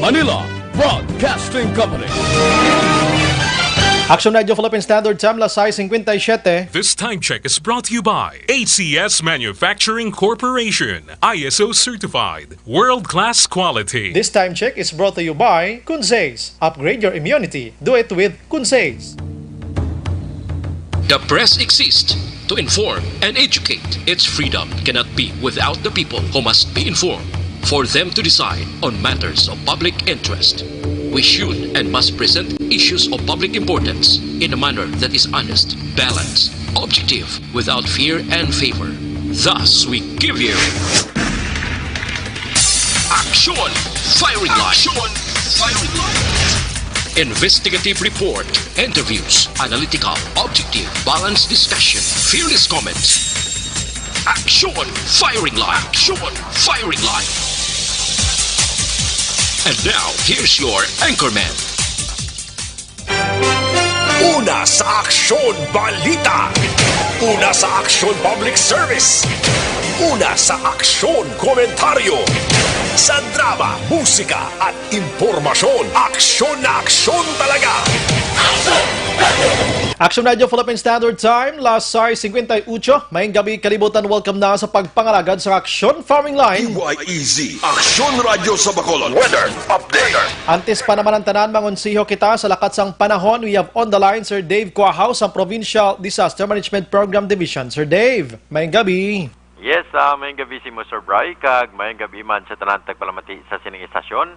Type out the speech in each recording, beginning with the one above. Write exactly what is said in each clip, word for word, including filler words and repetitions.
Manila Broadcasting Company. Action Radio Philippine Standard Time, las sais cincuenta y siete. This time check is brought to you by A C S Manufacturing Corporation, I S O certified, world-class quality. This time check is brought to you by Kunsays. Upgrade your immunity. Do it with Kunsays. The press exists to inform and educate. Its freedom cannot be without the people who must be informed for them to decide on matters of public interest. We should and must present issues of public importance in a manner that is honest, balanced, objective, without fear and favor. Thus, we give you Action Firing Line. Action Firing Line. Investigative report, interviews, analytical, objective, balanced discussion, fearless comments. Action Firing Line. Action Firing Line. And now, here's your anchorman. Una sa aksyon, balita. Una sa aksyon, public service. Una sa aksyon, komentaryo. Sa drama, musika, at impormasyon, aksyon na aksyon talaga. Action Radio Philippine Standard Time, las sais cincuenta y ocho. Maayong gabi, kalibutan. Welcome na sa pagpangalagad sa Action Firing Line. D Y E Z, Aksyon Radyo sa Bacolod. Weather update. Antes pa naman ang tanan, mangonsiho kita sa lakat sang panahon. We have on the line Sir Dave Cuajaw sa Provincial Disaster Management Program Division. Sir Dave, maayong gabi. Yes, ah, maayong gabi sa imo, Sir Bry, kag maayong gabi man sa tanan tagpalamati sa sining istasyon.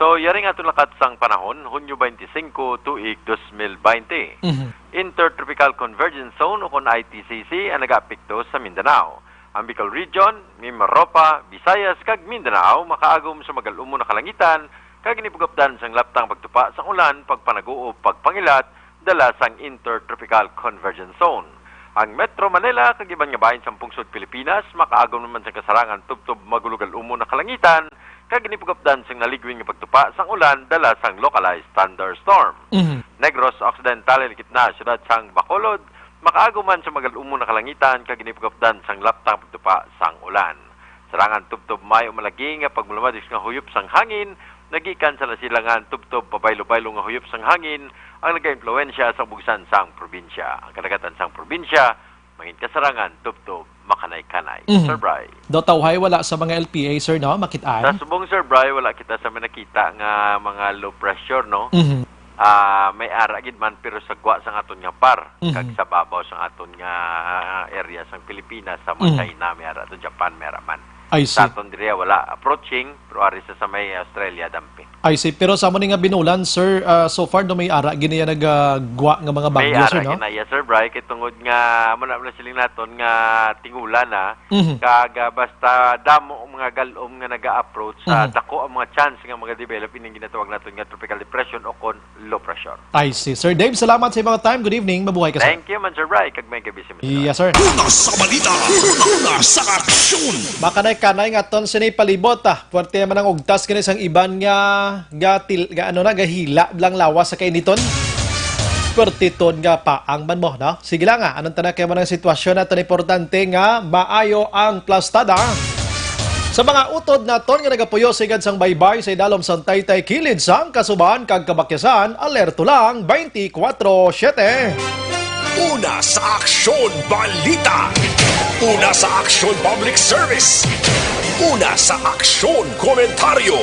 So, yari nga aton lakat sang panahon, Hunyo twenty-five, tuig dos mil twenty. Mhm. Intertropical Convergence Zone, o kon I T C C, ang nagaapekto sa Mindanao. Ang Bicol Region, Mimaropa, Visayas, kag Mindanao makaagom sa magal-umon nga kalangitan, kag ini pag-updan sang laptang pagtupa sang ulan, pagpanaguo, pagpangilat, dala sang Intertropical Convergence Zone. Ang Metro Manila kag iban nga bahin sang pungsod Pilipinas makaagom naman sang kasarangan tubtob magulogal-umon nga kalangitan, kag ini pag-updan sang naligwin nga pagtupa sang ulan dala sang localized thunderstorm. Mhm. Negros Occidental, Ligitna, siyudad sang Bacolod, makaagom man sa magal-umon nga kalangitan kag ini pag-updan sang laptang pagtupa sang ulan. Sarangan tubtob maayo malagi nga pagmulamadig nga huyop sang hangin, nagikan sa nasilangan tubtob pabaylo-baylo nga huyop sang hangin ang nagaimpluwensya sa kabugsan sang probinsya. Ang kadagatan sang probinsya mangin kasarangan tubtob makanay-kanay. Mhm. Sir Bry. Daw tawhay wala sa mga L P A, sir, no? Makit-an? Sa subong, Sir Bry, wala kita sa may nakita nga mga low pressure, no? Mhm. Ah, may ara gid man, pero sa gwa sang aton nga par, Mhm. kag sa babaw sang aton nga area sang Pilipinas, sa mga Mhm. China, may ara, ato Japan, may ara man. I see. Sa aton diri, wala. Approaching, pero ari sa, sa may Australia, dampi. I see. Pero sa amo ni nga binulan, sir, ah, so far, no, may ara gid na ya nagagwa nga mga May bagyo, ara sir, no? gid na ya, Sir Bry, kay tungod nga, amo na, amo na siling naton nga tingulan na, Mhm. kag, ah, basta damo ang mga gal-om nga naga-approach, sa Mhm. dako ang mga chance nga mga develop ining ginatawag naton nga tropical depression o kon low pressure. I see. Sir Dave, salamat sa imong time. Good evening. Mabuhay ka, sir. Thank you man, Sir Bry, kag maayong gabi sa inyo. Yes, sir. Una sa balita, una sa aksyon. Makanay-kanay nga aton sini palibot, ah. Puwerte man ang ugtas kini sang iban nga, gatil-, ga-, ano na, gahila lang lawas sa kainiton. Puwerte ton nga paang man mo, no? Sige lang, ah. Anong tanan kay mo ng sitwasyon naton, importante nga maayo ang plastada. Sa mga utod naton nga nagapuyo sigad sang baybay sa idalom sang taytay kilid sang kasuban kag kabakyasan, alerto lang twenty-four seven. Una sa aksyon, balita. Una sa aksyon, public service. Una sa aksyon, komentaryo.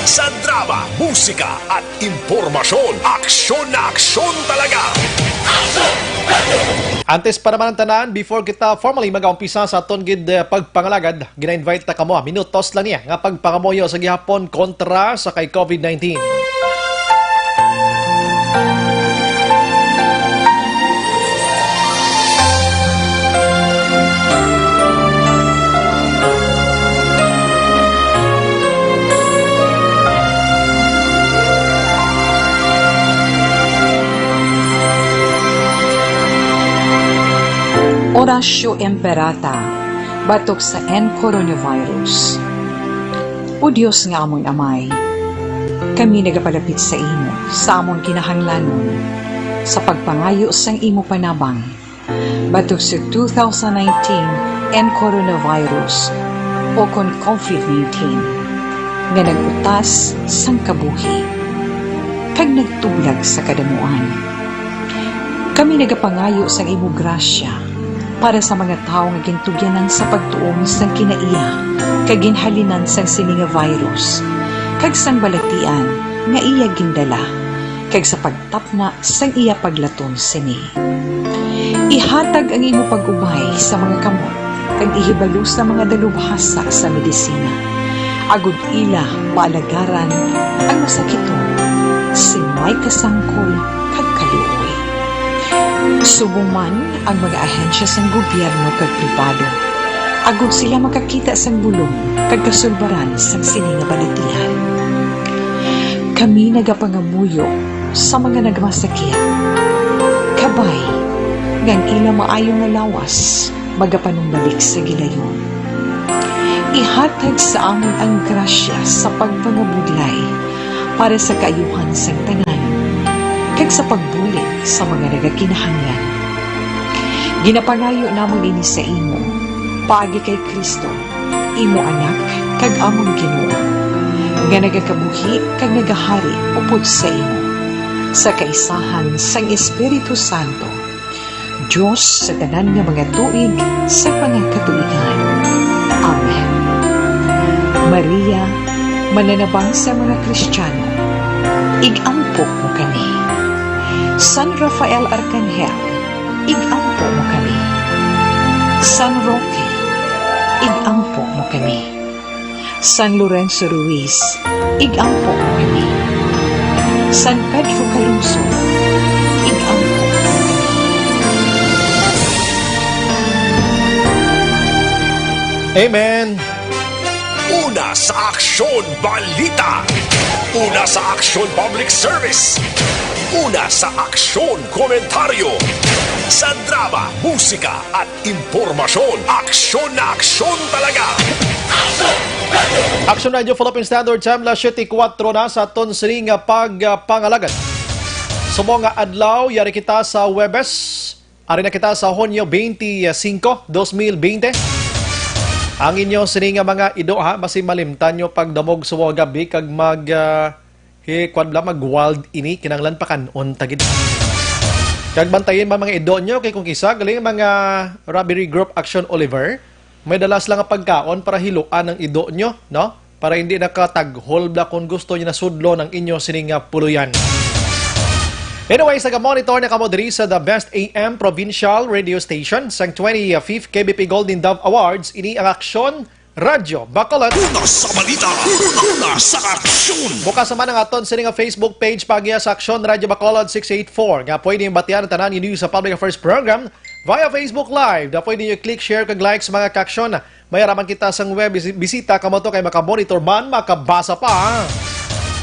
Sa drama, musika, at impormasyon, aksyon na aksyon talaga. Antes pa naman ang tanan, before kita formally mag-umpisa sa aton gid, eh, pagpangalagad, gina-invite ta kamo, ah, minutos lang niya nga pagpangamuyo sa gihapon kontra sa kay covid nineteen. Horacio Imperata, batok sa N coronavirus. O Dios nga amon Amay, kami nagapalapit sa imo sa amon kinahanglanon sa pagpangayo sang imo panabang batok sa two thousand nineteen N coronavirus o kon covid nineteen. nga nag-utas sang kabuhi, kag nagtublag sa kadamuan. Kami nagapangayo sang imo grasya para sa mga tawo nga gintugyanan sa pagtuon sang kinaiya kag ginhalinan sang sini nga virus, kag sang balatian nga iya gindala, kag sa pagtapna sang iya paglaton sini. Ihatag ang imo pag-ubay sa mga kamot kag ihibalo sa mga dalubhasa sa medisina, agod ila maalagaran ang masakiton sing may kasangkol kag kaluoy. Subong man ang mga ahensya sang gobyerno kag pribado, agod sila makakita sang bulong kag kasulbaran sang sini nga balatian. Kami nagapangamuyo sa mga nagmasakit, kabay nga ang ila maayo nga lawas magapanumbalik sa gilayon. Ihatag sa amon ang grasya sa pagpangabudlay para sa kaayuhan sang tanan, kag sa pagbulig sa mga nagakinahanglan. Ginapangayo namon ini sa imo, paagi kay Cristo, imo Anak kag amon Ginoo, nga nagakabuhi kag nagahari upod sa imo, sa kaisahan sang Espiritu Santo, Dios sa tanan nga mga tuig sa mga katuigan. Amen. Maria, mananabang sa mga Kristiyano, ig-ampo mo kami. San Rafael Arcangel, ig-ampo mo kami. San Roque, ig-ampo mo kami. San Lorenzo Ruiz, ig-ampo mo kami. San Pedro Calungsod, ig-ampo mo kami. Amen. Una sa Aksyon Balita. Una sa Aksyon Public Service. Una sa Aksyon Komentaryo. Sa drama, musika, at impormasyon. Aksyon na aksyon talaga. Aksyon Radio Philippine Standard Time, las siyete kuwatro na sa aton sini nga pagpangalagad. Sumo nga adlaw, yari kita sa Huwebes. Ari na kita sa Hunyo twenty-five, dos mil bente. Ang inyo sini nga mga ido, ha, basi malimtan nyo pagdamog sa gabi kag mag, ah, hi, kwan bala, mag-wild ini, kinahanglan pakan-on ta gid. Kag bantayin man mga ido nyo, kay kung kisa, galing mga robbery group Action Oliver, may dala sila nga pagkaon para hiluan ang ido nyo, no? Para hindi nakataghol bala kung gusto nyo na sudlon ang inyo sini nga puluyan. Anyway, sa monitor na kamo diri sa The Best A M Provincial Radio Station sang twenty-fifth K B P Golden Dove Awards, ini ang Aksyon Radyo Bacolod. Una sa balita, una sa aksyon. Bukas naman ang aton sini nga Facebook page, paagi sa Aksyon Radyo Bacolod six eight four, nga pwede yung batian ang tanan yung news sa Public Affairs Program via Facebook Live, na pwede nyo i-click, share, kag like sa mga kaksyon. May araman kita sang web bisi-, bisita, kamo to kay makamonitor man, makabasa pa.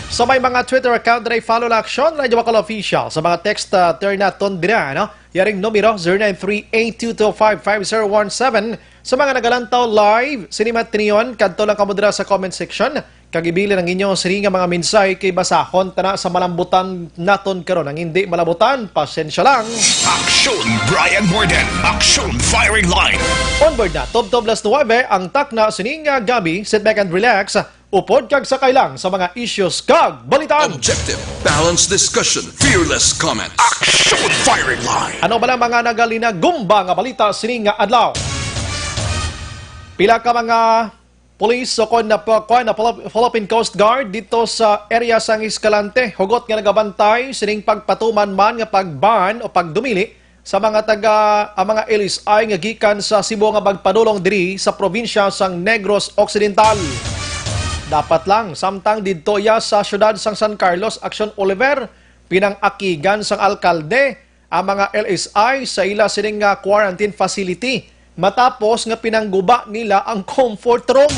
Sa may mga Twitter account, diri follow lang Aksyon Radyo Bacolod Official. Sa mga text, ah, turn naton dira, no? Yaring numero, zero nine three eight two two five five zero one seven. Sa mga nagalantaw live, sini man tinion, kadto lang kamo dira sa comment section. Kag ibilin ang inyo sini nga mga mensahe kay basahon ta na sa malambutan naton karon. Ang hindi malabutan, pasensya lang. Aksyon Brian Morden, Aksyon Firing Line. Onward na, tubtob las nuwebe ang takna sini nga gabi. Sit back and relax. Upod kag sakay lang sa mga issues kag balitaan. Objective, balanced discussion, fearless comments. Aksyon Firing Line. Ano ba lang mga nagalinagumba nga balita sini nga adlaw? Pila ka mga Police o kon na pa, kuan na Philip-, Philippine Coast Guard dito sa area sang Escalante, hugot nga nagabantay sining pagpatuman man nga pag-ban o pagdumili sa mga taga, ang mga L S I nga gikan sa Cebu nga magpadulong diri sa probinsya sang Negros Occidental. Dapat lang, samtang didto iya sa siyudad sang San Carlos, Action Oliver, pinang-akigan sang alkalde ang mga L S I sa ila sining nga quarantine facility matapos nga pinangguba nila ang comfort room.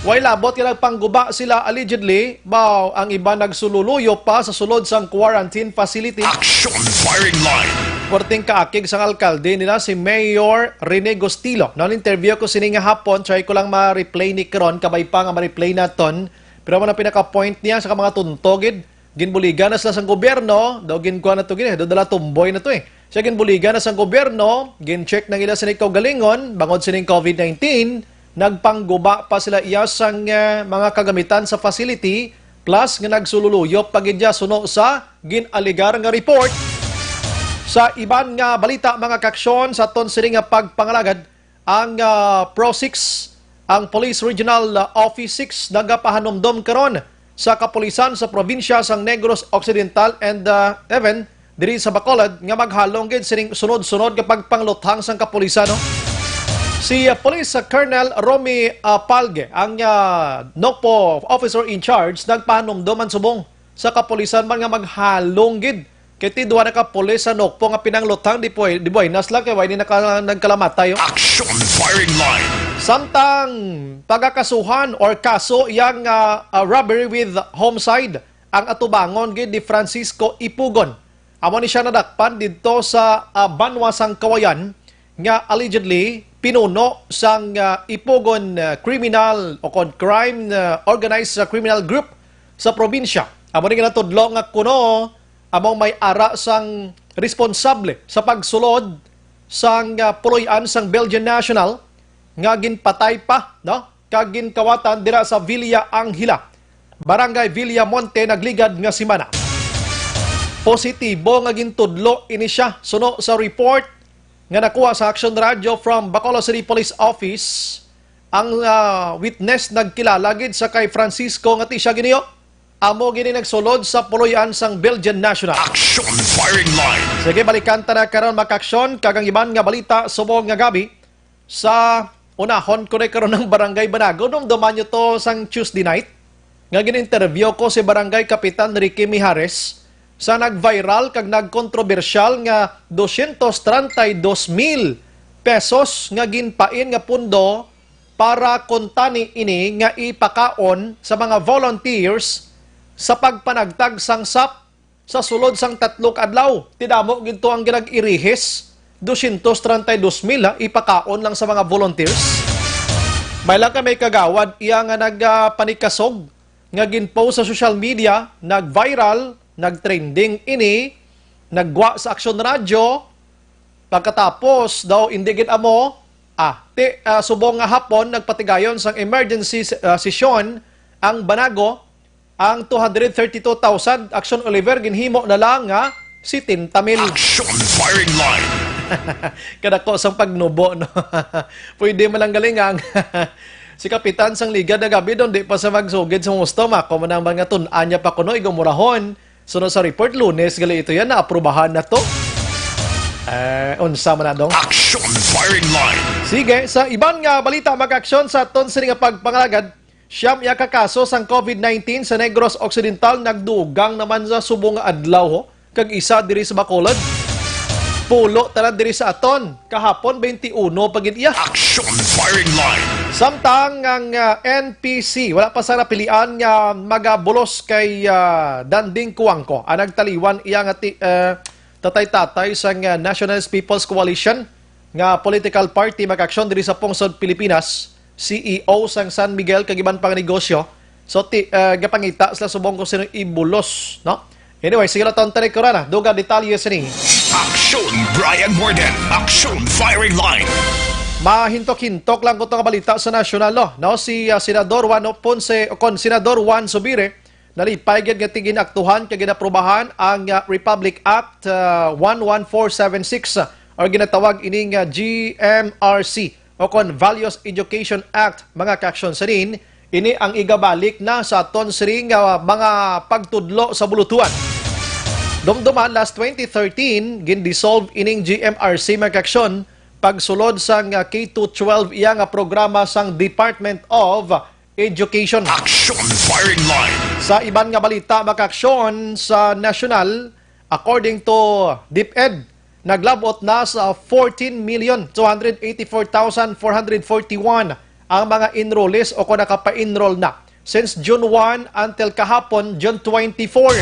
Way labot nga nagpangguba sila allegedly, baw ang iban nagsululuyo pa sa sulod sang quarantine facility. Action Firing Line. Perting kaakig sang alkalde nila si Mayor Rene Gustilo. Now, interview ko sini nga hapon, try ko lang ma-replay ni karon, kabay pa nga ma-replay naton. Pero mo na pinaka-point niya sa mga tuntogid. Ginbuligan na sila sang gobyerno, daw ginkuha na to gid, eh, daw dala tumboy na to, eh. Siya ginbuligan na sang gobyerno, gin-check nang ila sining kaugalingon, bangod sining COVID nineteen, Nagpangguba pa sila iya sang, eh, mga kagamitan sa facility, plus nga nagsululuyop pa gid iya suno sa gin-alegar nga report. Sa iban nga balita, mga kaaksyon, sa aton sini nga pagpangalagad, ang, ah, Pro six, ang Police Regional, ah, Office six, nagapahanumdom karon sa kapulisan sa probinsya sang Negros Occidental and, ah, even diri sa Bacolod nga maghalong gid sining sunod-sunod nga pagpangluthang sang kapulisan, no? Si, ah, Police, ah, Colonel Romy, ah, Palge, ang, ah, Nocpo officer in charge, nagpahanumdom man subong sa kapulisan man nga maghalong gid kay ti duha na ka pulis sa Nocpo nga pinangluthang di, puy, di buenas lang kay way ni naka-, nagkalamatay, oh. Action Firing Line. Samtang pagakasuhan or kaso iyang, ah, ah, robbery with homicide ang atubangon gid ni Francisco Ipugon. Amo ni siya nadakpan didto sa, ah, banwa sang Kawayan nga allegedly pinuno sang, ah, Ipugon, ah, criminal o kon crime, ah, organized, ah, criminal group sa probinsya. Amo ni nga natudlo nga kuno amo may ara sang responsable sa pagsulod sang, ah, puloy-an sang Belgian national nga ginpatay pa, no? Kag ginkawatan dira sa Villa Angela, Barangay Villamonte, nagligad nga semana. Positibo nga gintudlo ini siya suno sa report nga nakuha sa Action Radio from Bacolod City Police Office. Ang, ah, witness nagkilala gid sa kay Francisco nga ti siya giniyo. Amo gini nagsulod sa puloy-an sang Belgian national. Action Firing Line. Sige, balikan ta na karon, mga kaaksyon, kag ang iban nga balita subong nga gabi. Sa unahon ko na karon ng Barangay Banago, dumduman nyo to sang Tuesday night, nga gin-interview ko si Barangay Kapitan Ricky Mijares sa nag-viral kag nagkontrobersyal nga dosyentos treinta y dos mil pesos nga ginpain nga pundo para kuntani ini nga ipakaon sa mga volunteers sa pagpanagtag sang sap sa sulod sang tatlo ka adlaw. Ti damo gid to ang ginag-irihis, dosyentos treinta y dos mil, ha, ipakaon lang sa mga volunteers. May lang kay may kagawad iya nga nagpanikasog nga ginpost sa social media, nag-viral, nag-trending ini, naggwa sa Aksyon Radyo. Pagkatapos daw, indi gid amo, ah, ti, ah, subong nga hapon, nagpatigayon sang emergency se-, ah, sesyon ang Banago, ang two hundred thirty-two thousand, Action Oliver, ginhimo na lang nga setenta mil. Action Firing Line. Kadako sang pagnubo, no? Pwede man lang galing ang si Kapitan sang Liga na gabi doon, di pa sa magsugid sa husto, mako man ang mga tun-an niya pa kuno, igumurahon. Sunod sa report, Lunes gali ito yan, naaprubahan na to. Eh, unsa man na, dong? Action Firing Line. Sige, sa iban nga balita, mga aksyon sa aton sini nga pagpangalagad, siyam iya ka kaso sang COVID nineteen sa Negros Occidental nagdugang naman sa subong nga adlaw, ho, kag isa diri sa Bacolod. Pulo tanan diri sa aton. Kahapon, twenty-one pa gid iya. Action Firing Line. Samtang ang, ah, N P C, wala pa sa napilian nga magabulos kay, ah, Danding Cuangco, ang nagtaliwan iya nga ti-, ah, tatay-tatay sang, ah, Nationalist People's Coalition nga political party, mag-aksyon diri sa pungsod Pilipinas, C E O sang San Miguel kag iban pang negosyo. So, ti-, ah, gapangita sila subong kung sino ibulos, no? Anyway, sige lang, taon tayo, Corona. Duga detalye sini. Aksyon, Brian Morden. Aksyon, Firing Line. Mahintok-hintok lang ko to nga balita sa nasyonal, no? No, si, ah, Senador Juan Ponce, o kon Senador Juan Subire, nalipay gid nga ti ginaktuhan kag ginaprubahan ang, ah, Republic Act, ah, one one four seven six, ah, or ginatawag ining, ah, G M R C, o kon Values Education Act, mga kaaksyon. Sa din, ini ang igabalik na sa aton siring nga mga pagtudlo sa bulutuan. Dumduman, last twenty thirteen, gin-dissolve ining G M R C, mga kaaksyon, pagsulod sang K to twelve iya nga programa sang Department of Education. Action Firing Line. Sa iban nga balita, mga kaaksyon, sa nasyonal, according to DepEd, naglabot na sa fourteen million two hundred eighty-four thousand four hundred forty-one ang mga enrollees o kung nakapa-enroll na since June one until kahapon, June twenty-four.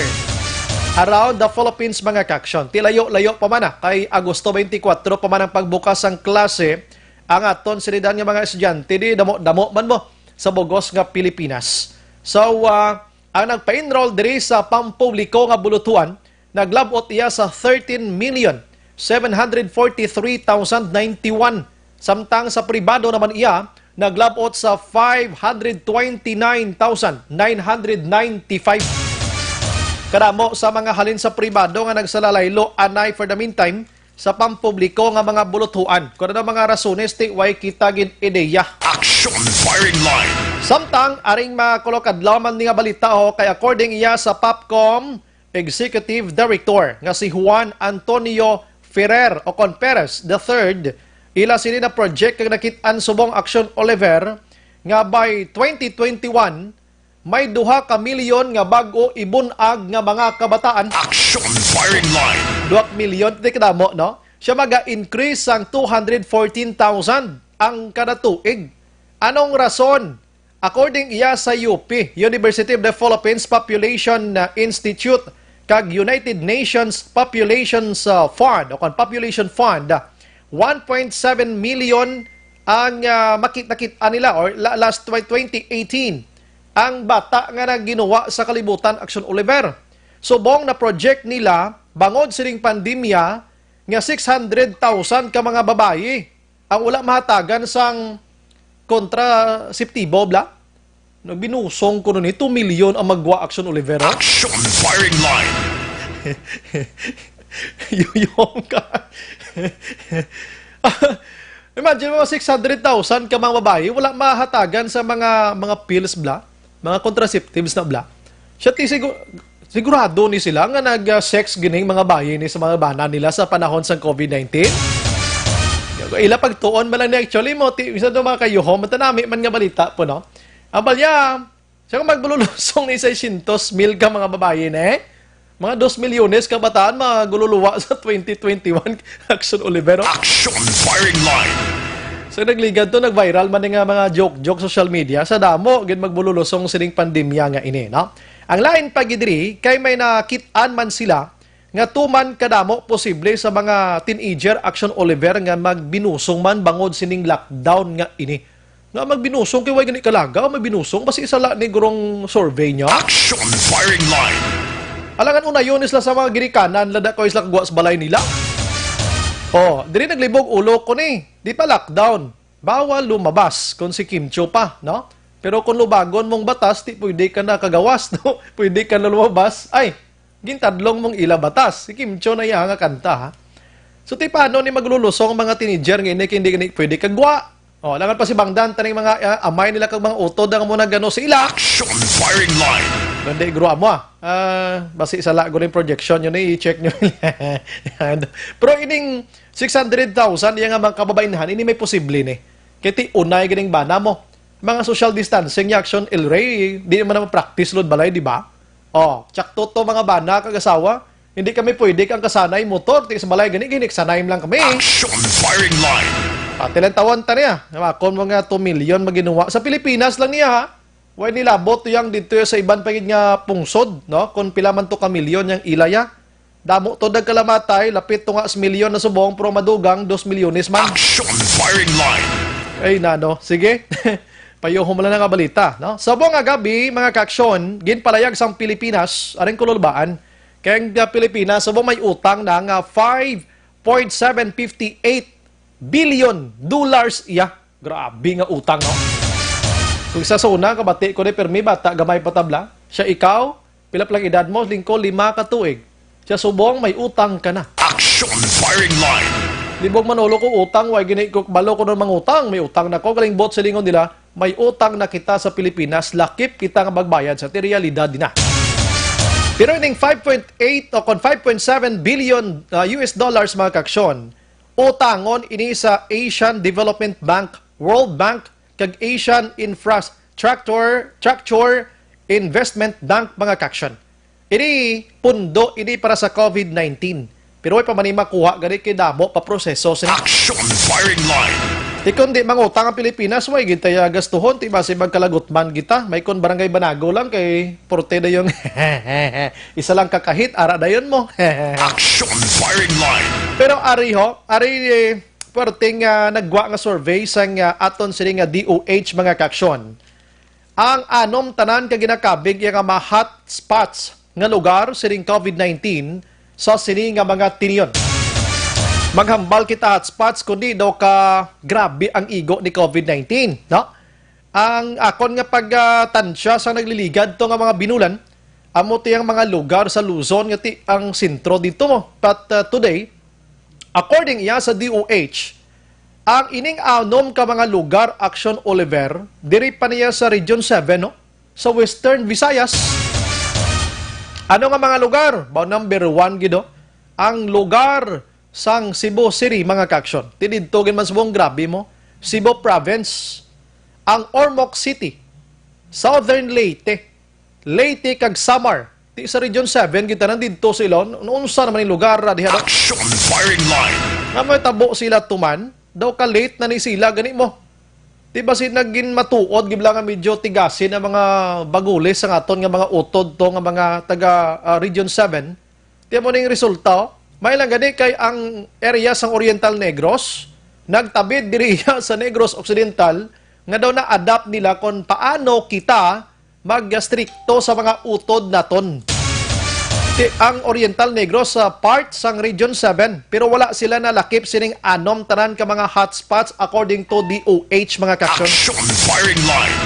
Around the Philippines, mga kaaksyon. Ti layo-layo pa man, ah, kay Agosto twenty-four pa man ang pagbukas sang klase. Ang aton sinidan nga mga estudyante, di damo-damo man mo sa bugos nga Pilipinas. So, ah, ang nagpa-enroll diri sa pampubliko nga bulutuan, naglabot iya sa thirteen million seven hundred forty-three thousand ninety-one, samtang sa pribado naman iya naglabot sa five hundred twenty-nine thousand nine hundred ninety-five. Kadamo sa mga halin sa pribado nga nagsalalaylo anay for the meantime sa pampubliko nga mga buluthuan. Kung ano mga rasones ti way kita gin ideya. Action Firing Line. Samtang aring makulokadlaw man ni nga balita ho, kay according iya sa POPCOM Executive Director nga si Juan Antonio Ferrer o kon Perez the third, ila sini na project kag nakit-an subong Action Oliver nga by twenty twenty-one, may duha ka milyon nga bag-o ibun-ag nga mga kabataan. Action Firing Line. Duha ka milyon, di kadamo, no? Siya maga-increase sang two hundred fourteen thousand ang kada tuig. Anong rason? According iya sa U P, University of the Philippines Population, uh, Institute kag United Nations Populations, uh, Fund o kon Population Fund, one point seven million ang, ah, makit-nakit-an nila or la-, last tw-, twenty eighteen, ang bata nga nagginuwa sa Kalibutan Action Oliver. Subong na project nila bangod sining pandemya nga six hundred thousand ka mga babayi ang wala mahatagan sang kontraseptibo, bla? Nagbinusong ko nun eh, two million ang magwa Action Oliver, oh. Action Firing Line. Yuyong ka. Imagine mo, six hundred thousand ka mga babayi, wala mahatagan sa mga, mga pills, bla? Mga contraceptives na, bla? Siya ti sigu-, sigurado ni sila nga nag-sex gining mga bayi ni sa mga bana nila sa panahon sang COVID nineteen? Ila pagtuon man lang ni actually mo, ti, isa do mga kayuhom, matanami man nga balita po, no? Ang balya, siya kung magbulusong ni seiscientos mil ka mga babayi, ne? Mga dos milyones ka bataan magululuwa sa twenty twenty-one, Action Oliver, oh. Action Firing Line. So, nagligad to, nag-viral man nga mga joke-joke social media sa damo gid magbulusong sining pandemya nga ini, no? Ang lain pa gid diri, kay may nakit-an man sila nga tuman kadamo posible sa mga teenager, Action Oliver, nga magbinusong man bangod sining lockdown nga ini. Nga magbinusong kay way gani kalaga, magbinusong, basi isa la ni gurong survey niya. Action Firing Line. Alangan unayon sila sa mga ginikanan, lada ko sila kagwa sa balay nila. Oh, diri naglibog ulo ko ni. Di pa lockdown. Bawal lumabas kung si Kim Chiu pa, no? Pero kung lubagon mong batas, di pwede ka na kagawas, no? Pwede ka na lumabas. Ay, gintadlong mong ila batas. Si Kim Chiu na iya nga kanta, ha? So, ti paano ni maglulusong ang mga teenager nga ini kay hindi gani pwede kagwa? Oh, langan pa si Bangdan, taning mga, ah, amay nila kag mga utod ang muna gano sa ila. Action Firing Line. Kundi gro amo, ah. Ah, basi sala ko ning projection yun, eh, i-check nyo. Pero ining six hundred thousand, iya nga mga kababainhan, ini may posible ni. Kay ti unay ganing bana mo. Mga social distancing, ni Action El Rey, di naman na practice load balay, di ba? Oh, tsakto to mga bana kag asawa. Hindi kami pwede kang kasanay motor, ti sa balay gani, gani, sanay lang kami. Action Firing Line. Pati lang tawon ta niya. Namakon mo nga two million maginuwa. Sa Pilipinas lang niya, ha? Way nilabot yang dito sa iban pa gid nga pungsod, no? Kung pila man to ka milyon yang ilaya. Damo to nagkalamatay, lapit to nga sa milyon na subong, pero madugang dos milyones man. Action Firing Line. Ay, nano. Sige. Payuho mo lang nga balita, no? Subong nga gabi, mga kaaksyon, ginpalayag sang Pilipinas, aring kululbaan, kay ang, ah, Pilipinas, subong may utang na nga five point seven fifty eight billion dollars iya. Grabe nga utang, no? Kung sa una, kabati ko ni permi, bata, gamay pa ta bala. Siya, ikaw, pila pa lang edad mo? Lingko, lima ka tuig. Siya, subong, may utang ka na. Action Firing Line. Libog Manolo ko utang, way gini ko balo ko nang mangutang, may utang na ko. Galing bot silingon nila, may utang na kita sa Pilipinas, lakip kita nga magbayad sa ti realidad na. Pero ining five point eight o kon five point seven billion, ah, U S dollars, mga kaaksyon, utangon ini sa Asian Development Bank, World Bank, kag Asian Infrastructure, Structure Investment Bank, mga kaaksyon. Ini pundo ini para sa COVID nineteen. Pero way pa man ni makuha gani kay damo pa proseso sini. Action Firing Line. Di kundi mangutang ang Pilipinas, way gid taya gastuhon, ti basi magkalagot man kita. May kon Barangay Banago lang kay porte dayon. Isa lang kakahit, ara dayon mo. Action Firing Line. Pero ari ho, ari, eh, puwerteng, ah, nagwa nga survey sang, ah, aton sini nga D O H, mga kaaksyon. Ang anom tanan ka ginakabig iya nga mga hot spots nga lugar sining COVID nineteen sa sini nga mga tinion. Maghambal kita, hotspots, kundi daw ka grabe ang igo ni COVID nineteen, no? Ang akon nga pagtansya sa nagliligad to nga mga binulan, amo ti ang mga lugar sa Luzon nga ti ang sentro dito mo. But, uh, today, according iya sa D O H, ang ining anom ka mga lugar, Action Oliver, diri pa niya sa Region seven, no? Sa Western Visayas. Ano nga mga lugar? Ba, number one gid, oh, ang lugar sang Cebu City, mga ka-action. Ti didto gid man subong grabe mo. Cebu Province, ang Ormoc City, Southern Leyte, Leyte kag Samar. Ti sa Region seven, kita nandito sila. Unsa naman yung lugar, ah, diha, no? Action Firing Line. Nga may tabo sila tuman, daw ka-late na ni sila, gani mo. Di ba si naging matuod, gibla nga medyo tigasin ang mga bagulis sa aton nga mga utod to nga mga taga, ah, Region seven? Ti mo ning resulta, oh. May lang gani kay ang area sang Oriental Negros, nagtabid diri iya sa Negros Occidental, nga daw na-adapt nila kung paano kita mag-strikto sa mga utod naton. Ti ang Oriental Negros sa part sang Region seven, pero wala sila nalakip sining anom tanan ka mga hotspots according to D O H, mga ka-action. Action Firing Line.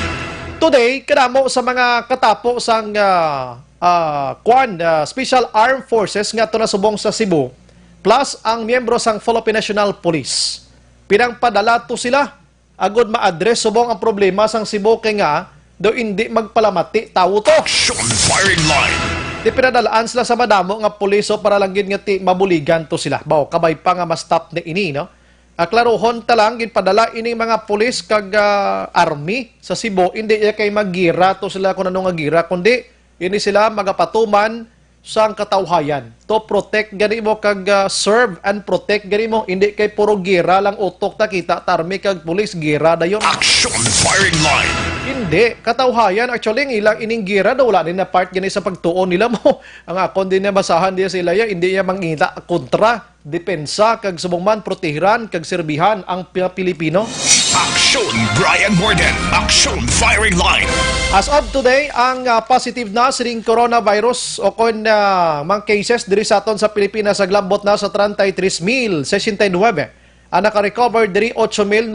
Today, kadamo sa mga katapo sang, ah, ah, kwan, ah, Special Armed Forces nga to nasubong sa Cebu, plus ang miyembro sang Philippine National Police. Pinangpadala to sila agod ma-address subong ang problema sang Cebu, kay nga daw indi magpalamati tawo to. Action Firing Line. Di pinadalaan sila sa madamo nga pulis, o para lang gid nga ti mabuligan to sila. Baw, kabay pa nga ma-stop na ini, no? Aklarohon ta lang, ginpadala ining mga pulis kag, ah, army sa Cebu, indi iya kay magira to sila kung ano nga gira, kundi ini sila magapatuman sang katawhayan to protect gani mo kag, ah, serve and protect gani mo. Hindi kay puro gira lang utok ta kita, ta army kag pulis, gira dayon. Action Firing Line. Hindi. Katawhayan, actually, ang ilang ining gira daw wala ni na part gani sa pagtuon nila mo. Ang akon din nabasahan diya sa ilaya, hindi niya mangita kontra, depensa, kag subong man protehiran kag serbihan ang pi-, Pilipino. Action Brian Morden. Action Firing Line. As of today, ang, ah, positive na sining coronavirus o kon, ah, mga cases diri sa aton sa Pilipinas naglambot na sa treinta y tres mil sesenta y nuebe. Ang naka-recover diri, ocho mil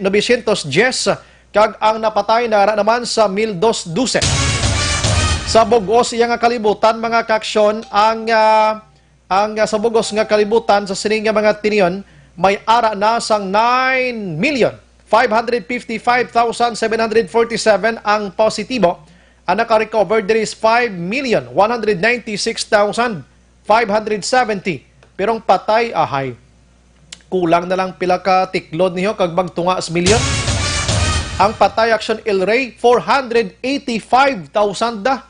novecientos diyes, kag ang napatay na ara naman sa mil dos dose. Sa bug-os iya nga kalibutan, mga ka-action, ang, ah, ang, ah, sa bug-os nga kalibutan sa sini nga mga tinion, may ara na sang nine million five hundred fifty-five thousand seven hundred forty-seven ang positibo. Ang naka-recover diri is five million one hundred ninety-six thousand five hundred seventy. Pero ang patay, ahay, kulang na lang pila ka tiklod niyo kag magtunga sa milyon. Ang patay, Action El Rey, four hundred eighty-five thousand da.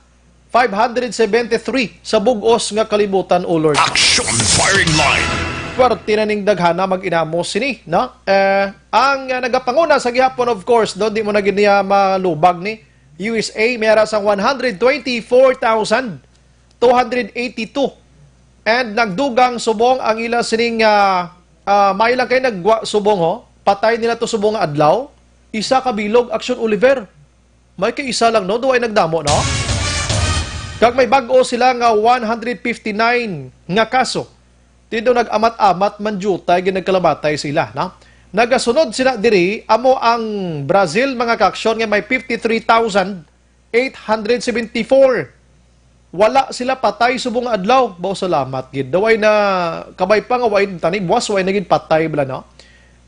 Five hundred seventy-three sa bug-os nga kalibutan, O Lord. Action Firing Line. Pwerte na ning daghana mag-inamo sini, no? Eh, ang, ah, nagapanguna sa gihapon, of course, no, di mo na gid niya malubag ni U S A, may ara sang one hundred twenty-four thousand two hundred eighty-two. And nagdugang subong ang ila sining, ah, ah, may lang kay nagwa subong, ho. Patay nila to subong nga adlaw. Isa ka bilog, Action Oliver. May kay isa lang, no? Duwa ay nagdamo, no? Kag may bag-o sila nga one hundred fifty-nine nga kaso. Ti daw nag-amat-amat man diutay, ginagkalamatay sila, no? Nagasunod sila diri, amo ang Brazil, mga ka-action, nga may fifty-three thousand eight hundred seventy-four. Wala sila patay subong nga adlaw. Baw, salamat gid. Daway na kabay pa nga way tani, buwas way na gid patay bala, no?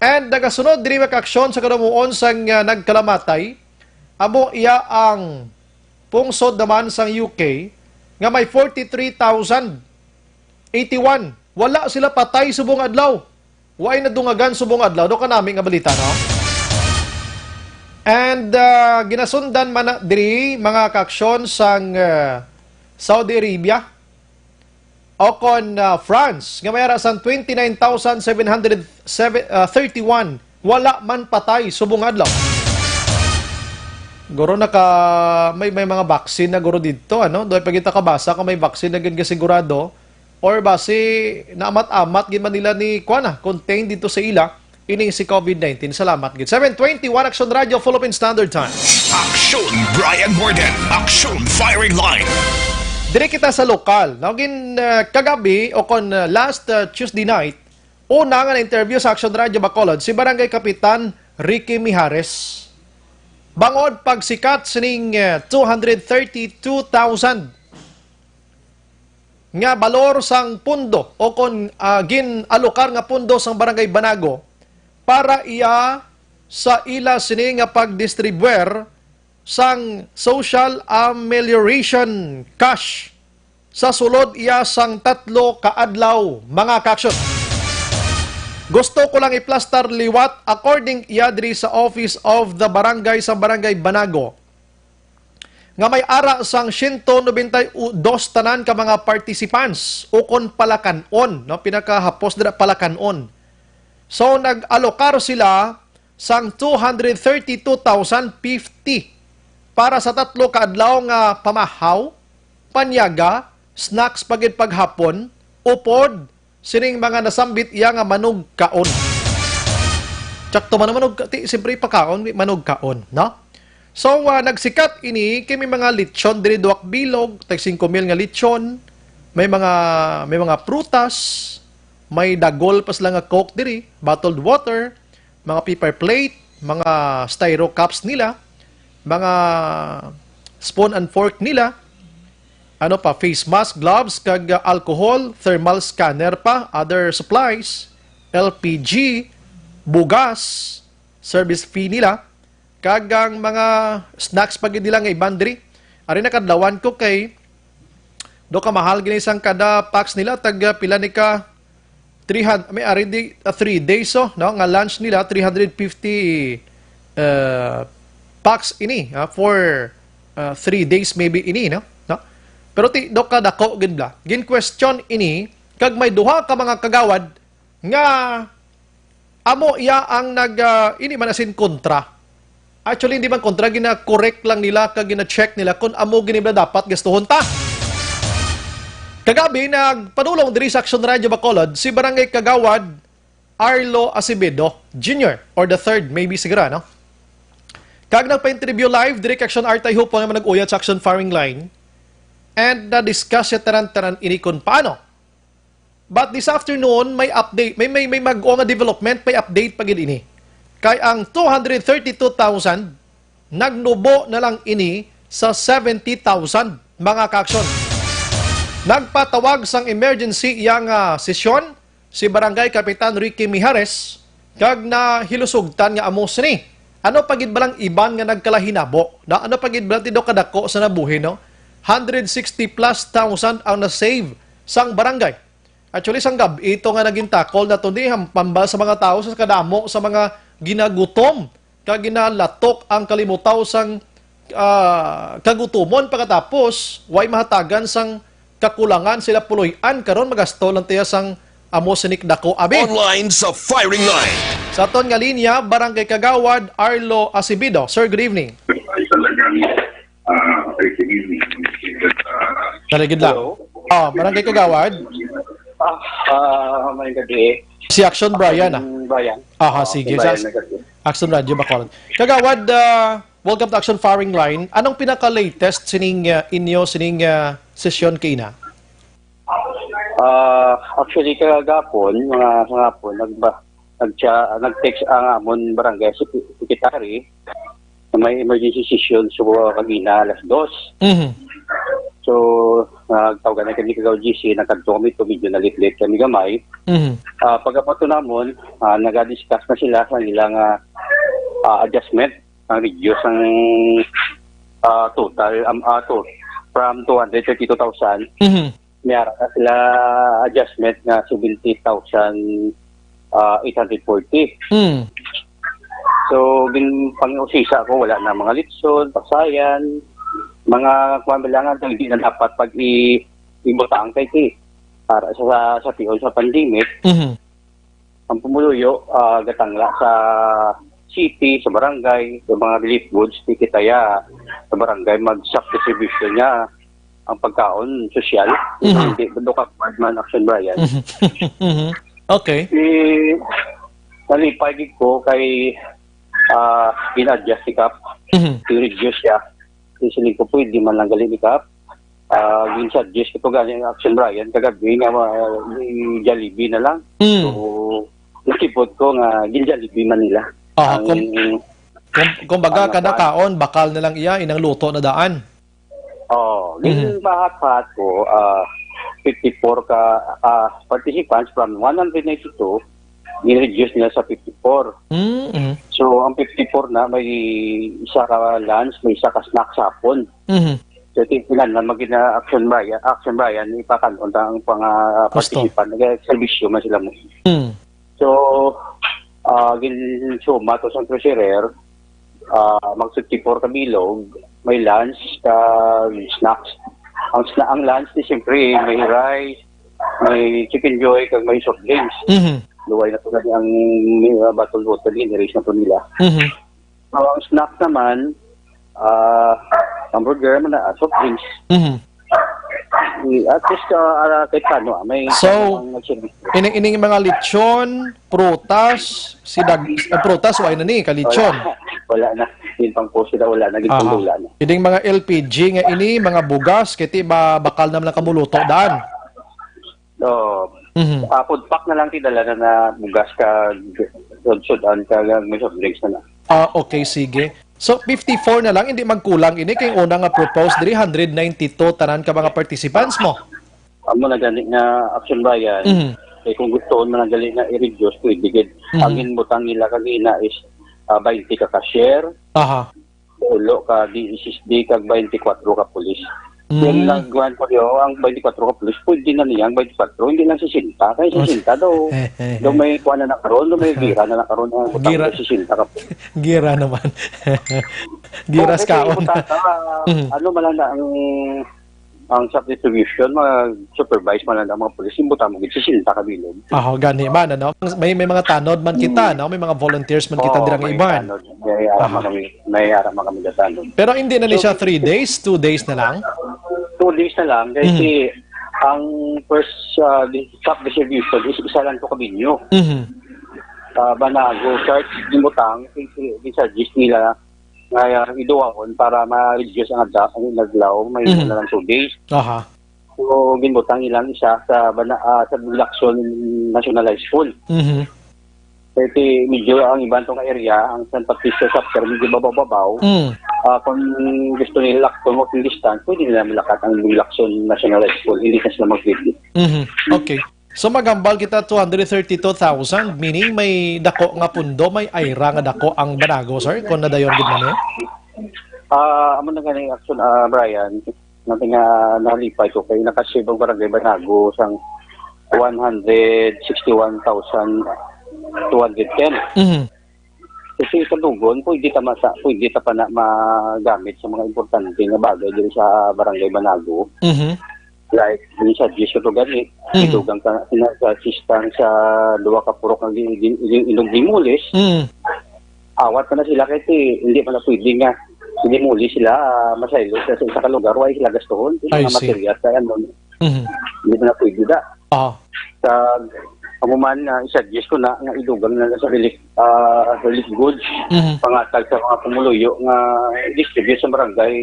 And nagasunod diri, mga ka-action, sa kadamuon sang, ah, nagkalamatay, amo iya ang pungsod naman sang U K nga may forty-three thousand eighty-one. Wala sila patay subong adlaw. Way nadungagan subong adlaw. Do kanami nga balita, no? And, ah, ginasundan man na diri, mga ka-action, sang, ah, Saudi Arabia o kon, ah, France, nga may ara sang twenty-nine thousand seven hundred thirty-one. Wala man patay subong adlaw. Guro naka, may, may mga vaccine na guro dito, ano? Doon pa kita kabasa kung may vaccine na gid sigurado. Or basi naamat-amat gid man nila ni, kuan na, contain dito sa ila ining si COVID nineteen. Salamat gid. Seven twenty-one, Action Radio, Philippine Standard Time. Action Brian Morden. Action Firing Line. Diri kita sa lokal. Now, gin, uh, kagabi o kon, uh, last, uh, Tuesday night, Una nga na-interview sa Action Radio Bacolod si Barangay Kapitan Ricky Mijares. Bangod pagsikat sining, eh, two hundred thirty-two thousand nga balor sang pundo o kon, ah, gin-alokar nga pundo sang Barangay Banago para iya sa ila sini nga pagdistribuer sang social amelioration cash sa sulod iya sang tatlo ka adlaw, mga kaaksyon. Gusto ko lang iplastar liwat, according iya diri sa Office of the Barangay sa Barangay Banago, nga may ara sang siyento nobenta y dos tanan ka mga participants, ukon palakan-on, no? Pinakahapos dira, palakan-on. So, nag-alokar sila sang two hundred thirty-two thousand fifty para sa tatlo ka adlaw nga pamahaw, panyaga, snacks pa gid paghapon, upod sining mga nasambit iya nga manugkaon. Tsakto man ang manug-, ti, siyempre, pakaon, manugkaon, no? So, ah, nagsikat ini kay may mga lechon diri, duwak bilog, tag singko mil nga lechon, may mga, may mga prutas, may dagol pa sila nga Coke diri, bottled water, mga paper plate, mga styro cups nila, mga spoon and fork nila, ano pa, face mask, gloves, kag, uh, alcohol, thermal scanner pa, other supplies, L P G, bugas, service fee nila, kag ang mga snacks pa gid nila nga iban diri. Ari na kadlawan ko kay do ka mahal gini sang kada packs nila, tag, uh, pila ni ka three hundred, may ari di, uh, three days, so, no, nga lunch nila, three hundred fifty, uh, packs ini, ah, for, uh, three days maybe ini, no? No? Pero ti, do ka dako gid bla. Gin-question ini, kag may duha ka mga kagawad nga amo iya ang nag, ah, ini man asin kontra. Actually, hindi man kontra, gina-correct lang nila kag gina-check nila kung amo gini ba dapat gastuhon ta. Kagabi, nagpadulong diri sa Action Radio Bacolod si Barangay Kagawad Arlo Acevedo Junior or the third, maybe siguro, no? Kag nagpa-interview live diri kay Action Artay Hupon nga nag-uyat sa Action Firing Line. And na-discuss siya tanan-tanan ini kung paano. But this afternoon, may update, may, may, may mag-o nga development, may update pa gid ini. Kay ang two hundred thirty-two thousand, nagnubo na lang ini sa seventy thousand, mga kaaksyon. Nagpatawag sang emergency iya nga sesyon si Barangay Kapitan Ricky Mijares, kag nahilusugtan nga amo sini. Ano pa gid ba lang iban nga nagkalahinabo? Na, ano pa gid ba lang ti do kadako sa nabuhi, no? Hundred sixty plus thousand ang na-save sang barangay. Actually, sang gab-i to nga naging takol nato ni, ham-, hambal sa mga tawo sa kadamo sa mga ginagutom kag ginalatok ang kalimutaw sang, ah, kagutomon, pagkatapos way mahatagan sang kakulangan sila puloy-an, karon magasto lang tiya sang amo sinik dako abi. Online sa firing line. Sa aton nga linya, Barangay Kagawad Arlo Acevedo. Sir, good evening. Ay, talagang, ah, ay, sige, sige, ah, Nalagid lang. Hello? Ah, Barangay Kagawad. Ah, ah, may gabi. Si Action Brian, ah. Action Brian. Aha, Oh, sige. Brian Sa na gabi. Action Radio Bacolod. Kagawad, ah, welcome to Action Firing Line. Anong pinaka-latest sining, ah, inyo, sining, ah, sesyon kaina? Ah, actually, kagapon, mga kagapon, nagba-, nagcha-, nag-text ang amon barangay sec-, secretary na may emergency session sa kagina alas dos. Mhm. So, nagtawagan na kami kag G C, nagkadto kami to, medyo na-late-late kami gamay. Mhm. Ah, pag-abot to namon, ah, naga-discuss na sila sa ilang, ah, ah, adjustment, ang reduce ang, ah, total, um, ah, to, from two hundred thirty-two thousand, Mhm. may ara na sila adjustment nga seventy thousand, ah, eight hundred forty. Mm. So, gin-, pang-usisa ko, wala na mga litson, pasayan, mga kuwan, bilangan, kung hindi na dapat pag i-, ibutang kay ti, para sa, sa, sa tiyon sa pandemic, Mhm. ang pumuluyo, ah, gatangla sa city, sa barangay, sa mga relief goods, di kita ya sa barangay mag-stock distribution niya ang pagkaon sosyal. Mhm. Hindi, bundok ka man, Action Brian. Mhm. Mhm. Okay. Eh, nalipay gid ko kay, ah, gina-adjust si Kap. Mhm. I-reduce siya. Kasi siling ko, pwede man lang gali ni Kap. Ah, gin-suggest ko to gani, Action Brian, kagabi nga, ah, i-Jollibee na lang. Mm. So, nakipot ko nga gin-Jollibee man nila. Ah, ang kung, kung, kumbaga, ang kada kaon, bakal na lang iya, inang luto na daan. Oh, Mhm. Gin-mahat-mahat ko, ah, fifty-four ka, ah, participants from one hundred ninety-two, gin-reduce nila sa fifty-four. Mm, mhm. So, ang fifty-four na, may isa ka lunch, may isa ka snack sa hapon. Mhm. So, ti-, tingnan na, mag-, na Action Brian, Action Brian, ipakan-on ta ang mga Gusto. Participant, nag-serbisyo man sila mo. Mm. So, ah, gin-suma to sa treasurer, ah, mag fifty-four ka bilog, may lunch, ka snacks. Ang sna-, ang lunch ni siyempre may rice, may Chicken Joy, kag may soft drinks. Mhm. Luway na to gani ang, ah, bottled water, gin-erase na to nila. Mhm. So, ang snack naman, ah, hamburger man na, ah, soft drinks. Mhm. Eh, at least, ah, ah, kahit paano, ah, may So, ang nagservisyo. Ining, ining mga lechon, prutas, si dag-, eh, prutas, wala na ni, ka lechon. Wala. Wala na. Yun pang po sila, wala na. Gitong Aha. Wala na. Ining mga L P G nga ini, mga bugas, kay ti ba, bakal naman lang kamuluto daan. Oo. Mhm. Ah, food pack na lang ti dala na, na bugas ka, sud-sudan ka, may soft drinks na na. Ah, okay, sige. So, fifty-four na lang, hindi magkulang ini kay una nga proposed diri, hundred ninety-two tanan ka mga participants mo. Amo na gani nga Action Brian. Mhm. Kay kung gusto man na gali nga i-reduce, pwede gid. Mhm. Ang ginbutang nila kagina is, ah, twenty ka cashier. Aha. Ulo ka D S S D kag twenty-four ka pulis. Mm. Yung nagkuhan ko diyo, ang twenty-four ka pulis, pwede na niya ang twenty-four, hindi lang sixty. Kaya Oh. sixty daw, daw may kuha na na karon, daw may gira na na karon, ang butang Gira. Ko sixty ka pulis. Gira naman. Gira sa Okay, kaon. Butang ka, Mm. Ano man lang na ang, ang subdivision, mag-supervise man lang ang mga pulis, yung butang mo, sixty ka bilog. Aho, gani man, ano? May, may mga tanod man kita, Mm. no? May mga volunteers man kita Oo, dirang may iban. Tanod. May ara Aha. Man kami, may ara man kami sa tanod. Pero hindi na ni So, siya three days, two days na lang? Two days na lang. Kaya Mhm. Si, ang first, ah, di-, cup distribution is isa lang to ka venue. Mhm. Ah, Banago, church, yung butang, yung, yung sa gis nila, nga, ah, iduwaon para ma-reduce ang adlaw, ang adlaw, may Mhm. na lang two days. Aha. So, ginbutang ilang isa sa bana-, ah, sa Lacson National High School. Mhm. Kaya ti, medyo ang iban tong area, ang San Patricio chapter, medyo babaw-babaw. Mm. Ah, kung gusto nila Lacson walking distance, pwede nila malakat ang Lacson National High School. Hindi na sila mag-visit. Mhm. Okay. So, maghambal kita two hundred thirty-two thousand, meaning may dako nga pundo, may ayra nga dako ang Banago, sir, kung nadayon gid man, eh? Ah, amo na gani, Action, ah, Brian. Natin nga nalipay ko kay nakasave ang Barangay Banago sang one hundred sixty-one thousand two hundred ten. Mhm. Kasi sa Dugon, pwede ta masa-, pwede ta pa na magamit sa mga importante nga bagay diri sa Barangay Banago. Mhm. Like, yung sa Diyos ko gani, Mhm. idugang ka, na, sa sistang sa duwa ka purok nga gi-, gi-, gi-, inog limulis, Mhm. Awat pa na sila kay ti, hindi pa na pwede nga demolish sila, ah, masaylo sa, sa isa ka lugar, wa sila gastuhon, yung I mga see. Materials, kaya ano, Mhm. Hindi pa na pwede da. Ah. Sa, amo man nga, i-suggest ko na, nga idugang na lang sa relief, ah, relief goods, Mhm. pangatag sa mga pumuluyo nga distribute sa barangay,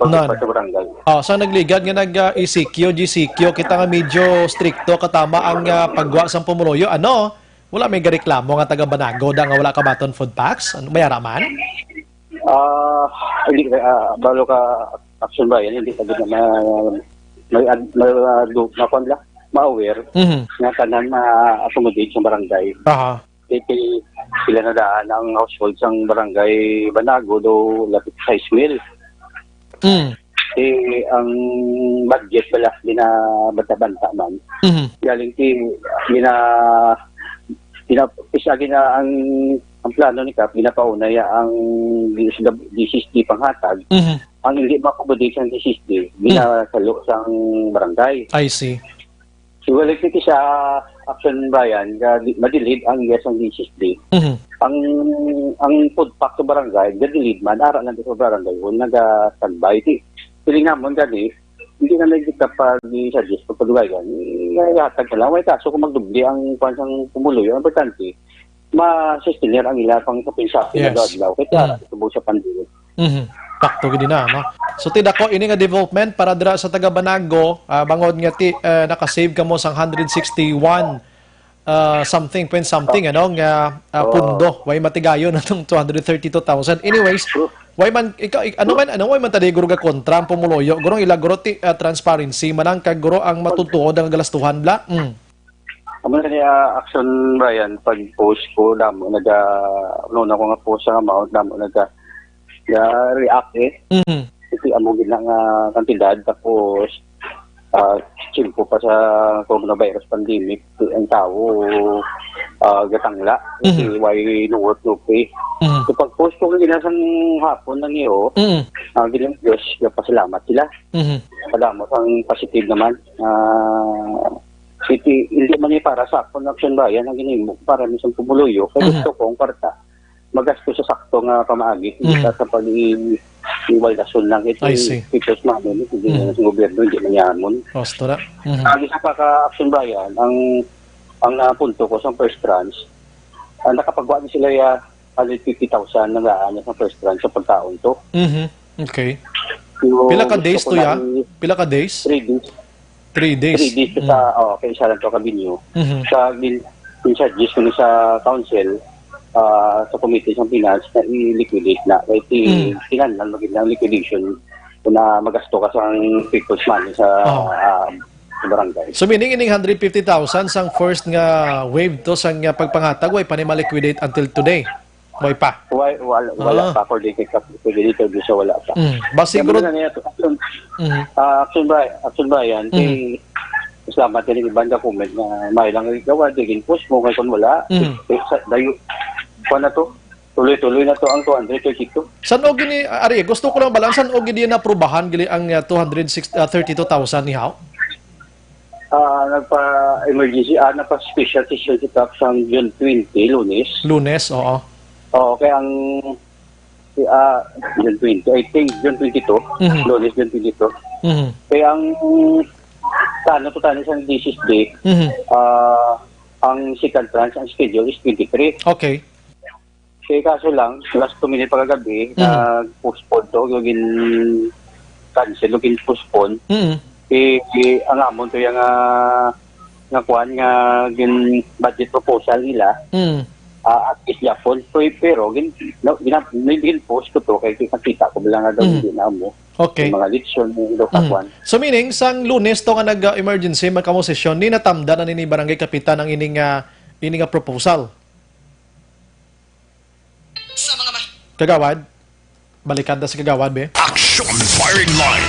Nan. Pag-, sa barangay. Ah, sa nagligad nga nag, ah, E C Q, G C Q, kita nga medyo stricto katama ang, ah, pagwa sa pumuluyo, ano? Wala may gareklamo nga taga Banago da nga wala kabaton food packs? Ano, may ara man? Ah, hindi, ah, balo ka Action Brian, hindi ka gid na ma-, may ad-, ma-, ma-, ma-, ma-, ma-aware Mhm. nga tanan ma-accommodate sa barangay. Aha. Kay sila na daan ang household sang barangay Banago do lapit sa sais mil. Mm. Eh, ang budget pala, binabanta-banta man. Mhm. Galing ti, bina-, bina-, isa gina ang, ang plano ni Kap, ginapauna ya ang D S W, D S S D panghatag. Mhm. Ang hindi ma-accommodate sang D S S D, Mm. ginasalo sang barangay. I see. So, wala kita sa Action Brian, nga di-, ma-delete ang yes ang D S S D. Mhm. Ang, ang food pack sa barangay, ga-delete man, ara lang sa barangay, o naga-standby. Ti, feeling namon gani, hindi na lang kita pag-i-suggest pag padugayan. Ihatag na lang. May kaso kung magdubli ang kwan sang pumuluyo, ang importante, ma-sustainer ang ila pang shopping-shopping Yes. adlaw-adlaw. Kaya Mm. ara, subong sa pandemic. Mhm. Pakto gid na, no? So, ti dako ini nga development para dira sa taga Banago, ah, bangod nga ti, ah, nakasave kamo sang hundred sixty-one, ah, something point something, ano, nga, ah, Oo. Pundo. Way matigayon atong two hundred thirty-two thousand. Anyways, True. way man, ikaw, ik-, ano man, ano, way man ta di guro ga kontra ang pumuluyo. Guro, ila guro ti, ah, transparency, manang kag guro ang matutuod ang galastuhan, bla? Mm. Amo na ni, ah, Action Brian, pag post ko, damo naga, una ko nga post sa amount, damo naga, ga react eh. Mhm. Kasi amo gid na nga kantidad, tapos, ah, tiyempo pa sa coronavirus pandemic, ang tao, ah, gatangla. Kasi Mhm. why no work, no pay. Mhm. So, pag post ko gina sang hapon na niyo, Mhm. ah, gid ang Diyos, pasalamat sila. Mhm. Kadamo sang positive naman. Ah, iti, hindi man ni para sa akon, Action Brian, ang ginimo para mismo pumuluyo. Kay Mhm. gusto ko ang kwarta magasto sa sakto nga pamaagi, hindi Mhm. sa, sa pag-i-, iwal dason lang. Ito I see. Teachers money, hindi Mhm. na sa gobyerno, hindi man yaman. Pastora. Mhm. Ang isa pa ka, Action Brian, ang, ang napunto ko sa first tranche, ah, nakapagwa na sila ya, hundred fifty thousand na daan sa first tranche sa pagkaon to. Mhm. Okay. So, Pila ka gusto days ko to, ya? lang Pila ka days? Three days. Three days. Three days sa, Mm. oh, kay isa lang to ka venue. Mhm. Sa gin-, gin-suggest ko sa council, ah, sa committee sa finance na i-liquidate na. Kay ti-, Mm. kinahanglan magid ang liquidation kung na magasto ka sa people's money sa, Oh. ah, sa barangay. So, meaning ining hundred fifty thousand sang first nga wave to, sang, ah, pagpangatag, way pa ni ma-liquidate until today? Way pa? Wal-, wal-, wala Ah. pa, according kay Kap-, kay Dito, sa wala pa. Mm. Basi Kaya siguro muna na niya, Action, Mhm. ah, Action Bri-, Action Brian, Mhm. kay salamat din ang iban nga comment na may lang ikaw, ah, di gin-post mo, kay kung wala, Mhm. eh, sa, dayo, kuwan na to, tuloy-tuloy na to ang two hundred thirty-two. San-o gini, ari, gusto ko lang balaan, san-o gini naprubahan, gili ang, ah, two hundred six, ah, thirty-two thousand ni Hao? Ah, nagpa-emergency, ah, nagpa-special session si Kap sang June twenty, Lunes. Lunes, oo. Oo, kaya ang, si, ah, June twenty, I think, June twenty-two, Mhm. Lunes, June twenty-two. Mhm. Kaya ang, sa ano to, tani, sa thesis day, Mhm. ah, ang second tranche, ang schedule is twenty-three. Okay. Kay kaso lang, last two minute pagkagabi, Mhm. nag-postpone to, yung gin-cancel, yung gin-postpone. Mhm. Eh, eh, ang amon to yung, ah, nga kuwan, nga gin-, budget proposal nila, Mhm. ah, at least yapon. So, eh, pero, gin-, no, gina-, gin-post ko to, kay nakita ko lang nga daw Mhm. hindi na mo. Okay. Yung mga lechon, yung daw Mhm. kakuan. So, meaning, sang Lunes to nga nag-emergency, magkamosesyon, ni natamda na ni, ni Barangay Kapitan ang ining, ah, ining, ah, proposal? Sa mga ma- Kagawad? Balikan ta si Kagawad, be. Action Firing Line.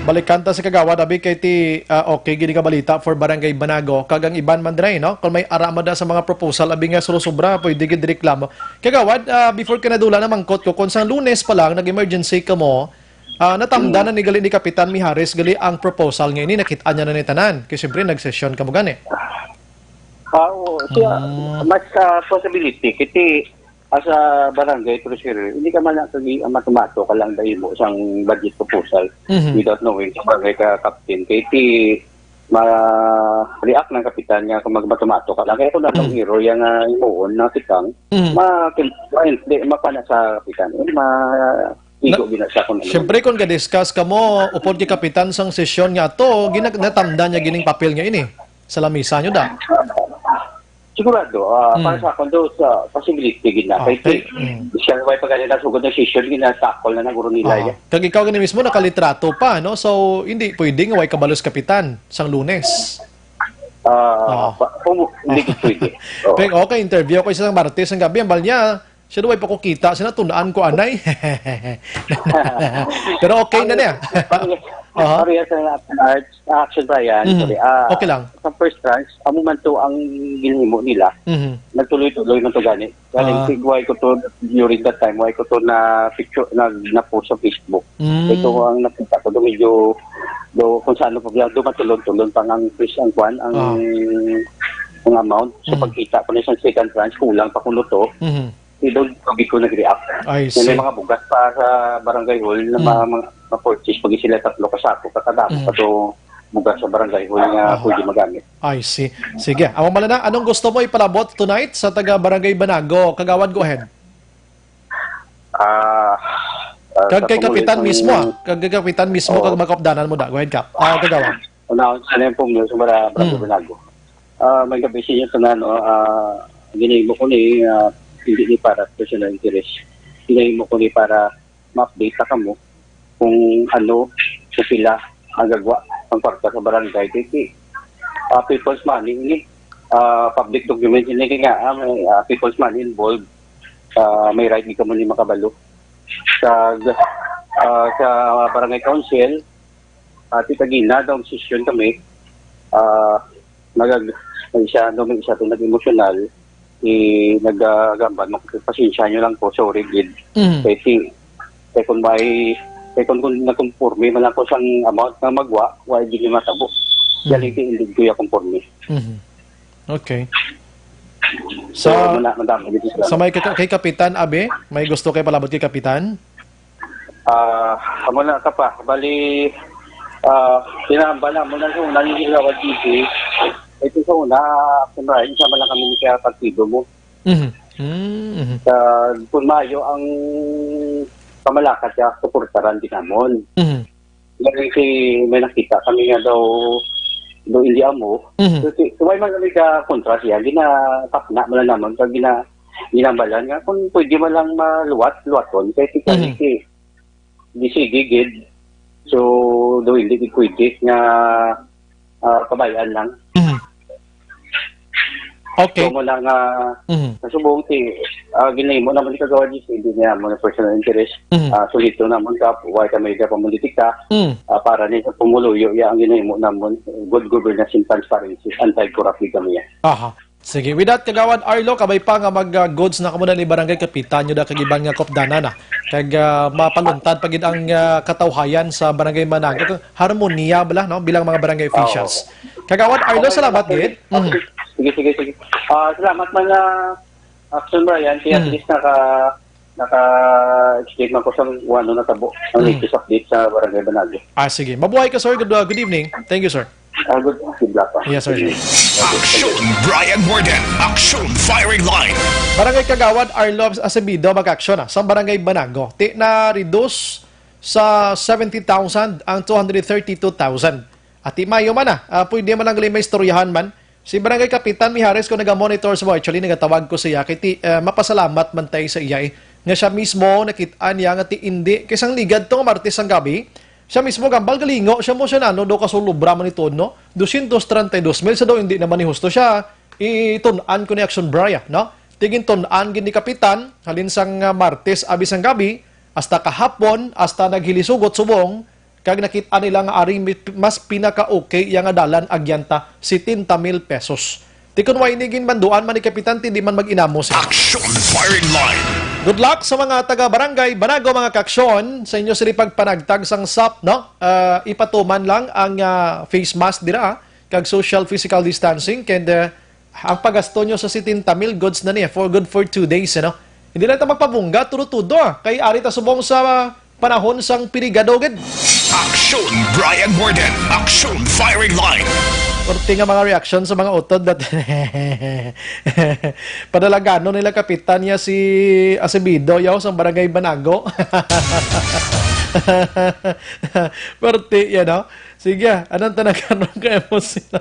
Balikan ta si Kagawad, abi, kay ti, ah, okay, gini ka balita for Barangay Banago. Kag ang iban man dre, no? Kung may ara man da sa mga proposal, abi nga sulusubra, pwede gid reklamo. Kagawad, ah, before ka nadula, namangkot ko, kung sang Lunes pa lang, nag-emergency ka mo, ah, natamda Hmm. na ni gali ni Kapitan Mijares gali ang proposal nga ini, nakit-an niya na ni tanan. Kay siyempre, nag-session ka mo gani. Ah, oo. Siya, Mm. mas, ah, possibility, kiti, as a barangay treasurer, hindi ka man lang kagi-, ah, matumato ka lang dahil mo sang budget proposal Mhm. without knowing sa barangay ka captain. Kay ti, ma-react ng kapitan nga kung magmatumato ka lang. Kaya kung anong Mm. error yan nga imuon na tikang, Mm. ma-, ma-, hindi, mapana sa kapitan. Eh, ma-, igo Na-, gina siya kung ano. Siyempre, kung ga-discuss ka mo, upod kay kapitan sang sesyon nga ato, ginag-, natamdan niya gining papel nga ini. Sa lamisa nyo da. Sigurado, ah, Mm. para sa akon do, sa possibility gid na. Kay Okay. ti-, Mm. siya way pa gani nasugod na session, ginatakol na naguro nila Oo. yan. Kag ikaw gani mismo nakalitrato pa, no? So, hindi pwede nga way kabalo si kapitan sang Lunes. Ah, Oo. pa-, kung hindi gid pwede. Oo. Pero okay, interview ko isang Martes ang gabi, ang balnya, siya daw ay pa ko kita, siya natun-an ko, anay. Pero okay na niya. Ang, Aha. ang, ang, ang Action Brian, Mhm. sorry. Ah, Okay lang. sa first tranche, amo man to ang ginhimo nila. Mhm. Nagtuloy-tuloy man to gani. Galing Ah. si-, why ko to, during that time, why ko to na picture, na, na-post sa Facebook. Mm. Ito ang nakita ko, do medyo, do, kung saan pa, do matulon-tulon pa ang, ang kwan, ang, Ah. ang amount. So, Mhm. pagkita ko na sa second tranche, kulang pa kuno to. Mhm. Idol, tubig ko nag-react. I Na may see. mga bugas pa sa barangay hall na Mm. ma-, ma-, ma-purchase pag sila tatlo ka sako, kakadamo Mm. pa to bugas sa barangay hall nga Aha. pwede magamit. I see. Sige. Amo man na, anong gusto mo ipalabot tonight sa taga Barangay Banago? Kagawad, go ahead. Ah, ah, Kag sa kay pamulong Kapitan sang mismo, ah. Kag kay Kapitan mismo, Oo. kag mga kaupdanan mo da. Go ahead, Kap. Ah, Kagawad. Unahon sa nang pumyo sa mara-, Mm. Barangay Banago. Ah, may gabi sa inyo tanan, no? Ah, ginahimo ko ni, ah, hindi ni para sa personal interest. Ginahimo ko ni para ma-update ta kamo kung ano, kung pila ang gagwa ang kwarta sa barangay. Kay, kay, ah, people's money ini, ah, public document ini, kay nga, ah, may, ah, people's money involved. Ah, may right di kamo ni makabalo. Sa, ah, sa barangay council, ah, ti kagina daw session kami, ah, nagag-, may isa, no, may isa to nag-emosyonal, eh, nag-, ah, gamban, mag-, pasensya nyo lang po, sorry, gid. Mhm. Kay si, kay kung may, kay kung, kung nagkumporme man ako sang amount nga magwa, wa gid ni matabo. Mhm. Dali kay hindi ko ya kumporme. Mhm. Okay. So, Sa, muna, madami dito sa sa may kay, kay Kapitan, Abi, may gusto kay palabot kay Kapitan? Ah, amo na ka pa. Bali, ah, pinahambal na mo na sa una, yung ginawa, G P. Ito sa una, kunwari, isa man lang kami ni kaya partido mo. Mhm. Mm, mhm. Sa, kung maayo ang pamalakat niya, suportaran din namon. Mhm. Ngayon, si, may nakita kami nga daw, daw hindi amo. Mhm. So, si, so, may man kami ka kontra siya, ginatapna mo lang naman, pag gina-, ginabalan nga, kung pwede man lang maluwat, luwaton, kay si Mhm. Kaliki, di sige, gid. So, daw hindi gid pwede nga, ah, kabayaan lang. Mhm. Okay. So, mo lang, ah, Mhm. nasubong si, ah, ginahimo naman ni Kagawad G C, hindi niya mo na personal interest. Mhm. Ah, solito naman ka, why ka may ka pamulitika, Mm. ah, para ni sa pumuluyo, ya ang ginahimo naman, good governance and transparency, anti-corrupt gid kami yan. Aha. Sige, with that, Kagawad Arlo, kabay pa nga mag, ah, goods na kamo na ni Barangay Kapitan, nyo da kag iban nga kopdanan, ah. Kag, ah, mapaluntad pa gid ang, ah, katawhayan sa Barangay Banago. Harmonia bala, no, bilang mga barangay Oo. officials. Kagawad Arlo, Okay, salamat okay. gid. Mhm. Sige, sige, sige. Ah, salamat man, ah, Action Brian, kaya at Mhm. least naka, naka-explain man ko sa kung ano natabo ang Mhm. latest update sa Barangay Banago. Ah, sige. Mabuhay ka, sir. Good, uh, good evening. Thank you, sir. Ah, good, good luck pa. Yes, sir. Sige. Action Brian Morden. Action Firing Line. Barangay Kagawad Arlo Acevedo mag-action, ah, sa Barangay Banago. Ti na-reduce sa seventy thousand ang two hundred thirty-two thousand. Ati mayo man na, ah, pwede man lang gali may istoryahan man. Si Barangay Kapitan Mijares ko naga-monitor sa mo, actually, nagatawag ko sa iya, kay ti, ah, mapasalamat man tayo sa iya, eh, nga siya mismo nakit-an niya nga ti indi, kay sang ligad to nga Martes sang gabi, siya mismo gambal galingo, siya mo siya nano daw kasulubra man ito, no? Dosyentos treinta y dos mil sa daw, hindi naman ni husto siya, itun-an ko ni Action Brian, no? Tigin tun-an gid ni Kapitan, halin sang, ah, Martes, abi sang gabi, hasta kahapon, hasta naghilisugot subong, kag nakit-an nila nga ari mi-, mas pinaka-okay iya nga dalan agyanta, setenta mil pesos. Ti kun way ni ginbanduan man ni Kapitan, ti di man mag-inamo sila. Action Firing Line. Good luck sa mga taga Barangay Banago, mga kaaksyon, sa inyo sila pagpanagtag sang sap, no? Ah, ipatuman lang ang, ah, face mask dira, ah, kag social physical distancing, kag, ah, ang paggasto nyo sa setenta mil, goods na niya for good for two days, ano? Hindi lang ta magpabungga, tudo-tudo, ah. Kay ari ta subong sa panahon sang pirigado gid. Action Brian Morden. Action Firing Line. Korte nga mga reaction sa mga utod dat-, padalagano nila Kapitan niya si Acevedo, yaw, sa Barangay Banago. Korte yan, no? Sige, anong tanagan ron kaya mo sila?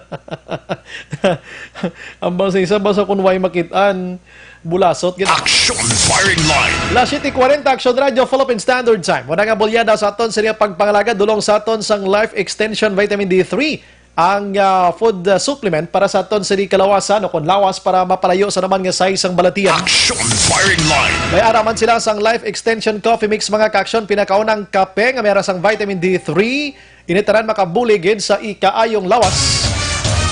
Ang bang sa isa, basta kung way makit-an, bulasot gid. Action Firing Line. Las siete cuarenta, Action Radio, Philippine Standard Time. Muna nga bulyada sa aton sa iyang pagpangalaga, dulong sa aton sang Life Extension Vitamin D three, ang, ah, food, ah, supplement para sa aton sa di kalawasan o kung lawas para mapalayo sa naman nga size sang balatian. Action Firing Line. May araman sila sang Life Extension Coffee Mix, mga kaaksyon, pinakaunang kape nga may ara sang vitamin D three, ini tanan makabulig gid sa ikaayong lawas.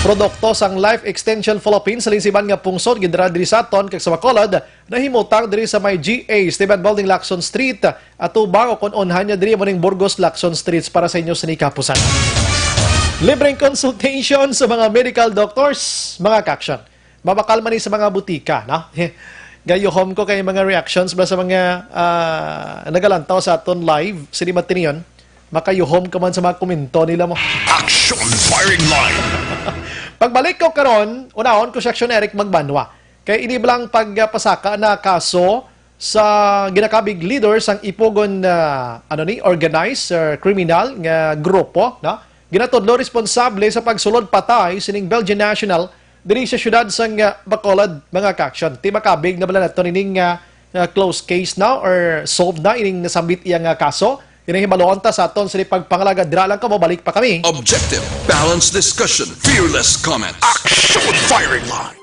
Produkto sang Life Extension Philippines sa linsiban nga pungsod, gidara diri sa aton kag sa Bacolod, nahimutang diri sa may G A Esteban Building, Lacson Street, atubang o kon unhan niya diri mo ning Burgos, Lacson Streets para sa inyo sini kapusan. Libreng consultation sa mga medical doctors, mga kaaksyon. Mabakal man ni sa mga butika, no? Gayuhom ko kay mga reactions ba sa mga, ah, nagalantaw sa aton live, sini matiniyon. Makayuhom ka man sa mga komento nila mo. Action Firing Line. Pagbalik ko karon, unahon ko si Action Eric Magbanwa. Kay ini bala ang pagpasaka na kaso sa ginakabig leader sang Ipugon, ah, ano ni, organized or criminal nga grupo, no? Ginatudlo responsable sa pagsulod patay sining Belgian national diri sa siyudad sang, ah, Bacolod, mga ka-action. Ti makabig na bala nato nining, ah, ah, close case na or solved na ining nasambit iya nga kaso? Ining hibaluon ta sa aton sa pagpangalaga. Dira lang kamo, balik pa kami. Objective, balanced discussion, fearless comment. Action Firing Line.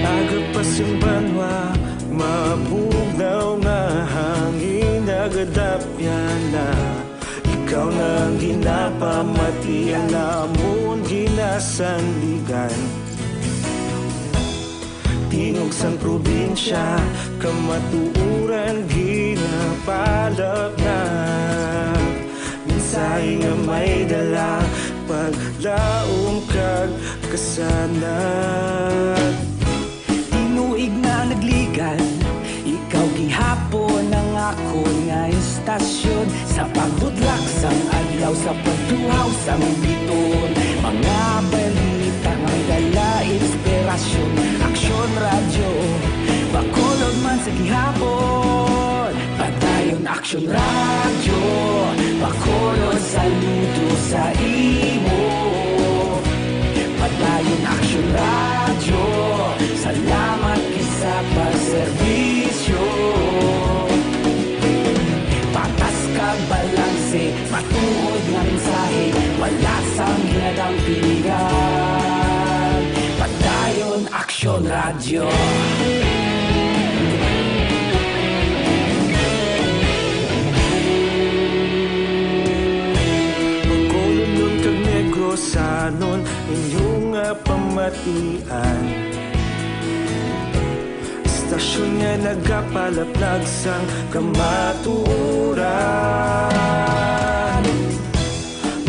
Agapas ang banwa, mabugnaw nga hangin, nagadapyan na. Ikaw na ang ginapamati, ang amon ginasandigan. Tingog sang probinsya, kamatuoran ginapalapnag. Mensahe nga may dala, paglaom kag kasanag. Tinuig na nagligad, ikaw gihapon ang akon nga istasyon. Sa pagbudlak sang adlaw, sa pagtuhaw sang bituon, mga balita nga may dala inspirasyon. Aksyon Radyo, Bacolod man sa gihapon. Padayon Aksyon Radyo, Bacolod, saludo sa imo. Padayon Aksyon Radyo, salamat gid sa pagserbisyo. Patas kag balanse, matuod nga mensahe, wala sang ginadampingan. Padayon Aksyon Radyo. Bacolod kag Negros, sanon inyo nga pamatian. Istasyon nga nagapalaplag sang kamatuoran.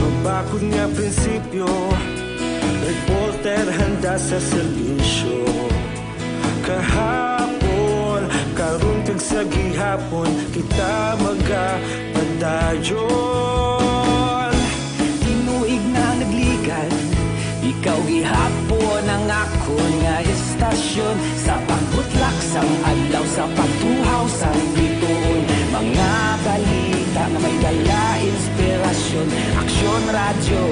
Mabakod nga prinsipyo, reporter handa sa serbisyo. Kahapon, karon kag sa gihapon, kita magapadayon. Tinuig na nagligad, ikaw gihapon ang akon nga istasyon. Sa pagbutlak sang adlaw, sa pagtuhaw sang bituon, mga balita nga may dala inspirasyon. Aksyon Radyo,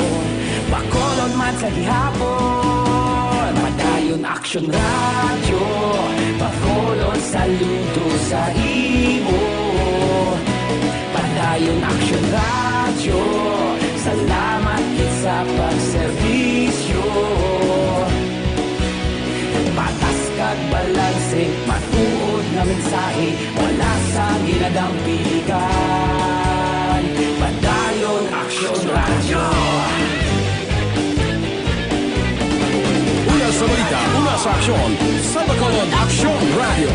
Bacolod man sa gihapon. Padayon Aksyon Radyo, Bacolod, saludo sa imo. Padayon Aksyon Radyo, salamat gid sa pagserbisyo. Patas kag balanse, matuod nga mensahe, wala sang ginadampigan. Padayon Aksyon Radyo. Una sa balita, una sa aksyon, sa Bacolod Aksyon Radyo.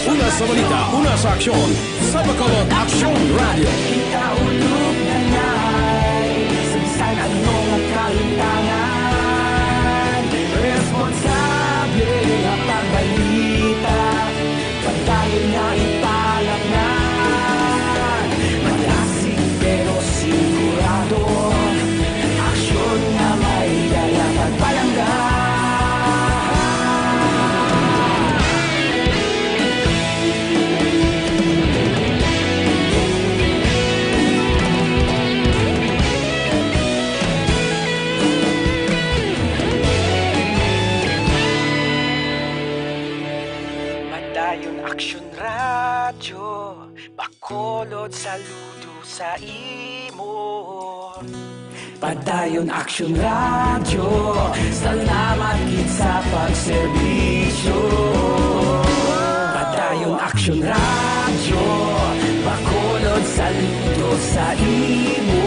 Una sa balita, una sa aksyon, sa Bacolod Aksyon Radyo. Kita ulog na ngay, sa bisan ano nga kalintangan, responsable nga pagbalita, padayon nga ipalapngan. Malasig pero sigurado, aksyon nga may dala pagpalangga. Padayon Aksyon Radyo, Bacolod, saludo sa imo. Padayon Aksyon Radyo, salamat gid sa pagserbisyo. Padayon Aksyon Radyo, Bacolod, saludo sa imo.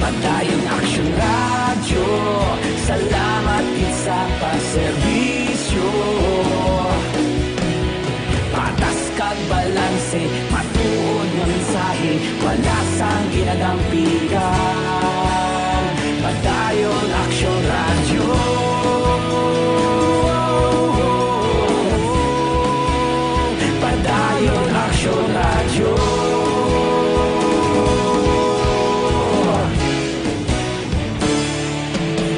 Padayon Salamat gid sa pagserbisyo. Patas kag balanse, matuod nga mensahe, wala sang ginadampigan. Padayon Aksyon Radyo. Padayon Aksyon Radyo.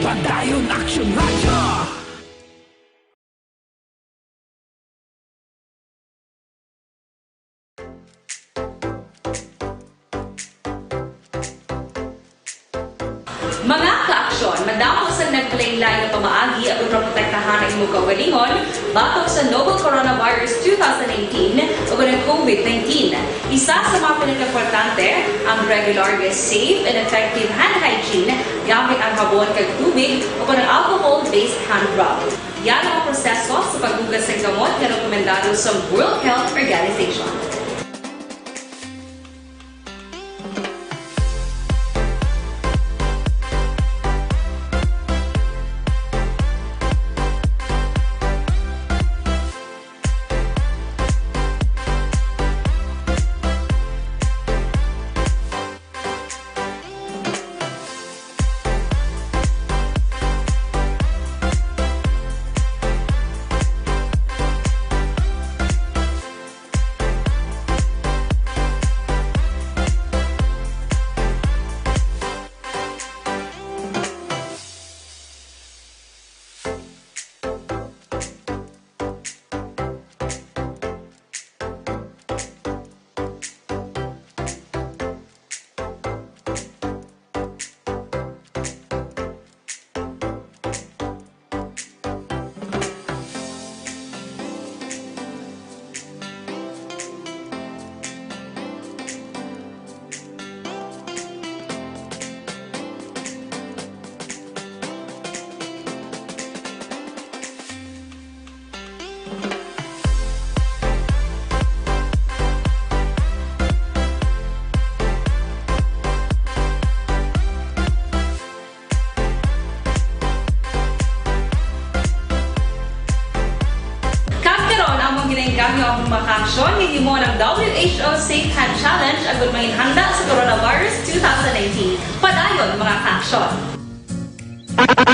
Padayon Aksyon Radyo. Mga kaaksyon, madamo sang nagkalainlain nga pamaagi agud maprotektahan ang imo kaugalingon batok sa novel coronavirus two thousand nineteen ug ang COVID nineteen. Isa sa mga pinakaimportante ang regular nga safe and effective hand hygiene gamit ang habon kag tubig o kon ang alcohol-based hand rub. Yan ang proseso sa paghugas sang kamot nga rekomendado sa World Health Organization. Kag karon, among ginaengganyo ang mga kaaksyon nga himo ng W H O Safe Hand Challenge agud manginhanda sa coronavirus two thousand nineteen. Padayon, mga kaaksyon.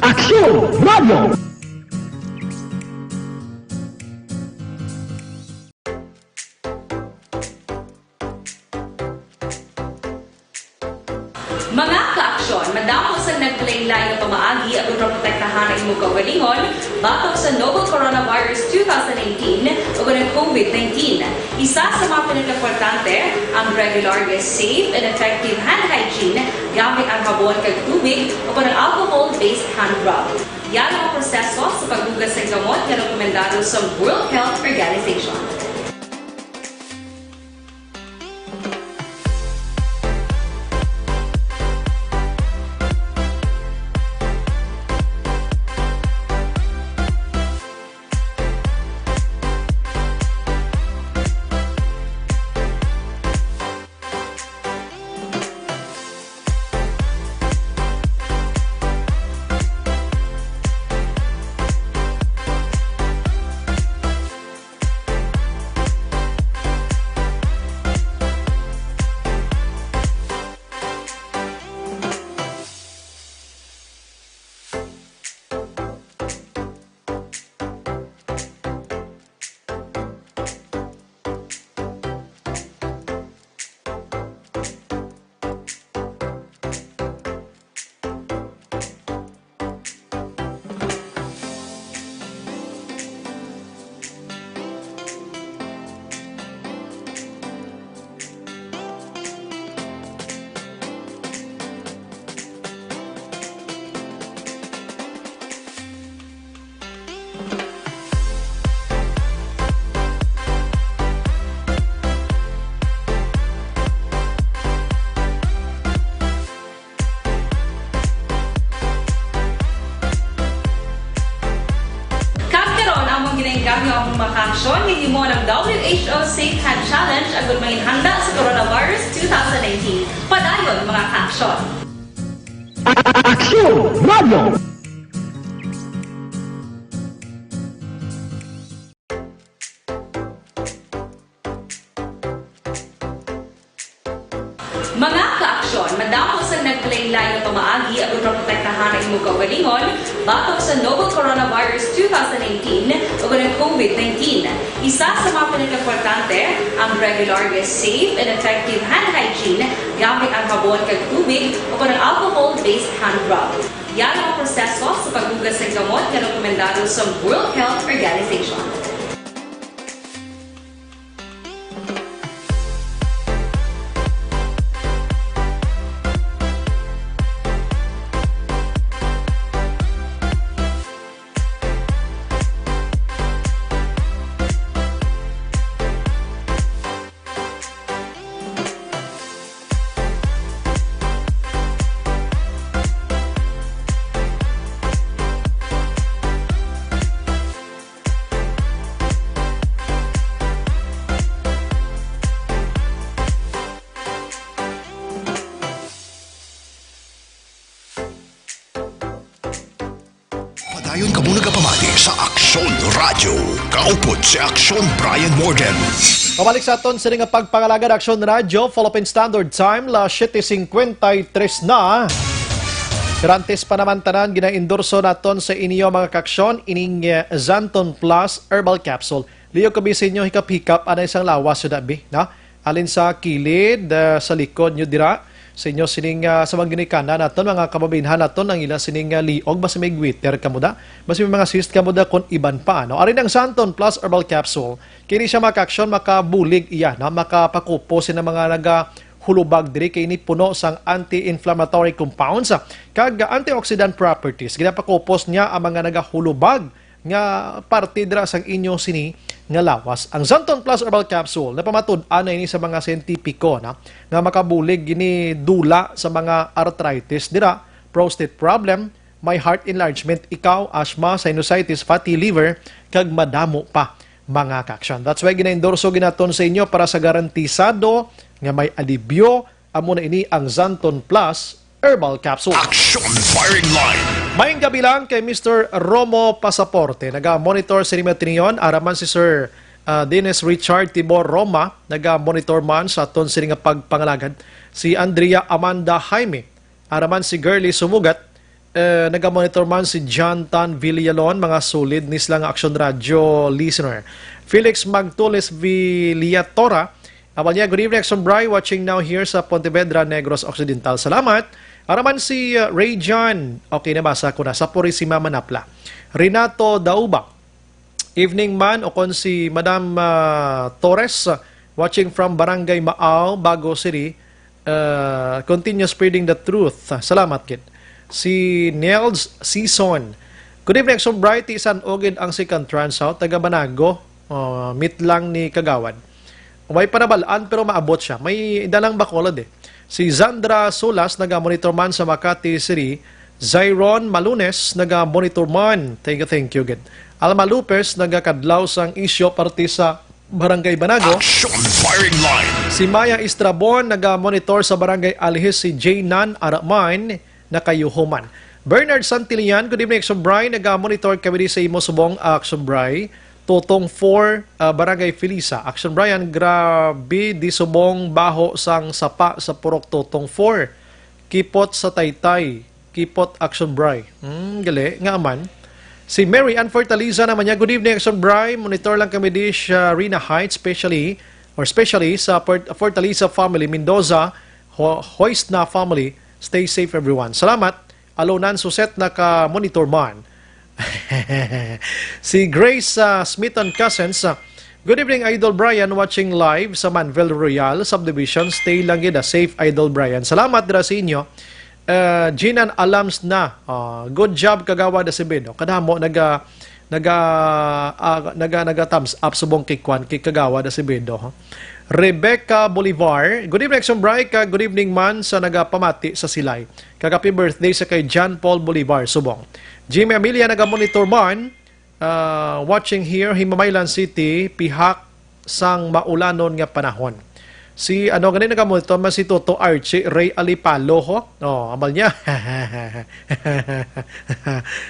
Aksyon Radio! Mga kaaksyon, madamo sang nagkalainlain nga pamaagi agud maprotektahan ang imo kaugalingon batok sa novel coronavirus two thousand nineteen ug ang COVID nineteen. Isa sa mga pinakaimportante ang regular nga safe and effective hand hygiene gamit ang habon kag tubig o kon ang alcohol-based hand rub. Yan ang proseso sa paghugas sang kamot nga rekomendado sa World Health Organization. Kag karon, among ginaengganyo ang mga kaaksyon nga himo ng W H O Safe Hand Challenge agud manginhanda sa coronavirus two thousand nineteen. Padayon, mga kaaksyon. Aksyon Radio! Mga kaaksyon, madamo sang naglain-lain nga pamaagi aron maprotektahan ang imong kaugalingon batok sa novel coronavirus two thousand nineteen o ang COVID nineteen. Isa sa mga pinakaimportante, ang regular nga safe and effective hand hygiene gamit ang habon kag tubig o ang alcohol-based hand rub. Yan ang proseso sa paghugas ng gamot nga rekomendado sa World Health Organization. Padayon kamo nagapamati sa Aksyon Radyo. Kaupod si Aksyon Brian Morgan. Pabalik sa aton sini nga pagpangalagad, Aksyon Radyo, Philippine Standard Time, las siete cincuenta y tres na. Pero antes pa naman tanan, ginaendorso naton sa inyo, mga kaaksyon, ining, eh, Xanthone Plus Herbal Capsule. Liyo kami sa inyo, hikap-hikap, anay sang lawas sa dabi, no? Alin sa kilid, ah, sa likod nyo dira, sa inyo sining, ah, sa mga ginikanan naton, mga kababainhan naton, ang ila sining, ah, liog, basi may goiter kamo da, basi may mga cyst kamo da, kung iban pa, no? Ari ang Xanthone Plus Herbal Capsule, kini siya, mga kaaksyon, makabulig iya, no? Makapakupos sa mga nagahulubag diri, kay ini puno sang anti-inflammatory compounds, ah, kag antioxidant properties. Ginapakupos niya ang mga nagahulubag nga parte dira sang inyo sini nga lawas. Ang Xanthone Plus Herbal Capsule, napamatud-an na ini sa mga siyentipiko, na, nga makabulig ini dula sa mga arthritis dira, prostate problem, may heart enlargement ikaw, asthma, sinusitis, fatty liver, kag madamo pa, mga kaaksyon. That's why ginaendorso ginaton sa inyo para sa garantisado nga may alibyo. Amo na ini ang Xanthone Plus Herbal Capsule. Action Firing Line. Mayong gabi lang kay Mister Romo Pasaporte. Naga-monitor sa Lima Tinion. Araman si Sir, ah, Dennis Richard Tibor Roma. Naga-monitor man sa aton sini nga pagpangalagad. Si Andrea Amanda Jaime. Araman si Girly Sumugat. Eh, naga-monitor man si John Tan Villalon, mga solid ni sila nga Aksyon Radyo listener. Felix Magtulis Villatora, abal niya, "Good evening, Aksyon Bri, watching now here sa Pontevedra, Negros Occidental." Salamat. Araman si, uh, Ray John, okay, nabasa ko na, sa Purisima, Manapla. Renato Dauba, evening man, o kon si Madam, ah, Torres, ah, watching from Barangay Maaw, Bago City, ah, continue spreading the truth. Salamat gid. Si Nels Season. "Good evening, Aksyon Bri, tiisan ugid ang second tranche out, taga Banago. Ah, meet lang ni Kagawad." May panabal-an, pero maabot siya. May dalang Bacolod eh. Si Zandra Sulas, naga-monitor man sa Makati City. Zyron Malunes, naga-monitor man. Thank you, thank you, gid. Alma Lopez, nagakadlaw sang isyo parte sa Barangay Banago. Action Firing Line. Si Maya Estrabon, naga-monitor sa Barangay Alihis. Si Jaynan Araman, nakayuhuman. Bernard Santillan, "Good evening, Aksyon Bri. Naga-monitor kami di sa imo subong, Aksyon Bri." Totong four, ah, Barangay Felisa. Aksyon Brian, grabe di subong baho sang sapa sa Purok Totong four. Kipot sa Taytay. Kipot, Aksyon Bri. Hmm, gali. Nga man. Si Mary Ann Fortaleza naman niya, "Good evening, Aksyon Bri. Monitor lang kami di sa Rina Heights, especially, or especially sa Port-, Fortaleza family, Mendoza, Ho-, Hoisna family. Stay safe, everyone." Salamat. Alonan Suset naka-monitor man. Si Grace, ah, Smithon Cousins, ah, "Good evening, Idol Brian. Watching live sa Manvel Royal Subdivision. Stay lang gid, ah, safe, Idol Brian." Salamat dira sa inyo. Ah, Jinan Alams na. Ah, good job, Kagawad Acevedo. Kadamo naga, naga, ah, naga, naga thumbs up subong kay kwan, kay Kagawad Acevedo, ha? Rebecca Bolivar, "Good evening, Aksyon Bri, kag good evening man sa nagapamati sa Silay. Kag happy birthday sa kay John Paul Bolivar, subong." Jimmy Amelia, naga-monitor man, ah, watching here, Himamaylan City, pihak sang maulanon nga panahon. Si, ano gani na kamo ito, mas si Toto Archie Ray Alipalo, ho? Oh, amal niya.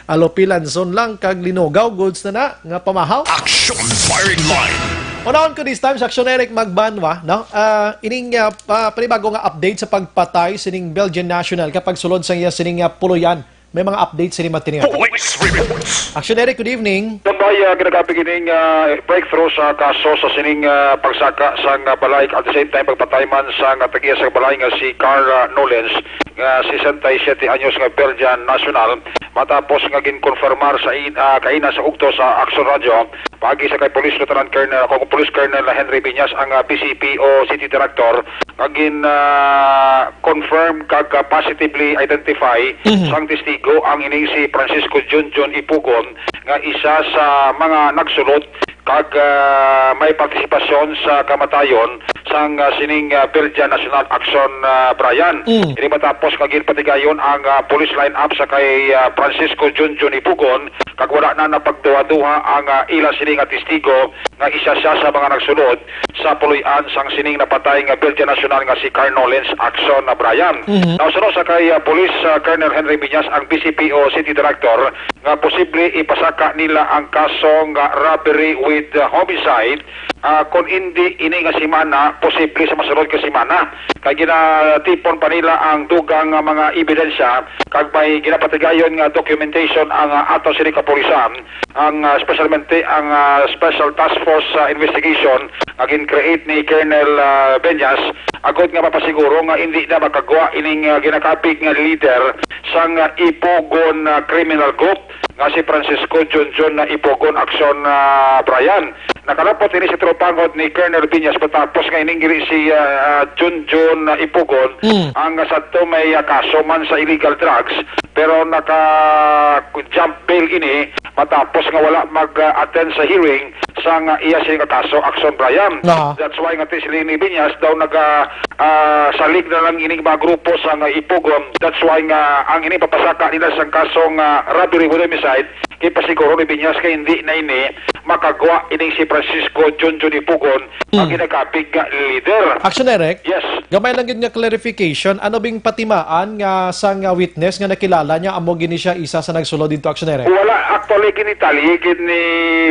Alopilanson lang kag linugaw, goods na na nga pamahaw. Action Firing Line. Unahon ko this time sa Action Eric Magbanwa, no? Ah, ining, ah, pa-, panibago nga update sa pagpatay sining Belgian national kapag sulod sa iya sining, ah, puloy-an. May mga updates sini, Martin. Police reports. Action Eric, good evening. Tambay, ah, ginagapig ining, ah, breakthrough sa kaso sa sining, ah, pagsaka sang, ah, balay, at the same time pagpatay man sang, ah, tag-iya sang balay nga si Carl, ah, Nolens, nga sesenta y siete anyos nga Belgian national, matapos nga ginkonfirmar sa in-, ah, kaina sa ugto sa Action Radio, paagi sa kay Police Lieutenant Colonel, ako, Police Colonel Henry Viñas, ang, ah, B C P O City Director, nga gin, ah, confirm kag, ah, positively identify Mhm. sang testigo ang ining si Francisco Junjun Ipugon, nga isa sa mga nagsulod kag, ah, may partisipasyon sa kamatayon sang, ah, sining, ah, Belgian National Action, ah, Brian. Mm. Ini matapos nga ginpatigayon ang, ah, police lineup sa kay, ah, Francisco Junjun Ipugon, kag wala na napagduha-duha ang, ah, ila sini nga testigo nga isa siya sa mga nagsulod sa puloy-an sang sining napatay nga Belgian national nga si Carl Nolens Action na Brian. Mhm. Nausuno sa kay, ah, Police, ah, Colonel Henry Viñas ang B C P O City Director nga posible ipasaka nila ang kaso nga robbery with, ah, homicide, ah, kon indi ini nga semana, posible sa masunod nga semana. Kay ginatipon pa nila ang dugang nga mga ebidensya kag may ginapatigayon nga documentation ang, ah, ato sini kapulisan, ang, ah, espesyalmente ang, ah, Special Task Force, ah, Investigation nga gin-create ni Colonel, ah, Beñas, agod nga mapasiguro nga indi na makagwa ining, ah, ginakapig nga leader sang, ah, Ipugon, ah, criminal group nga si Francisco Junjun na Ipugon Action, ah, Brian. Nakalapot ini sa trupangon ni Colonel Viñas matapos nga ining dili si, ah, ah, Junjun, ah, Ipugon Mm. ang sadto may, ah, kaso man sa illegal drugs, pero naka-jump bail ini matapos nga wala mag-attend sa hearing sang, ah, iya sini nga kaso, Action Brian. Aha. That's why nga ti sila ni Viñas daw naga, ah, salig na lang ining mga grupo sang, ah, Ipugon. That's why nga ang ini papasaka nila sang kasong, ah, robbery with homicide, kay pasiguro ni Viñas kay hindi na ini makagwa ining si Francisco Junjun Ipugon ang Mm. ginakapig nga leader. Action Eric? Yes. Gamay lang gid nga clarification, ano bing patimaan nga sang, ah, witness nga nakilala niya amo gini siya isa sa nagsulod didto, Action Eric? Wala, actually, ginitalye gid ni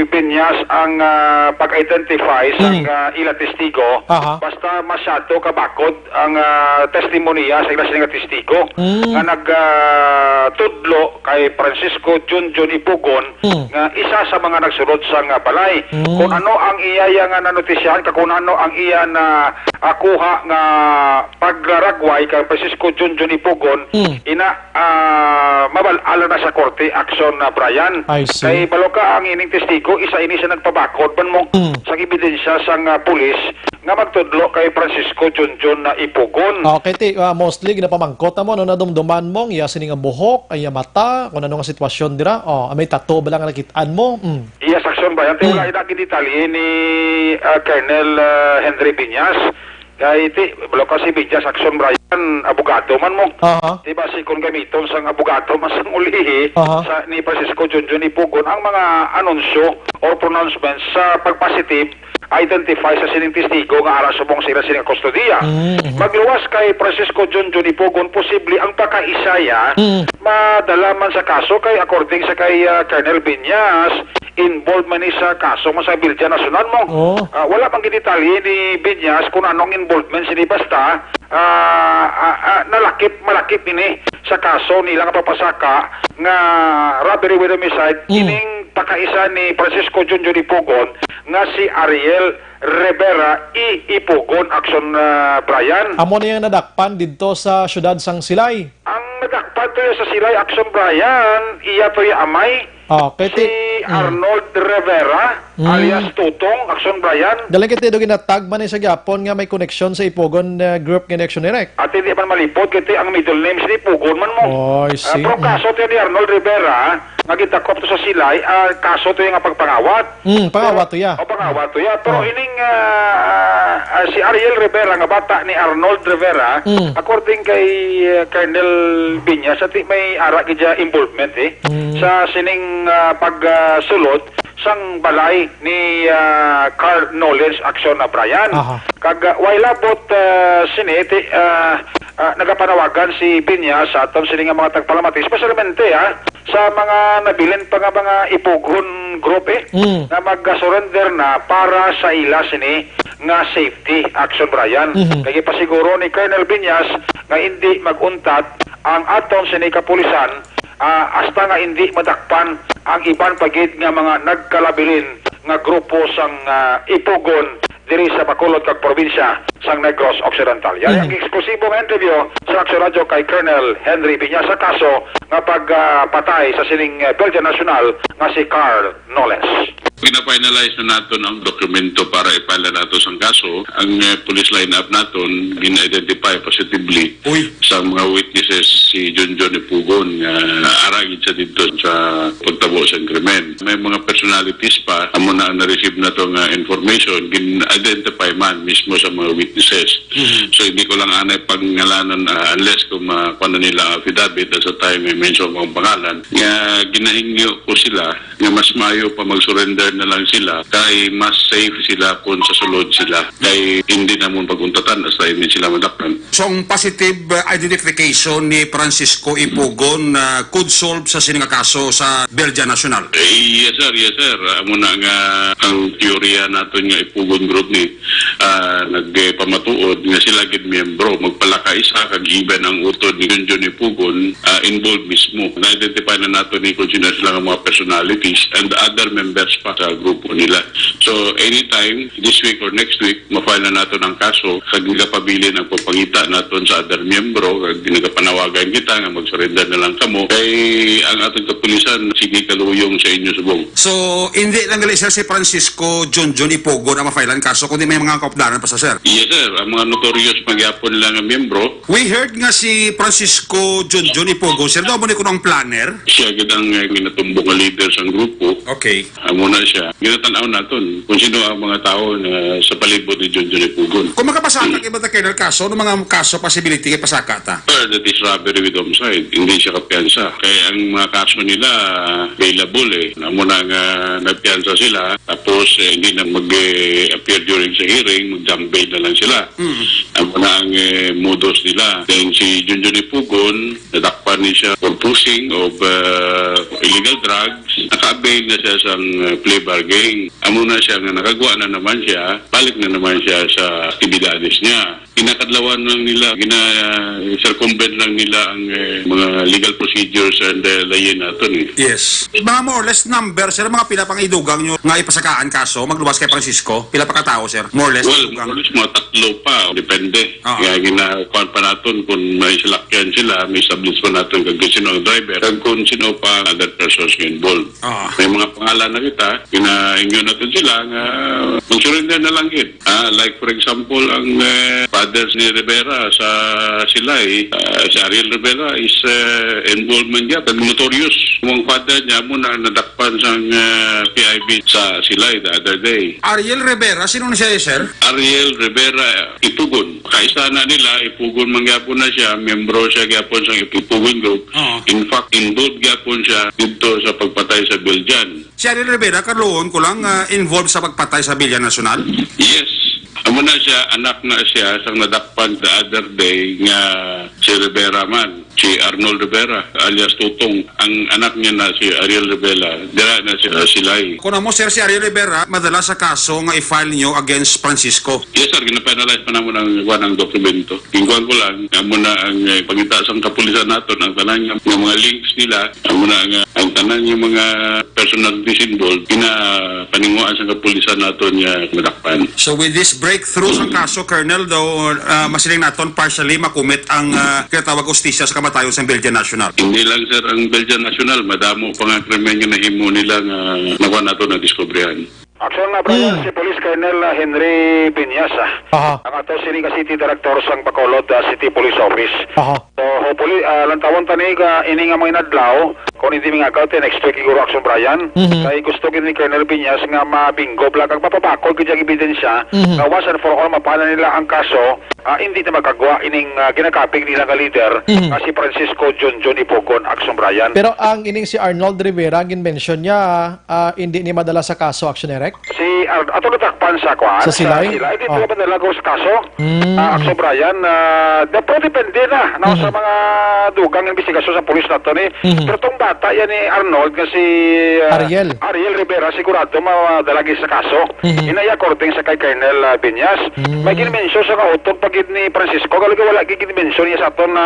Viñas ang, ah, pag-identify sang, Mm. ah, ila testigo. Aha. Basta masyado kabakod ang, ah, testimonya sa ila sini nga testigo Mm. nga nag, ah, tudlo kay Francisco Junjun Ipugon Mm. nga isa sa mga nagsulod sang, ah, balay. Mm. Kung ano ang iya, iya nga nanotisyahan, kag kung ano ang iya na, ah, kuha nga pagraragway kay Francisco Junjun Ipugon, Mm. ina, ah, mabal-ala na sa korte, Action na Brian. I see. Kay balo ka ang ining testigo, isa ini sa nagpabakod man mo Mm. sa ebidensya sang, ah, pulis nga magtudlo kay Francisco Junjun na Ipugon. Okay, ti, ah, mostly ginapamangkot mo, no, nadumduman mo, iya sini nga buhok, iya mata, kung ano nga sitwasyon dira. Oh, may tattoo ba lang nakit-an mo? Mm. Yes, Action Brian. Ti, Mm. wala ina ginidetalye ni, ah, Colonel, ah, Henry Viñas. Kay ti, balo ka si Viñas, Action Brian, abogado man mo. Aha. Ti basi kung gamiton sang abogado man sang ulihi Aha. sa ni Francisco Junjun Ipugon ang mga anunsyo or pronouncements sa pagpositive identify sa sining testigo nga ara subong sa ila sining kustodiya. Mm, mhm. Magluwas kay Francisco Junjun Ipugon, posible ang pakaisaya Mm. madala man sa kaso kay according sa kay, ah, Colonel Viñas, involved man ni sa kaso man sa Bilya Nasyonal mo. Oh. Ah, wala man gidetalye ni Viñas kung ano ang involvement sini, basta, ah, ah, ah, nalakip, malakip ini sa kaso nila nga papasaka nga robbery with homicide, Mm. ining pakaisa ni Francisco Junjun Ipugon nga si Ariel Rivera I. Ipugon, Action, ah, Brian. Amo na yang nadakpan didto sa siyudad sang Silay. Ang nadakpan to sa Silay, Action Brian, iya to yung amay, Ah, kay si ti-, mm. Arnold Rivera, Mm. alias Tutong, Action Brian. Galing kay ti do ginatag man ni sa gyapon nga may koneksyon sa Ipugon, ah, group nga ni Action Eric. At hindi man malipod, kay ti ang middle name si Ipugon man mo. Oh, I Ah, see. pero Mm. kaso to ni Arnold Rivera, nga gidakop to sa Silay, ah, kaso to yung nga pagpangawat. Mm, pangawat to ya. O, pangawat to ya. Pero Oh. ining, ah, ah, si Ariel Rivera, nga bata ni Arnold Rivera, Mm. according kay, ah, Colonel Viñas, ati may ara gid siya involvement, eh, Mm. sa sining, ah, pag, ah, sulod sang balay ni, ah, Carl Nolens Action na Brian. Aha. Kag, ah, way labot, ah, sini, ti-, ah, ah, nagapanawagan si Binyas sa aton sini nga mga tagpalamati, especialmente, ah, sa mga nabilin pa nga mga Ipugon group, eh, Mm. nga mag-surrender na para sa ila sini nga safety, Action Brian. Mhm. Kay gipasiguro ni Colonel Binyas nga indi mag-untat ang aton sini kapulisan, ah, hasta nga indi madakpan ang iban pa gid nga mga nagkalabilin nga grupo sang, ah, Ipugon diri sa Bacolod kag probinsya sang Negros Occidental. Yan ang Mhm. eksklusibo nga interview sa Action Radio kay Colonel Henry Binyas sa kaso nga pag, ah, patay sa sining, ah, Belgian national nga si Carl Nolens. Gina-finalize na naton ang dokumento para i-file na nato sang kaso. Ang, eh, police lineup naton gin-identify positively Uy. sa mga witnesses si Junjun Ipugon nga ara gid siya didto sa pagtabo sang krimen. May mga personalities pa, amo na ang na-receive nato nga information, gin-identify man mismo sa mga witnesses. Mhm. So, hindi ko lang anay pangalanan, ah, unless kung ma-, kuha na nila ang affidavit at sa time may mention ko ang pangalan, nga ginahingyo ko sila nga mas maayo pa mag-surrender na lang sila kay mas safe sila kung sa sulod sila. Kay hindi namon pag-untatan hasta hindi sila madakpan. So, ang positive, uh, identification ni Francisco Ipugon, uh, could solve sa sini nga kaso sa Belgian National? Eh, yes, sir. Yes, sir. Amo na nga ang teorya naton nga Ipugon Group ni, ah, nagpamatuod nga sila gid miyembro, magpalaka isa, kag even ang utod ni Junjun Ipugon, ah, involved mismo. Na-identify na nato ni kung sino sila nga mga personalities and other members pa sa grupo nila. So, anytime, this week or next week, ma-file na nato ang kaso, kag nagapabilin ang pagpangita naton sa other miyembro, kag nagapanawagan kita nga mag-surrender na lang kamo. Kay ang aton kapulisan, sige kaluyong sa inyo subong. So, hindi lang gali, sir, si Francisco Junjun Ipugon ang ma-file ang kaso, kundi may mga kaupdanan pa sa, sir? Yes, sir. Ang mga notorious pa gyapon lang nga miyembro. We heard nga si Francisco Junjun Ipugon, sir, daw mo ni kuno ang planner? Siya gid ang, eh, ginatumbong nga leader sang grupo. Okay. Amo na siya. Ginatan-aw naton kung sino ang mga tao na sa palibot ni Junjun Ipugon. Kung makapasaka, iba ta kay kaso, ano mga kaso possibility kay pasaka ta? Sir, that is robbery with homicide. Hindi siya kapiyansa. Kaya ang mga kaso nila, bailable eh. Amo na nga nagpiyansa sila, tapos, eh, hindi na mag-appear during sa hearing, mag-jump bail na lang sila. Mm. Amo na ang, eh, modus nila. Then si Junjun Ipugon, nadakpan ni siya for pushing of, uh, illegal drugs. Naka-avail na siya sang, uh, plea bargain. Amo na siya nga nakagwa na naman siya, balik na naman siya sa aktibidades niya. Ginakadlawan lang nila, gina-circumvent lang nila ang, eh, mga legal procedures and, eh, layin naton eh. Yes. Mga more or less number, sir, mga pila pang idugang nyo nga ipasakaan kaso, magluwas kay Francisco? Pila pa ka tawo, sir? More or less, Well, idugang? more or less, mga tatlo pa, depende. Ah. Kaya gina-, kuwan pa naton kung may salakyan sila, may establish pa naton kag sino ang driver, kag kung sino pa other persons nga involved. Ah. May mga pangalan na kita, ginaingon naton sila nga mag-surrender na lang gid. Ah, like for example, ang, eh, fathers ni Rivera sa Silay, ah, si Ariel Rivera is, eh, involved man gid, notorious. Ang father niya mo na nadakpan sang, eh, P I B sa Silay the other day. Ariel Rivera, sino na siya, sir? Ariel Rivera Ipugon. Kaisa na nila, Ipugon man gyapon na siya, membro siya gyapon sa Ipugon Group. Oo. In fact, involved gyapon siya dito sa pagpatay sa Biljan. Si Ariel Rivera, kaluon ko lang, ah, involved sa pagpatay sa Biljan National? Yes. Amo na siya, anak na siya, sang nadakpan the other day nga si Rivera man, si Arnold Rivera, alias Tutong. Ang anak niya na si Ariel Rivera, dira na siya, ah, Silay. Kung amo, sir, si Ariel Rivera, madala sa kaso nga i-file nyo against Francisco? Yes, sir. Gina-finalize pa namo ang, kuwan, ang dokumento. Ginkuwan ko lang, amo na ang, eh, pangita sang kapulisan naton, ang tanan nga, nga mga links nila, amo na nga, ang tanan nga mga personalities involved, ginapaninguhaan sang kapulisan naton nga madakpan. So with this breakthrough sa kaso, Colonel, daw, ah, masiling naton partially makumit ang, ah, kinatawag hustisya sa kamatayon sa Belgian national. Hindi lang, sir, ang Belgian national, madamo pa nga krimen nga nahimo nila nga nakuha nato na diskubrihan. Aksyon na, Brian, Mm. si Police Colonel, ah, Henry Viñas, ah. Aha. Ang ato sini ka City Director sang Bacolod, ah, City Police Office. Aha. So, hopefully, ah, lantawon ta ni ka ini nga mga inadlaw, kung hindi mingagaw, te next week siguro, Aksyon Brian. Mhm. Kay gusto gid ni Colonel Viñas nga mabingo bala kag mapabakod gid ang ebidensya Mhm. nga once and for all mapana nila ang kaso, ah, hindi na magkagwa ining, ah, ginakapig nila nga leader Mhm. nga si Francisco Junjun Ipugon, Aksyon Brian. Pero ang ining si Arnold Rivera, ang ginmention niya, ah, hindi ni madala sa kaso, Aksyon Eric? Si Ar-, ato natakpan sa kwan, Sa sa Silay? Silay. Di Oh. pa ba nalago sa kaso? Mm. Ah, Aksyon Brian, ah, da-, pero depende na, no, Mhm. sa mga dugang investigasyon sa pulis nato ni. Mhm. Pero tong bata yan ni Arnold nga si, ah, Ariel. Ariel Rivera, sigurado madalagi sa kaso. Mhm. Inay according sa kay Colonel, ah, Viñas. Mm. May ginmensyon sa nga utod pa gid ni Francisco, kalaga wala gid ginmensyon niya sa aton na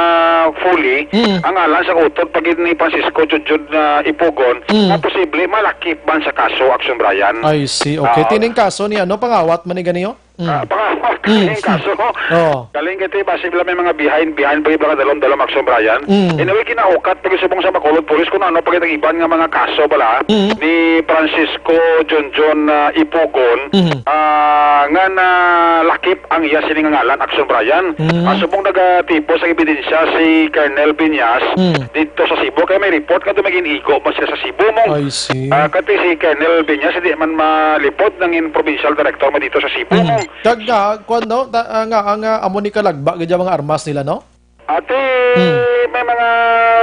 fully. Mm. Ang ngalan sa utod pa gid ni Francisco Jujud na Ipugon, Mm. na posible malakip man sa kaso, Aksyon Brian. I see. Okay. Ah. Tining kaso ni ano, pangawat man ni ganiyo? Mm. Ah, pangawat Mm. ning kaso. Oo. Galing kay ti, basi bala may mga behind, behind pa yung mga dalom-dalom, Aksyon Brian. Mm. Anyway, kinaukat, pag-isubong sa Bacolod Police, kung ano pa kitang iban nga mga kaso bala Mm. ni Francisco Junjun, ah, Ipugon, Mm. ah, nga nalakip ang iya sini nga ngalan, Aksyon Brian. Mm. Ah, subong nagatibo sa ebidensya si Colonel Viñas Mm. dito sa Cebu, kaya may report nga dumagin igo mo siya sa Cebu mo. I see. Ah, kati si Colonel Viñas, hindi man malipod nangin provincial director mo dito sa Cebu Mm. mo. Kag nga, kwan, no? Ta-, ah, nga, ang, ah, amo ni kalagba gid ang mga armas nila, no? Ate, Hmm. may mga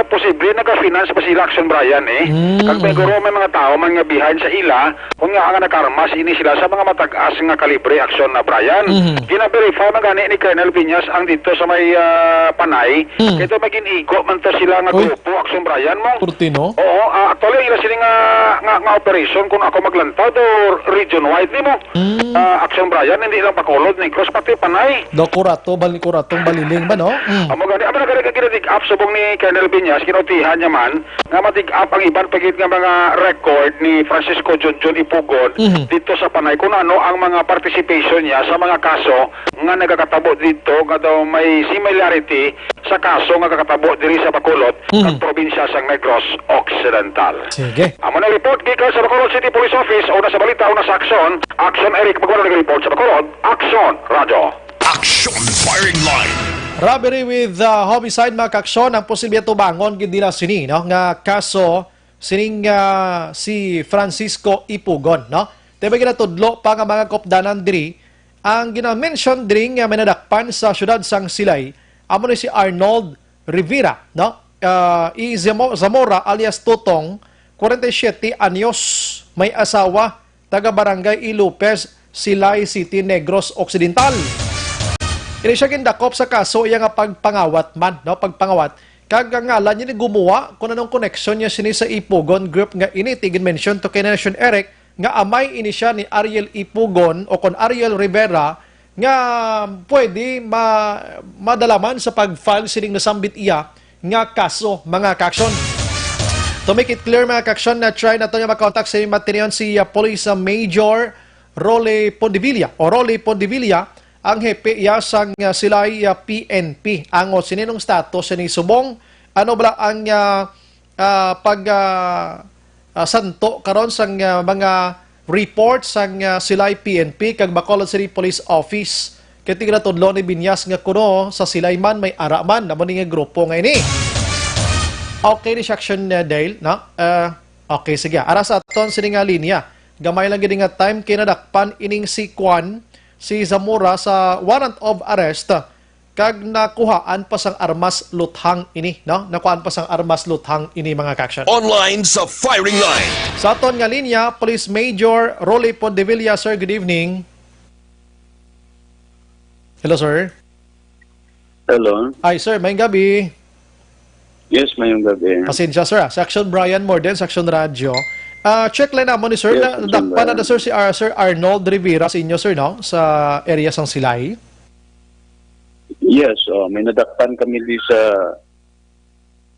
posible nag-finance pa sila, Aksyon Brian, eh. Hmm. Kag may guro may mga tao man nga behind sa ila, kung nga nga nag-armas ini sila sa mga matag-as nga kalibre, Aksyon na Brian. Mhm. Gina-verify man gani ni Colonel Viñas ang dito sa may, ah, Panay. Hmm. Kaya may gin-igo man to sila nga Uy. grupo, Aksyon Brian mo. Kurtino? Oo, ah, actually, ila sila nga, nga, nga operation kung ako maglantaw do region wide nimo. Hmm. Ah, Aksyon Brian, hindi lang Bacolod, Negros, pati Panay. Do Curato, Bal-, Curato, Baliling ba, no? Hmm. Amo gani, amo na gani ka ginadig up subong ni Colonel Viñas, kinutihan niya man, nga madig up ang iban pa gid nga mga record ni Francisco Junjun Ipugon Mhm. dito sa Panay, kung ano ang mga participation niya sa mga kaso nga nagakatabo dito nga daw may similarity sa kaso nga kakatabo diri sa Bacolod, Mhm. kag probinsya sang Negros Occidental. Sige. Amo na report gikan sa Bacolod City Police Office, una sa balita, una sa aksyon. Aksyon Eric Magwalo nag-report sa Bacolod. Aksyon Radyo. Action Firing Line. Robbery with, uh, homicide, mga kaaksyon, ang posible tubangon gid nila sini, no, nga kaso sining, uh, si Francisco Ipugon, no? Te may ginatudlo pa nga mga kaupdanan diri, ang gina-mention diri nga may nadakpan sa siyudad sang Silay, amo ni si Arnold Rivera, no? Uh, i Zamo-, Zamora alias Tutong, forty-seven anyos, may asawa, taga Barangay E. Lopez, Silay City, Negros Occidental. Ini siya gindakop sa kaso iya nga pagpangawat man, no, pagpangawat. Kag ang ngalan niya ni gumawa kung anong connection niya sini sa Ipugon group nga ini, ti gin-mention to kay Nation Eric nga amay ini siya ni Ariel Ipugon o kon Ariel Rivera nga pwede ma-, madala man sa pag-file sining nasambit iya nga kaso, mga kaaksyon. To make it clear, mga kaaksyon, na try nato nga makontak si Matinion si, uh, Police, uh, Major Rolly Pondevilla o Rolly Pondevilla, ang hepe iya sang, uh, Silay, uh, P N P. Ang o sininong status ni subong, ano bala ang, uh, uh, pag, uh, uh, santo karon sang, uh, mga report sang, uh, Silay P N P kag Bacolod City Police Office. Kay ti ginatudlo ni Binyas nga kuno sa Silay man may ara man, amo ni nga grupo nga ini. Okay ni Section, uh, Dale, no? Uh, okay, sige. Ara sa aton sini nga linya. Gamay lang gid nga time kay nadakpan ining si Kwan, si Zamora sa warrant of arrest. Kag nakuhaan pa sang armas luthang ini, no? Nakuhaan pa sang armas luthang ini, mga kaaksyon. Online sa firing line. Sa aton nga linya, Police Major Rolly Pondevilla, sir, good evening. Hello, sir. Hello. Hi, sir. Mayong gabi. Yes, mayong gabi. Pasensya, sir, ah. Sa Action Brian Morden, sa Action Radyo. Ah, check line namo ni sir, Yes, na, Action nadakpan na Brian. Da, sir, si, ah, Sir Arnold Rivera sa inyo, sir, no? Sa area sang Silay. Yes, oh, may nadakpan kami di sa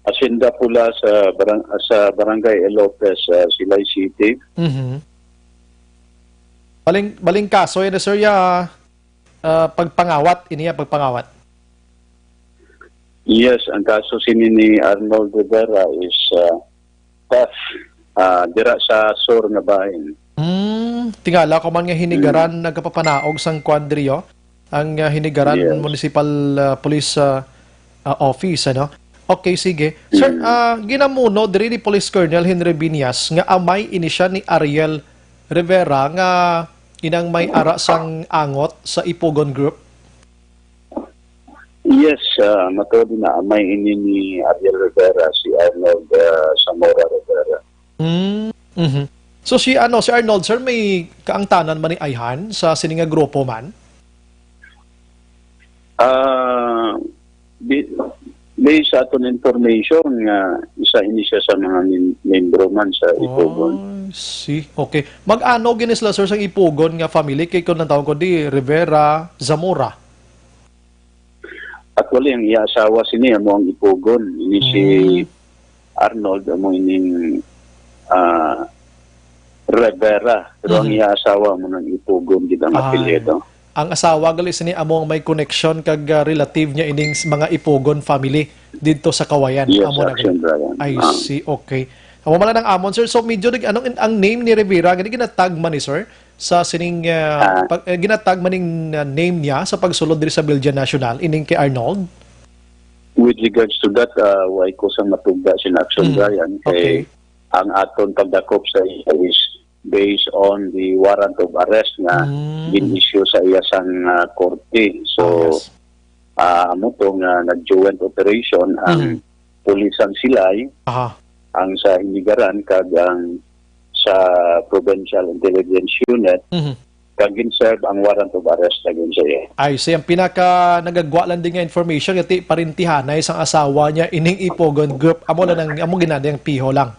Hacienda Pula sa barang-, sa Barangay E. Lopez, sa Silay City. Mhm. Baling, baling kaso yan, sir, ya, ah, pagpangawat, ini ya, pagpangawat. Yes, ang kaso sini ni Arnold Rivera is, ah, theft, ah, dira sa sur nga bahin. Hmm, tingala ko man nga Hinigaran nagapapanaog sang kwan diri, oh. Ang, ah, Hinigaran Yes. Municipal, ah, Police, ah, ah, Office, ano? Okay, sige. Sir, Mm. ah, ginamuno diri ni Police Colonel Henry Binyas nga amay ini siya ni Ariel Rivera nga inang may ara sang angot sa Ipugon Group? Yes, ah, matuod na amay ini ni Ariel Rivera, si Arnold, ah, Zamora Rivera. Mm, mhm. So si ano, si Arnold, sir, may kaangtanan man ni ayhan sa sini nga grupo man? Ah, bi-, based sa aton information nga isa ini siya sa mga mem-, membro man sa Ipugon. Oh, see. Okay. Mag-ano gini sila, sir, sang Ipugon nga family? Kay kung ang tawag ko di, Rivera, Zamora. Actually, ang iya asawa sini amo ang Ipugon. Ini si Mm. Arnold, amo ining, ah, Rivera. Pero ang Mhm. iya asawa amo nang Ipugon gid ang Ay. apelyido. Ang asawa gali sini amo ang may connection kag, ah, relative niya ining s-, mga Ipugon family didto sa Cauayan. Yes, Amo na Action gali. Brian. I Ah. see. Okay. Amo man lang ang amon, sir. So, medyo nag-, anong in-, ang name ni Rivera, gani ginatag man ni, sir, sa sining, ah, Ah. pag, eh, ginatag man ning, ah, name niya sa pagsulod diri sa Bilya National, ining kay Arnold? With regards to that, ah, way ko sang matugda sin Action Mm. Brian, kay Okay. ang aton pagdakop sa iya is based on the warrant of arrest nga Mm. gin-issue sa iya sang, ah, korte. So, Ah, yes. ah, amo to nga nag-joint operation ang Mhm. Pulisan Silay, Aha. ang sa Hinigaran, kag ang sa Provincial Intelligence Unit, Mhm. kag gin-serve ang warrant of arrest na gid sa iya. I see. Ang pinaka nagagwa lang din nga information, kati parintihanay sang asawa niya, ining Ipugon Group, amo lang ang, amo ginani ang piho lang.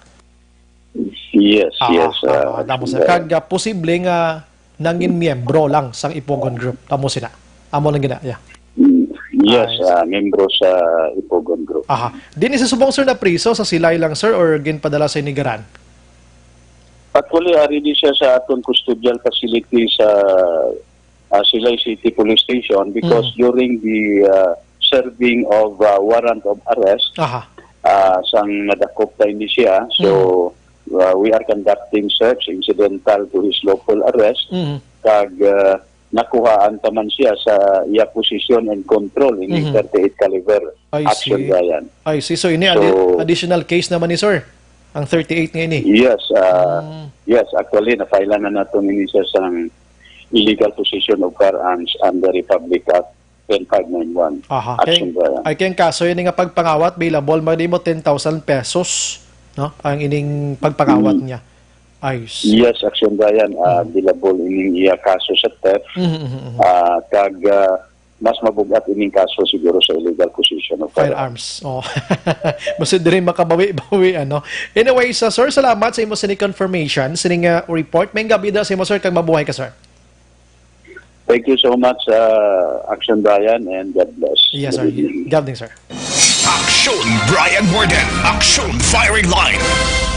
Yes, Aha, yes, aha, ah, tapos, sir. Kag, ah, posible nga nangin miyembro lang sang Ipugon Group. Tamo sina. Amo lang gina, yeah. Mm, yes, Ay, ah, membro sa Ipugon Group. Aha. Din sa subong, sir, na priso sa Silay lang, sir, or ginpadala sa Hinigaran? Actually, ari di siya sa aton custodial facility sa, ah, Silay City Police Station because Mm. during the, ah, serving of, ah, warrant of arrest, Aha. ah, sang nadakop ta ini siya. So, Mm. ah, we are conducting search incidental to his lawful arrest. Mm. Kag, ah, nakuhaan pa man siya sa iya possession and control ini Mhm. thirty-eight caliber I action see. Brian. I see. So, ini So, addi-, additional case naman ni sir, ang thirty-eight nga ini. Yes, ah, Mm. yes, actually, na-file na nato ini siya sang illegal possession of firearms under Republic Act ten five nine one. Aha. Action Kay, Brian. Ay, kay ang kaso ini nga pagpangawat, bailable man di mo ten thousand pesos, no? Ang ining pagpangawat Mm. niya. I see. Yes, Action Brian, ah, Mm. bailable ining iya kaso sa theft. Mhm, mhm, mhm. Ah, kag, ah, mas mabugat ining kaso siguro sa illegal possession of firearms. Firearms. Oh. Basta diri makabawi-bawi, ano. Anyway, sa sir, salamat sa imo sini confirmation, sini nga report. May gabi da sa imo, sir, kag mabuhay ka, sir. Thank you so much, uh, Action Brian, and God bless. Yes, sir. Good evening. God bless, sir. Action Brian Warden, Action Firing Line.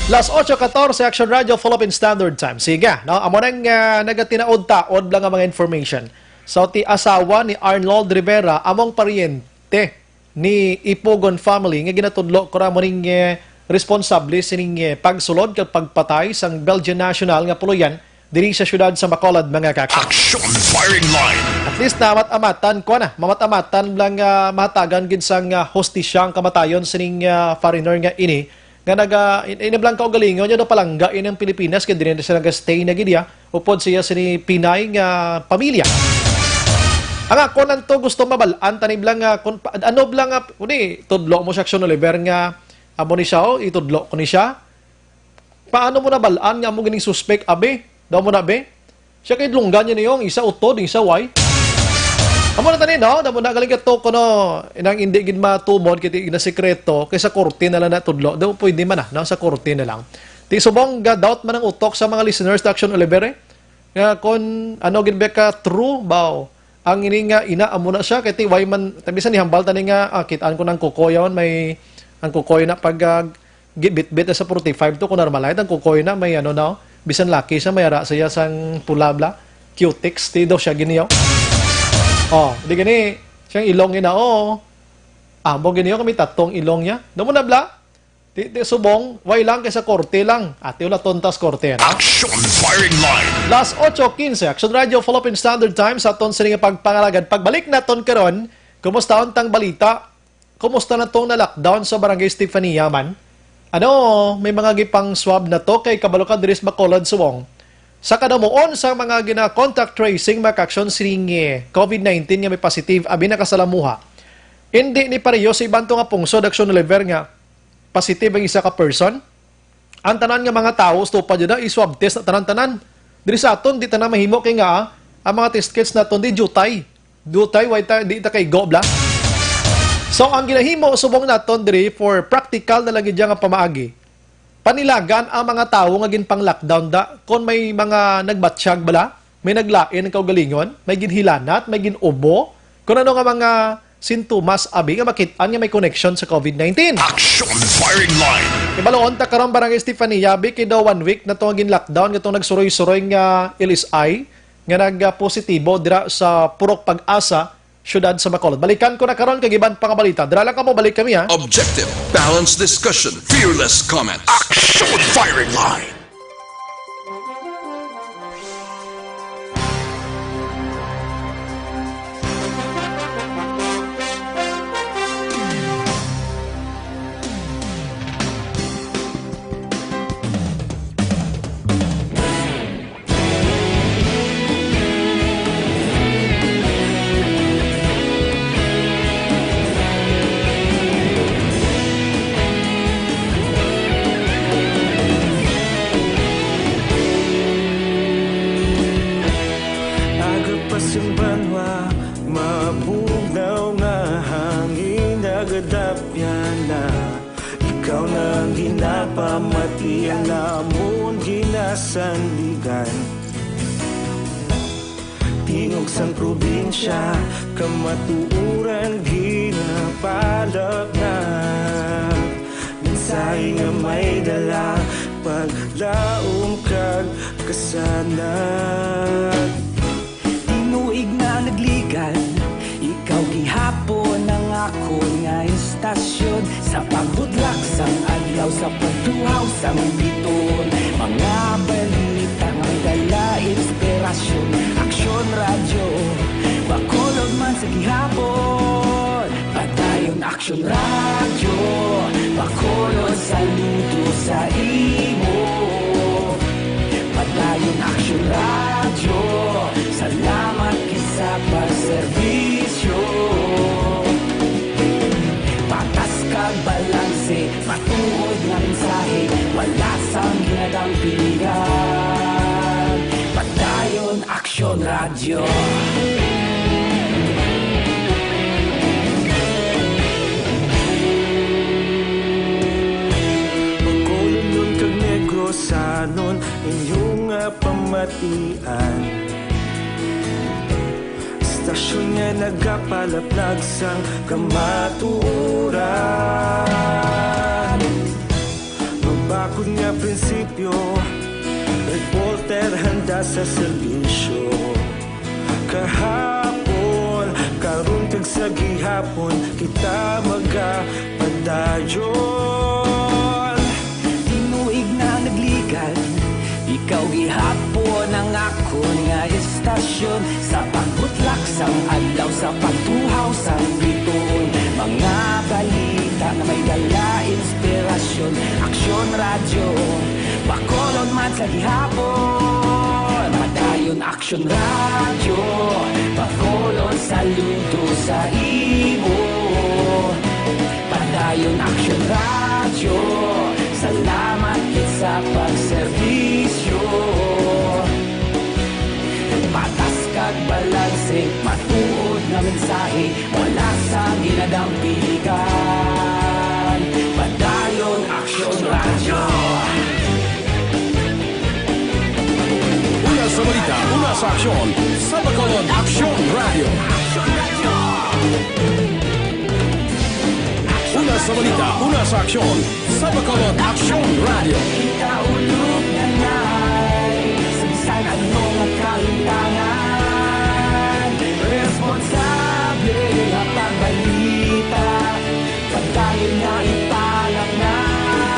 Las ocho catorce, Action Radio, Philippine Standard Time. Sige, no? Amo nang, ah, nagatinaod-taod lang ang mga information. So, ti asawa ni Arnold Rivera, among paryente ni Ipugon family nga ginatudlo ko ra mo ning, eh, responsable sining, eh, pagsulod kag pagpatay sang Belgian national nga puloy-an diri sa siyudad sa Bacolod, mga kaka. Action Firing Line. At least namat-amatan ko na, mamat-amatan lang, ah, mahatagan gid sang, ah, hustisya ang kamatayon sining, ah, foreigner nga ini nga naga, in-, ini lang kaugalingon niya do palangga ini ang Pilipinas kay diri na siya naga-stay na gid iya. Upod siya sini Pinay nga pamilya. Ang ako nanto gusto mabal-an tani bla nga kun pa-, ano bla nga, kuni, tudlo mo siya, Action Oliver, nga amo ni siya, oh, itudlo ko ni siya. Paano mo nabal-an nga amo gining suspek, abi? Daw mo na, be? Siya kay dlunggan niya niyo, ang isa utod, ang isa way. Amo na tani, no? Daw mo na galing ka to, kuno, inang hindi gid matumod, kiti na sekreto, kay sa korte na lang natudlo. Daw pwede man na, no? Sa korte na lang. Ti subong ga-doubt man ang utok sa mga listeners ta, Action Oliver, eh. Nga kon ano gid ba ka true, baw. Ang ini nga ina, amo na siya, kay ti, why man, tabi sa nihambal tani nga, ah, kitaan ko nang kukoy, yaon, may, ang kukoy na pag, ah, gi-, bitbit na sa forty-five to, kung normal, ang kukoy na, may ano na, oh. Bisan laki siya, may ara siya sang pula bla, cutex, ti daw siya giniyaw. Oh, di gani, siyang ilong ina, oh. Amo giniyaw, kami tatong ilong niya. Daw mo na bla? Ti, ti subong, way lang kay sa korte lang. Ate, wala tontas korte, no? Action Firing Line. Las ocho quince, Action Radio, Philippine Standard Time, sa aton sini nga pagpangalagad. Pagbalik naton karon, kumusta ang tang balita? Kumusta na tong na-lockdown sa Barangay Stefania man? Ano, may mga gipang-swab na to kay kabalo ka diri sa Bacolod, subong? Sa kadamuon sa mga gina-contact tracing, mga ka-aksyon, sining, eh, covid nineteen nga may positive, abi nakasalamuha. Hindi ni pareho sa iban to nga pungsod, Action Oliver, nga positive ang isa ka person. Ang tanan nga mga tawo, stupad yun na, i-swab test na tanan-tanan. Diri sa aton, di tanan mahimo kay nga, ah, ang mga test kits naton, di jutay. Jutay, way ta, di ta kay go, bla. So, ang ginahimo, subong naton diri, for practical na lang gid nga pamaagi. Panilagan ang mga tawo nga ginpang-lockdown da. Kung may mga nagbatsyag bala, may naglain ang kaugalingon, may ginhilanat, may gin-ubo, kung ano nga mga sintomas abi nga makit-an nga may connection sa covid nineteen. Action Firing Line. Ibaloon ta karon, Barangay Stefania, abi, kay daw one week na to nga gin-lockdown nga tong nagsuroy-suroy nga L S I nga nag-positibo dira sa Purok Pag-asa, siyudad sa Bacolod. Balikan ko na karon kag iban pa nga balita. Dira lang kamo, balik kami, ha. Objective, balanced discussion, fearless comment. Action Firing Line. Aga pa sing banwa, mabugnaw nga hangin, nagadapyan na. Ikaw na ang ginapamati, ang amon ginasandigan. Tingog sang probinsya, kamatuoran ginapalapnag. Mensahe nga may dala, paglaom kag kasanag. Tinuig na nagligad, ikaw gihapon ang akon nga istasyon. Sa pagbutlak sang adlaw, sa pagtuhaw sang biton, mga balita nga may dala inspirasyon. Aksyon Radyo, Bacolod man sa gihapon. Padayon Aksyon Radyo, Bacolod, saludo sa imo. Padayon Aksyon Radyo, salamat gid sa pagserbisyo. Patas kag balanse, matuod nga mensahe, wala sang ginadampigan. Padayon Aksyon Radyo. Bacolodnon kag Negrosanon, inyo nga pamatian. Istasyon nga nagapalaplag sang kamatuoran. Mabakod nga prinsipyo, reporter handa sa serbisyo. Kahapon, karon, kag sa gihapon, kita magapadayon. Tinuig na nagligad, ikaw gihapon ang akon nga istasyon. Sa pagbutlak sang adlaw, sa pagtuhaw sang bituon, mga balita nga may dala inspirasyon. Aksyon Radyo, Bacolod man sa gihapon. Padayon Aksyon Radyo, Bacolod, saludo sa imo. Padayon Aksyon Radyo, salamat gid sa pagserbisyo. Patas kag balanse, matuod nga mensahe, wala sang ginadampigan. Padayon Aksyon Radyo. Una sa balita, una sa aksyon, sa Bacolod Aksyon Radyo. Una sa balita, una sa aksyon, sa Bacolod Aksyon Radyo. Ikaulog na nay, sa bisan ano nga kahintangan, responsable nga pagbalita, pagdayon nga ipalangay.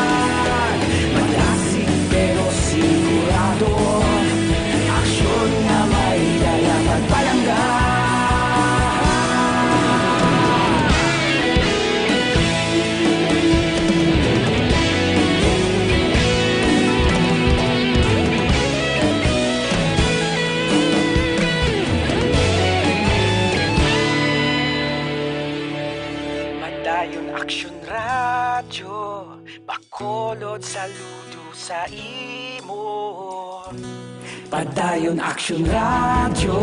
Saludo sa imo. Padayon Aksyon Radyo,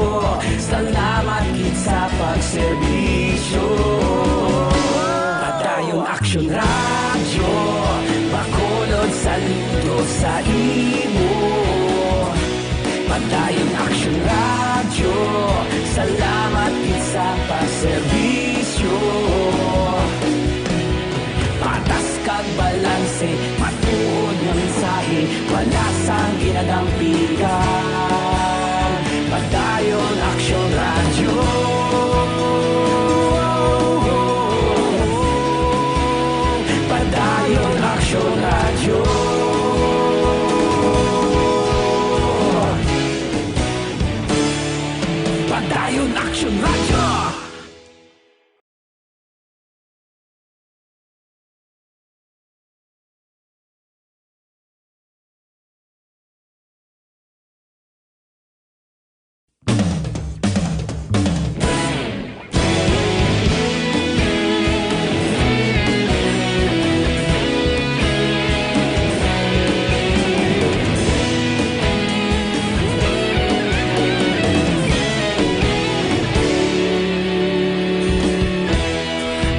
salamat gid sa pagserbisyo. Padayon Aksyon Radyo, Bacolod, saludo sa imo. Padayon Aksyon Radyo, salamat gid sa pagserbisyo. Patas kag balanse, matuod nga mensahe, wala sang ginadampigan. Padayon Aksyon Radyo. Padayon Aksyon Radyo. Padayon Aksyon Radyo.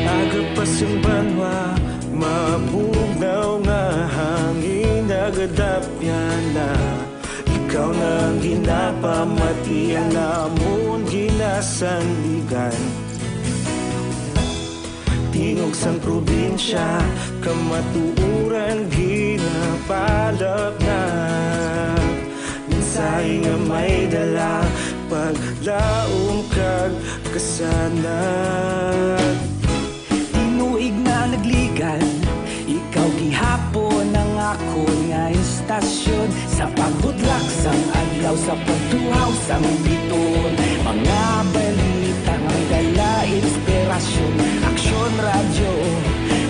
Aga pa sing banwa, mabugnaw nga hangin nagadapyan na. Ikaw na ang ginapamatian namon ginasandigan. Tingog sang probinsya, kamatuoran ginapalapnag. Mensahe nga may dala, paglaom kag kasanag. Tinuig na nagligan, ikaw gihapon ang akon nga istasyon. Sa pagbutlak sang adlaw, sa pagtuhaw sang biton, mga balita nga may dala inspirasyon. Aksyon Radyo,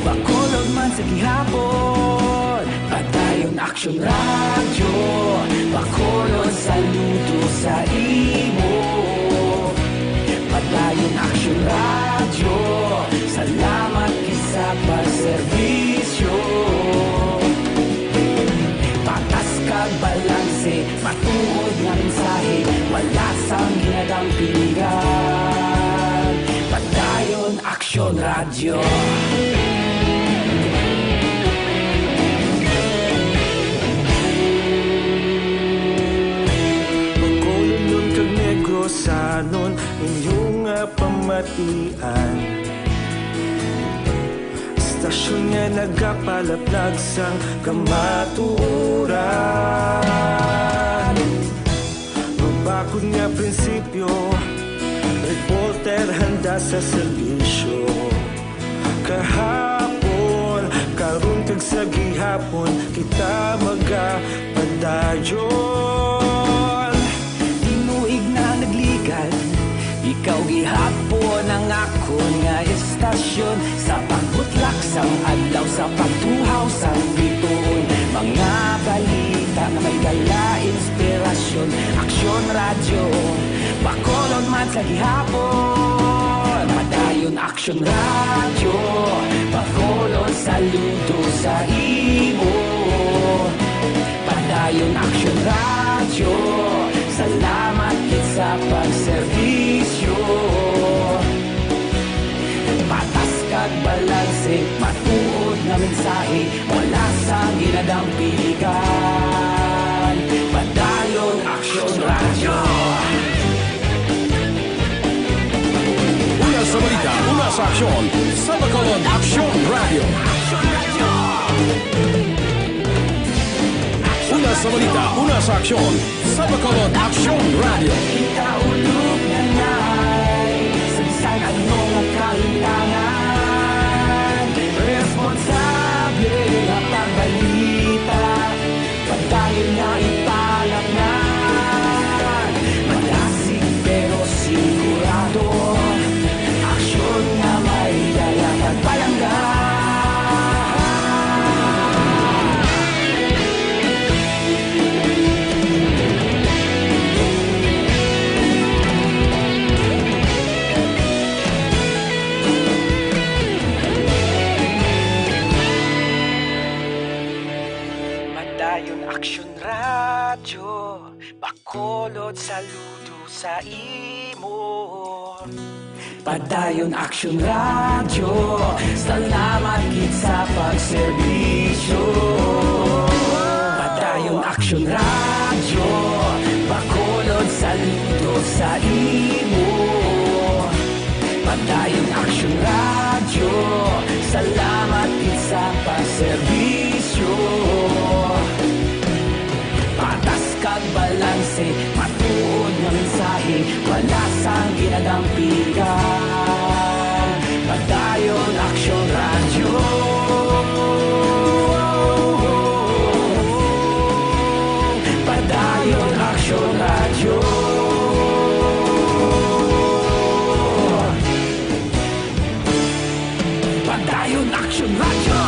Bacolod man sa gihapon. Padayon Aksyon Radyo, Bacolod, saludo sa imo. Padayon Aksyon Radyo, salamat gid sa pagserbisyo. Patas kag balanse, matuod nga mensahe, wala sang ginadampigan. Padayon Aksyon Radyo. Bacolodnon kag Negrosanon, inyo nga pamatian. Istasyon nga nagapalaplag sang kamatuoran. Mabakod nga prinsipyo, reporter handa sa serbisyo. Kahapon, karon kag sa gihapon, kita magapadayon. Tinuig na nagligan, ikaw gihapon ang akon nga istasyon. Sa pagbutlak sang adlaw, sa pagtuhaw sang biton, mga balita nga may dala inspirasyon. Aksyon Radyo, Bacolod man sa gihapon. Padayon Aksyon Radyo, Bacolod, saludo sa imo. Padayon Aksyon Radyo, salamat gid sa pagserbisyo. Patas kag balanse, matuod nga mensahe, wala sang ginadampigan. Padayon Aksyon Radyo. Una sa balita, una sa aksyon, sa Bacolod Aksyon Radyo. Una sa balita, una sa aksyon, sa Bacolod Aksyon Radyo. Kita ulog na nai, sa bisan ano nga kahitangan, responsable nga pagbalita, padayon nga ipalapnag. Madasig pero sigurado, aksyon nga may dala kag palangga. Bacolod, saludo sa imo. Padayon Aksyon Radyo, salamat gid sa pagserbisyo. Padayon Aksyon Radyo, Bacolod, saludo sa imo. Padayon Aksyon Radyo, salamat gid sa pagserbisyo. Patas kag balanse, matuod nga mensahe, wala sang ginadampigan. Padayon Aksyon Radyo. Padayon Aksyon Radyo. Padayon Aksyon Radyo.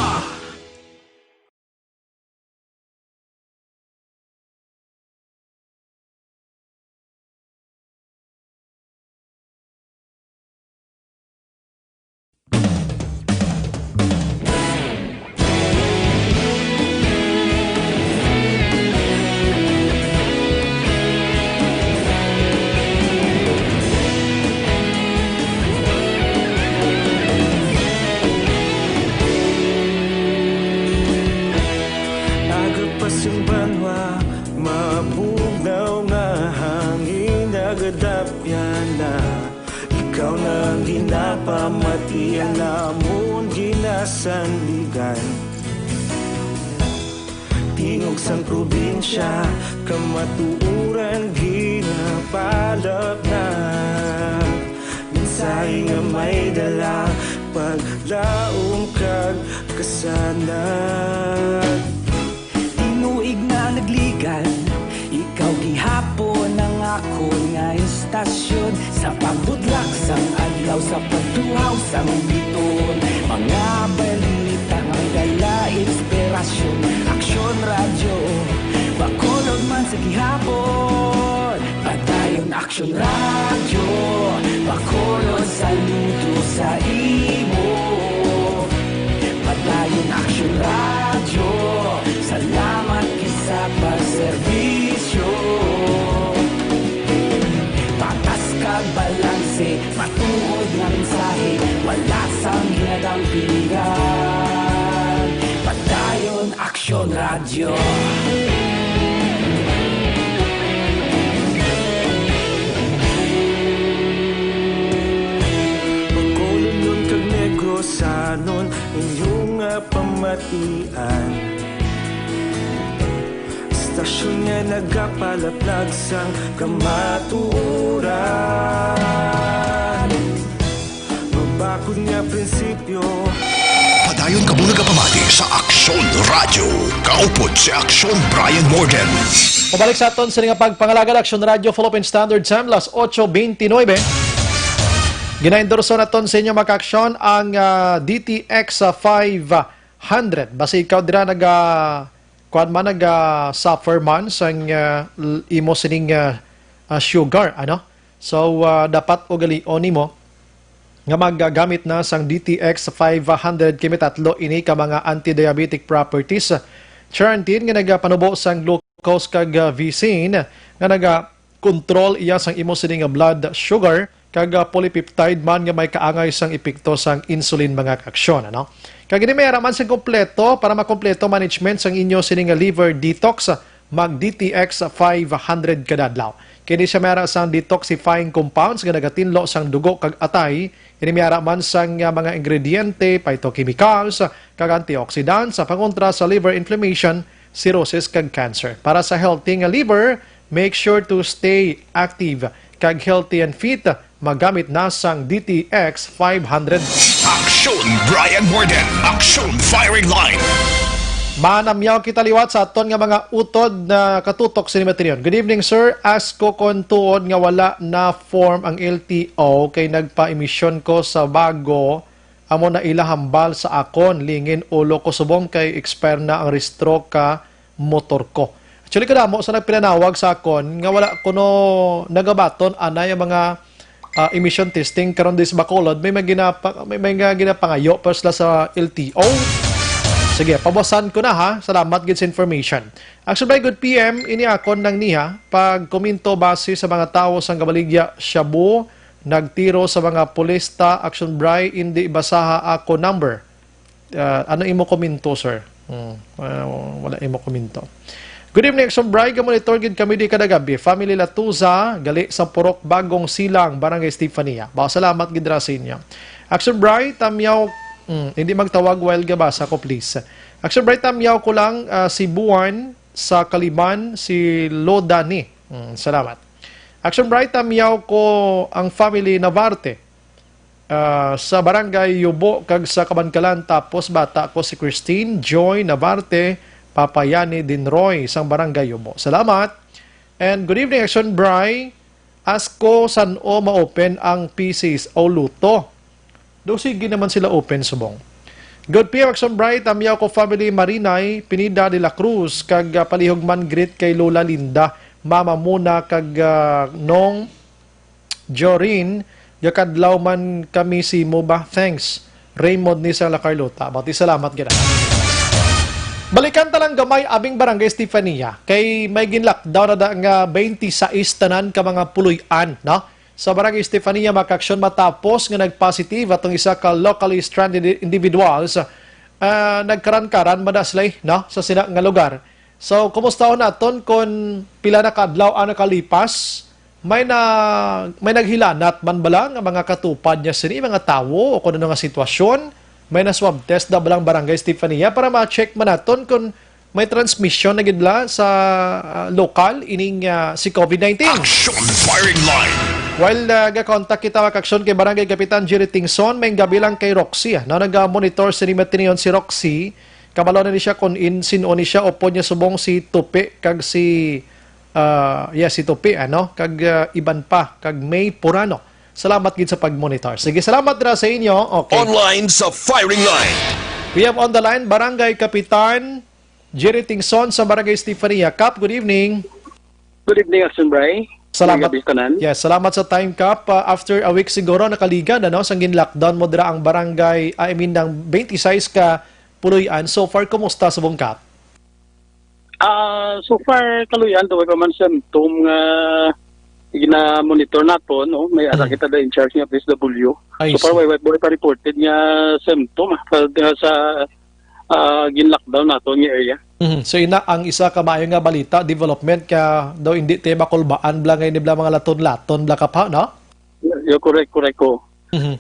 Aga pa sing banwa, mabugnaw nga hangin, nagadapyan na. Ikaw na ang ginapamati, ang amon ginasandigan. Tingog sang probinsya, kamatuoran ginapalapnag. Mensahe nga may dala, paglaom kag kasanag. Tinuig na nagligan, ikaw gihapon ang akon nga istasyon. Sa pagbudlak sang adlaw, sa pagtuhaw sang biton, mga balita nga may dala inspirasyon. Aksyon Radyo, Bacolod man sa gihapon. Padayon Aksyon Radyo, Bacolod, saludo sa imo. Padayon Aksyon Radyo, salamat gid sa pagserbisyo. Patas kag balanse, matuod nga mensahe, wala sang ginadampigan. Padayon Aksyon Radyo. Bacolodnon kag Negrosanon, inyo nga pamatian. Istasyon nga nagapalaplag sang kamatuoran. Mabakod nga prinsipyo. Padayon kamo nagapamati sa Aksyon Radyo. Kaupod si Aksyon Brian Morgan. Pabalik sa aton sini nga pagpangalagad, Aksyon Radyo, Philippine Standard Time, las ocho veintinueve. Ginaendorso naton sa inyo, mga ka-aksyon, ang, ah, D T X five hundred. Basi ikaw dira naga, kuwan man, naga suffer man sang, ah, l-, imo sining, ah, ah, sugar, ano? So, ah, dapat ugalion nimo nga maggamit na sang D T X five hundred. Kay may tatlo ini ka mga anti-diabetic properties. Charantin nga nagapanubo sang glucose kag, ah, visin nga naga-control iya sang imo sini nga blood sugar, kag, ah, polypeptide man nga may kaangay sang epekto sang insulin, mga ka-aksyon, ano? Kag ini may ara man sing kompleto, para makompleto management sang inyo sini nga liver detox, mag D T X five hundred kada adlaw. Kini siya may ara sang detoxifying compounds nga nagatinlo sang dugo kag atay. Ini may ara man sang, ah, mga ingrediente, phytochemicals, kag antioxidants sa pangontra sa liver inflammation, cirrhosis, kag cancer. Para sa healthy nga liver, make sure to stay active kag healthy and fit. Magamit na sang D T X five hundred. Aksyon Brian Morgan, Aksyon Firing Line. Manamyaw kita liwat sa aton nga mga utod nga katutok sini matinyon. Good evening, sir. Ask ko kon tuod nga wala na form ang L T O kay nagpa-emission ko sa bago, amo na ila hambal sa akon. Lingin ulo ko subong kay expire na ang rehistro ka motor ko. Actually, kadamo sa nagpinanawag sa akon nga wala kuno nagabaton anay ang mga, ah, emission testing karon diri sa Bacolod. May mga ginapa-, may mga ginapangayo pa sila sa L T O. Sige, pabuasan ko na ha. Salamat gid sa information. Action Bray, good P M, ini akon nang niya, pagkomento base sa mga tawo sang Gabaligya, Shabu, nagtiro sa mga pulista, Action Bray, hindi basaha ako number. Ah, ano imo komento, sir? Hmm, ah, wala imo komento. Good evening, Action Bray. Gamonitor gid kami di kada gabi. Family Latuza, gali sa Purok Bagong Silang, Barangay Estefania. Ba, salamat gid ra sa inyo. Action Bray, tamyaw, hmm, hindi magtawag while gabasa ko, please. Action Bray, tamyaw ko lang, ah, si Buwan sa Kaliban, si Lodani. Hmm, salamat. Action Bray, tamyaw ko ang family Navarte, ah, sa Barangay Yubo kag sa Kabankalan, tapos bata ko si Christine Joy Navarte, Papa Yani Dinroy sang Barangay Yubo. Salamat. And good evening, Action Bray. Ask ko san-o ma-open ang P Cs o Luto. Do sige naman sila open subong. Good P M, Action Bray, tamyaw ko family Marinay, Pineda de la Cruz, kag, ah, palihog man greet kay Lola Linda, Mama Mona, kag, ah, Nong Jorin, gakadlaw man kami simo ba? Thanks. Raymond ni sa La Carlota. Bati salamat gid. Balikan ta lang gamay abing Barangay Estefania kay may gin-lockdown na da nga twenty-six tanan ka mga puloy-an, no? Sa Barangay Estefania, mga kaaksyon, matapos nga nag-positive atong isa ka locally stranded individuals, ah, nagkaran-karan man na sila, no, sa sina nga lugar. So, kumusta naton kung pila na ka adlaw ang nakalipas? May na, may naghilanat man bala nga mga katupad niya sini, mga tawo, o kung ano nga sitwasyon? May na swab test na balang Barangay Estefania para ma-check man naton kung may transmission na gid la sa, ah, lokal ining, ah, si COVID nineteen. Action Firing Line. While, ah, ga-contact kita, mga kaaksyon, kay Barangay Kapitan Jerry Tingson, may gabi lang kay Roxy, ah, no, naga-monitor sa Rimatineon si Roxy. Kabalo na ni siya kung in, sin-o ni siya, upod niya subong si Tupi kag si, ah, yeah, si Tupi, ano, kag, ah, iban pa, kag May Purano. Salamat gid sa pag-monitor. Sige, salamat ra sa inyo. Okay. Online sa Firing Line. We have on the line, Barangay Kapitan Jerry Tingson sa Barangay Estefania. Kap, good evening. Good evening, Action Bray. Salamat. Magandang gabi, tanan. Yes, salamat sa time, Kap. Ah, after a week siguro, nakaligan, ano, sang gin-lockdown mo dira ang barangay, I mean, ng twenty-six ka puloy-an. So far, kumusta subong, Kap? Ah, so far, kaluy-an, daw pa man symptom nga gina-monitor nato, no? May ara Mm. kita da in charge nga F S W. I So far, see. way, way, way pa reported nga symptom, ah, sa, sa, ah, gin-lockdown nato nga area. Mhm. So, ina, ang isa ka maayo nga balita, development, ka daw hindi tayo makulbaan bla ngay ni bla mga laton-laton bla, Kap, ha, no? Yeah, correct, correct ko. Mhm.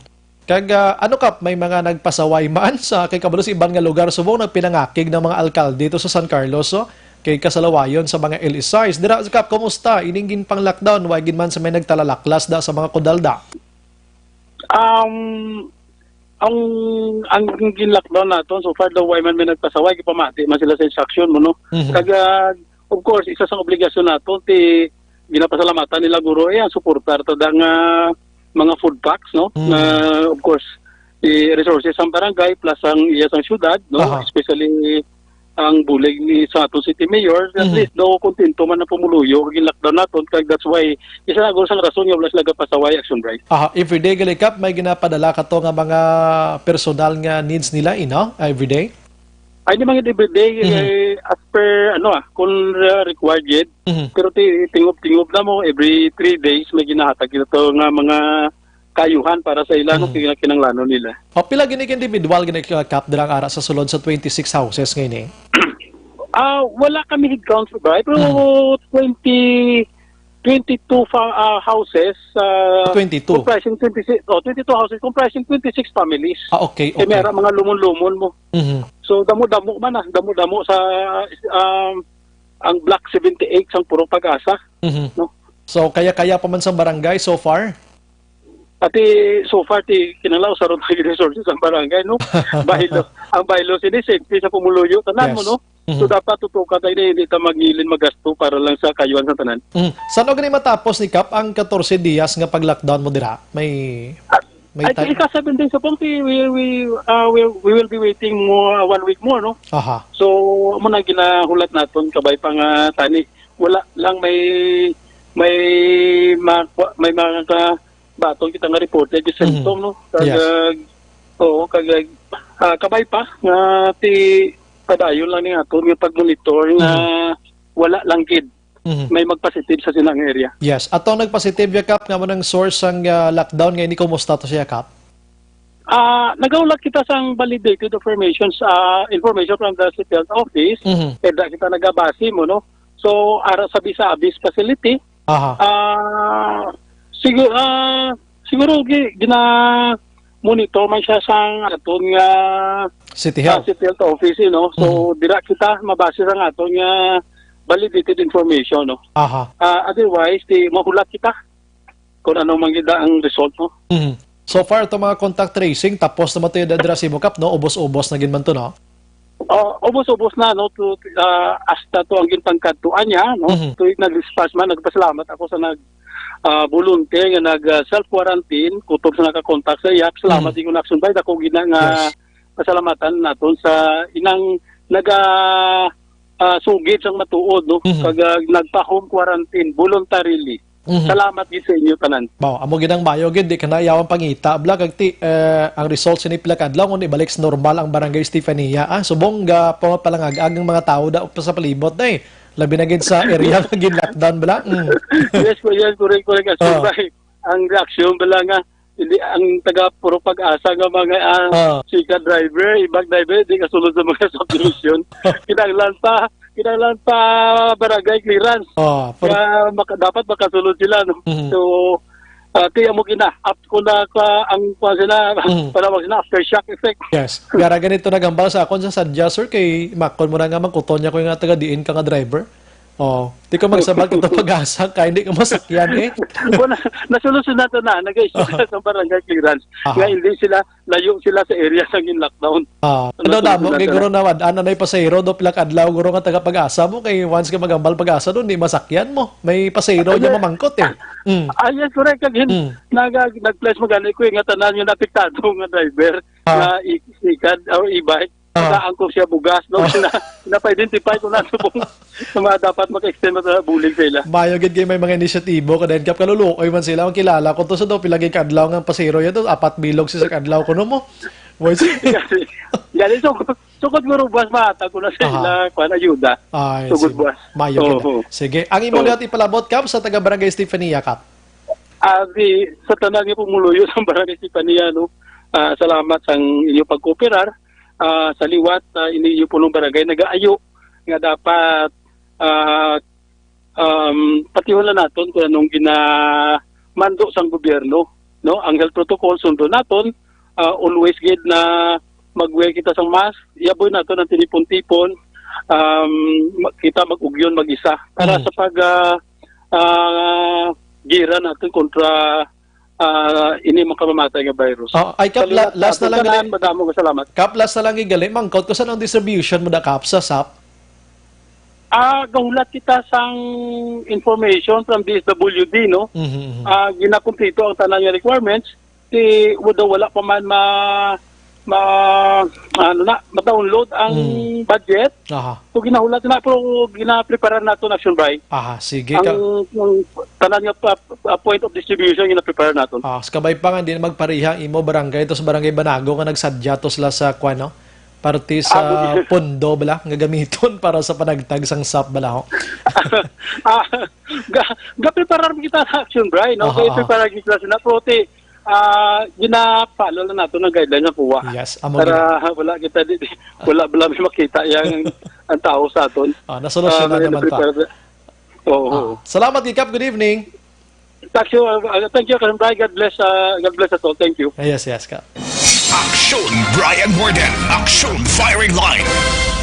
Kag, ah, ano, Kap, may mga nagpasaway man sa, kay kabalo sa iban nga lugar subong nagpinangakig ng mga alkalde to sa San Carlos, oh, kay kasalawayon sa mga L S Is. Dira, Kap, kumusta ining ginpang-lockdown? Wa gid man sa may nagtalalaklas da sa mga kudal da? Um, ang, ang gin-lockdown nato, so far daw, way man may nagpasaway, gipamati man sila sa instruction mo, no? Mhm. Kag, ah, of course, isa sa obligasyon nato, ti ginapasalamatan nila guro, eh, ang suportar to da nga mga food packs, no? Mm. Na, of course, i-resources ang barangay plus ang iya sang syudad, no? Aha. Especially ang bulig ni sa aton city mayor, at Mhm. least daw kontento man ang pumuluyo kag lockdown naton, kag that's why isa na guro sang rason nga wala sila gapasaway, Action Bray. Aha, everyday gali, Kap, may ginapadala ka to nga mga personal nga needs nila, eh, no? Everyday? Ay, di man gid everyday, Mhm. eh, as per, ano, ah, kung, uh, required gid. Mhm. Pero ti-, tingob-tingob na mo, every three days may ginahatag kita to nga mga kayuhan para sa ila, no, Mhm. kina-, kinanglanon nila. O, pila gini ka individual gini ka, Kap, dirang ara sa sulod sa twenty-six houses nga ini? Ah, wala kami head count, Bray, pero Mhm. twenty, twenty-two fa-, ah, houses, ah, Twenty-two. comprising twenty-six, oh, twenty-two houses, comprising twenty-six families. Ah, okay, Eh, may okay. ara mga lumon-lumon mo. Mhm. So, damo-damo man, ah, damo-damo sa, um, ang Block seventy-eight sang Purok Pag-asa, Mhm. no? So, kaya-kaya pa man sa barangay so far? Ati, so far, ti, kinalaw sa ron ang resources ang barangay, no? Baylo, ang baylo sini, safety sa pumuluyo, tanan mo, Yes. no? So, Mhm. dapat tutukan tayo na hindi ta magilin magasto para lang sa kayuhan sa tanan. Mhm. San-o gani matapos ni Kap ang katorse diyas nga pag-lockdown mo dira? May, Ah, may I think time? Ika seven days upon, we, we, we, uh, we, we will be waiting more, uh, one week more, no? Aha. So, amo na ginahulat naton, kabay pa nga tani. Wala lang may, may ma-, may mga ka-, baton kita nga reported yung Mhm. symptom, no? Yes. Kag, oo, kag, ah, kabay pa nga ti padayon lang ni ato nga pag-monitor nga Mhm. wala lang gid Mhm. may magpositive sa silang area. Yes. Ato ang nagpositive, ya, Kap, nga mo nang source sang, ah, lockdown nga ini, kumusta to siya, Kap? Ah, nagahulat kita sang validated information sa information from the C P L office. Mhm. Eh, da kita nagabase mo, no? So, ara sa Bisa Abis facility, Aha. ah, siguro, ah, siguro gi-, gina-monitor man siya sang aton nga City ah, Health. City Health Office, you know? So, Mhm. dira kita mabase sang aton nga validated information, no? Aha. Ah, otherwise, di mahulat kita kung ano man gid ang result, no? Mhm. So far, itong mga contact tracing, tapos naman to yung dadra si Mukap, no? Ubos-ubos na gid man to, no? Oh, ubos-ubos na, no? To, ah, hasta to ang ginpangkadtuan niya, no? Mhm. To nag-dispatch man, nagpasalamat ako sa nag, ah, volunteer nga nag, ah, self-quarantine, kutob sa nakakontak sa iya. Salamat Mhm. din kung action by, dako gid na nga Yes. pasalamatan naton sa inang naga, ah, sugid sang matuod, no? Mhm. Kag, ah, nagpa-home quarantine voluntarily. Mhm. Salamat gid sa inyo tanan. Baw, amo gid ang mayo gid, di ka na yawan pangita, bla, kag ti, eh, ang result sini pila ka adlaw, kung ibalik sa normal ang Barangay Estefania, ah, subong ga pa-, palangag-ag ang mga tawo da, pa sa palibot na eh. Labi na gid sa area nga gin-lockdown, bla. Mm. Yes, ko, yes, correct, correct. As Oh. Ang reaksyon bala nga, hindi, ang taga Puro Pag-asa nga mga, ah, Oh. sikat driver, ibang driver, di kasulod sa mga subdivision. Kinahanglan pa, kinahanglan pa barangay clearance. Oh, for Kaya maka-, dapat makasulod sila, no? Mhm. So, ah, tiyan mo gina, up ko na ka, ang kuwan sila, Mhm. panawag sila, aftershock effect. Yes. Gara ganito nagambal sa akon sa sadya, sir, kay makon mo na nga mangkuton niya ko yung nga taga diin ka nga driver. Oh, di ka magsabag ito Pag-asa kay hindi ka masakyan eh. Wala, nasolusyon na to na, nag-issue Aha. sila sa barangay clearance. Aha. Nga hindi sila, layo sila sa area sa gin-lockdown. Ah, Ano ano to damo, sila kay sa guro na wad, ano na yung pasahero, do pila ka adlaw, guro nga taga Pag-asa mo, kay once ka magambal Pag-asa doon, di masakyan mo. May pasahero Ano? niya mamangkot eh. Mm. Ah, yes, correct. Kag hin-, Mm. nag-, nag-place mo gani ko eh, nga tanan yung apektado nga driver Ah. na i-, ikad or e-bike. Ah. Tagaan ko siya bugas, no? Ah. Na, napa-identify ko na subong sa mga dapat maka-extend mo sa bulig sa ila. Mayo gid kay may mga inisyatibo ka din, Kap, kaluluoy man sila. Ang kilala ko to sa do, pila gid ka adlaw nga pasero yan to, apat bilog sa isa ka adlaw ko, no mo? Boy, si- Gani, gani, so, sukod guro buwas, mahatag ko na sa Aha. ila, kuwan, ayuda. Ay, Sugod sige. buwas. Mayo gid. Oo. Sige. Ang imo Oo. natin palabot, Kap, sa taga Barangay Estefania, Kap? Ah, di, sa tanan nga pumuluyo sa Barangay Estefania, no? Ah, salamat sa inyo pagkooperar. Ah, sa liwat, ah, ini inyo punong barangay nagaayo nga dapat, ah, um, patihon na naton kung anong ginamando sang gobyerno, no? Ang health protocol, sundon naton, ah, always gid na mag-wear kita sang mask, yaboy naton ang tinipon-tipon, um, ma-, kita mag-ugyon mag-isa para Mm. sa pag, ah, ah, gira naton kontra, ah, ini makamamatay nga virus. Oh, ay, Kap, Salamat la-, last sa na lang aton tanan, gali. Madamo nga salamat. Kap, last na lang gali. Mangkot ko sa nang distribution mo da, Kap, sa sap? Ah, gahulat kita sang information from D S W D, no? Mhm, mhm. Ah, ginakumpleto ang tanan nga requirements. Si, although wala pa man ma-, ma-, ano na, ma-download ang Mm. budget. Aha. So, ginahulat na, pero ginaprepare naton, Action Bay. Aha, sige Ang, ka. ang tanan nga pa, pa, point of distribution, ginaprepare naton. Ah, sa kabay pa nga, hindi na magpareha ang imo barangay, to sa barangay Banago nga nagsadya to sila sa, kwan, no? Parte sa Ah, pondo, bala, nga gamiton para sa panagtag sang sap, bala, ho? Ah, ga-, ga-preparar kita sa Action Bay, no? Aha, Kaya aha. preparar kita sila, pero ti, ah, gina-follow lang nato ng guidelines ng kuwa. Yes, amo Para gid. wala kita di, wala, wala may makita yang ang tao sa aton. Ah, nasolusyonan Ah, naman ta. prepare-, oo. Ah, salamat, Kikap. Good evening. Thank you, uh, thank you, Karim Bray. God bless, uh, God bless us all. Thank you. Ah, yes, yes, ka. Aksyon Brian Warden. Aksyon Firing Line.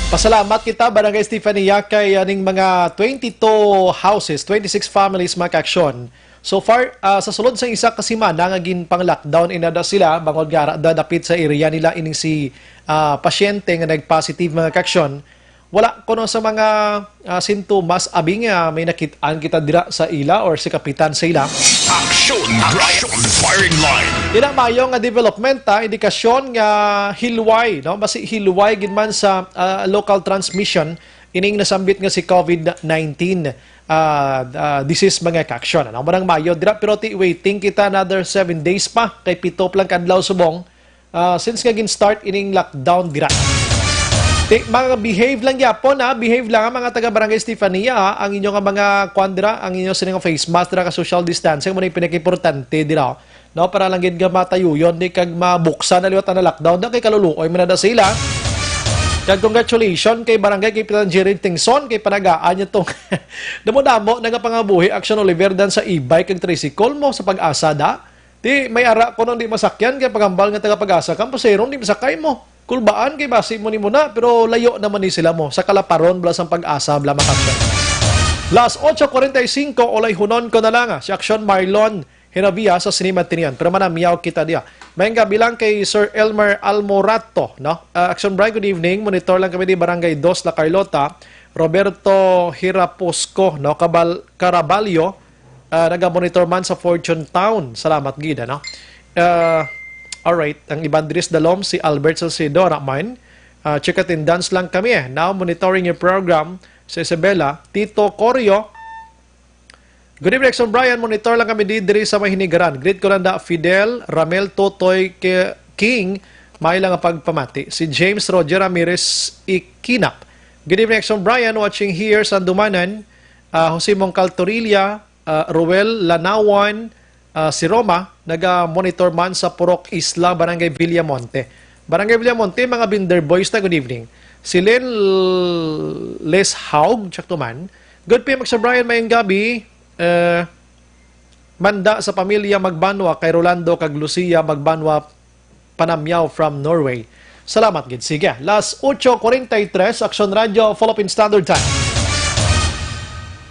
Pasalamat kita, Barangay Estefania, kay aning mga twenty-two houses, twenty-six families, mga kaaksyon. So far, ah, sa sulod sa isa ka semana nga ginpang-lockdown inada sila, bangod nga ara da dapit sa area nila ining si, ah, pasyente nga nag-positive, mga kaaksyon. Wala kuno sa mga, ah, sintomas abi nga may nakit-an kita dira sa ila or si kapitan sa ila. Aksyon, Aksyon Firing Line. Ina mayo nga development, ah, indikasyon nga hilway, no? Basi hilway gid man sa, ah, local transmission ining nasambit nga si COVID nineteen, ah, ah, disease, mga kaaksyon. Ano man ang mayo dira, pero ti waiting kita another seven days pa, kay pito pa lang ka adlaw subong, ah, since nga gin-start ining lockdown dira. Ti, mga behave lang gyapon, ha? Behave lang ang mga taga Barangay Estefania, ha? Ang inyo nga mga kwan dira, ang inyo sini nga face mask dira, ka social distancing, mo na yung pinakaimportante dira, no? Para lang gid nga matayuyon ni kag mabuksan na liwat ang lockdown na kay kaluluoy man na sila. Kag congratulations kay Barangay Kapitan Jerry Tingson kay panagaan niya tong damo-damo na nga pangabuhi action Oliver dan sa e-bike kag tricycle mo sa Pag-asa da. Di may ara ko nung di masakyan kay pagambal nga taga Pag-asa ka, pasero di masakay mo. Kulbaan kay basi mo ni mo na, pero layo naman ni sila mo. Sa kalaparon, bala sang Pag-asa, bala makasya. Las ocho cuarenta y cinco, ulay hunon ko na lang, ah, si Action Marlon Hiravia sa Sinimatinian. Pero manamyaw kita diya. Mayang gabi lang kay Sir Elmer Almorato, no? Ah, Action Brian, good evening. Monitor lang kami di Barangay Dos, La Carlota. Roberto Hirapusco, no? Cabal-, Caraballo, ah, naga-monitor man sa Fortune Town. Salamat gid, ano? Ah, alright. Ang iban diri sa dalom, si Albert Salcedo, ara man. Ah, check attendance lang kami, eh. Now, monitoring your program, si Isabela. Tito Corio, good evening, Action Brian. Monitor lang kami di, diri sa may Hinigaran. Greet ko lang da Fidel, Ramel, Totoy, Ke-, King. May lang ang pagpamati. Si James Roger Ramirez Ikinap. Good evening, Action Brian. Watching here sa Andumanan. Ah, Jose Mongcal Torilla, ah, Ruel Lanawan, ah, si Roma, naga-monitor man sa Purok Isla, Barangay Villamonte. Barangay Villamonte, mga Binder Boys na, good evening. Si Len Les Haug, tsakto man. Good P M, Sir Brian, mayong gabi. Eh, manda sa pamilya Magbanwa kay Rolando kag Lucia Magbanwa Panamyaw from Norway. Salamat gid. Sige, las ocho cuarenta y tres, Action Radio, Philippine Standard Time.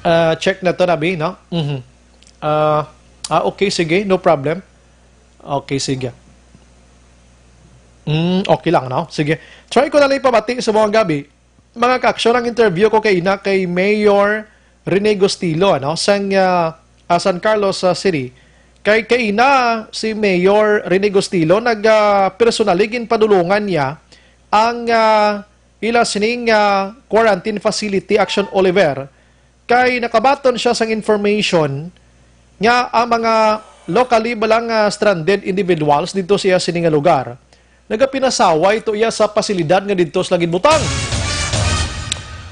Ah, check na to, Nabi, no? Mhm. Ah, ah, okay, sige, no problem. Okay, sige. Mm, okay lang, no? Sige. Try ko na lang ipabati sa mga gabi. Mga ka-action, ang interview ko kay ina kay Mayor Rene Gustilo, ano, sang, ah, ah, San Carlos, ah, City. Kay, kay ina si Mayor Rene Gustilo nag, ah, personally ginpadulungan niya ang, ah, ila sining, ah, quarantine facility, Action Oliver. Kay nakabaton siya sang information nga ang mga locally balang, ah, stranded individuals didto siya sini nga lugar, nagapinasaway to iya sa pasilidad nga didto sila ginbutang.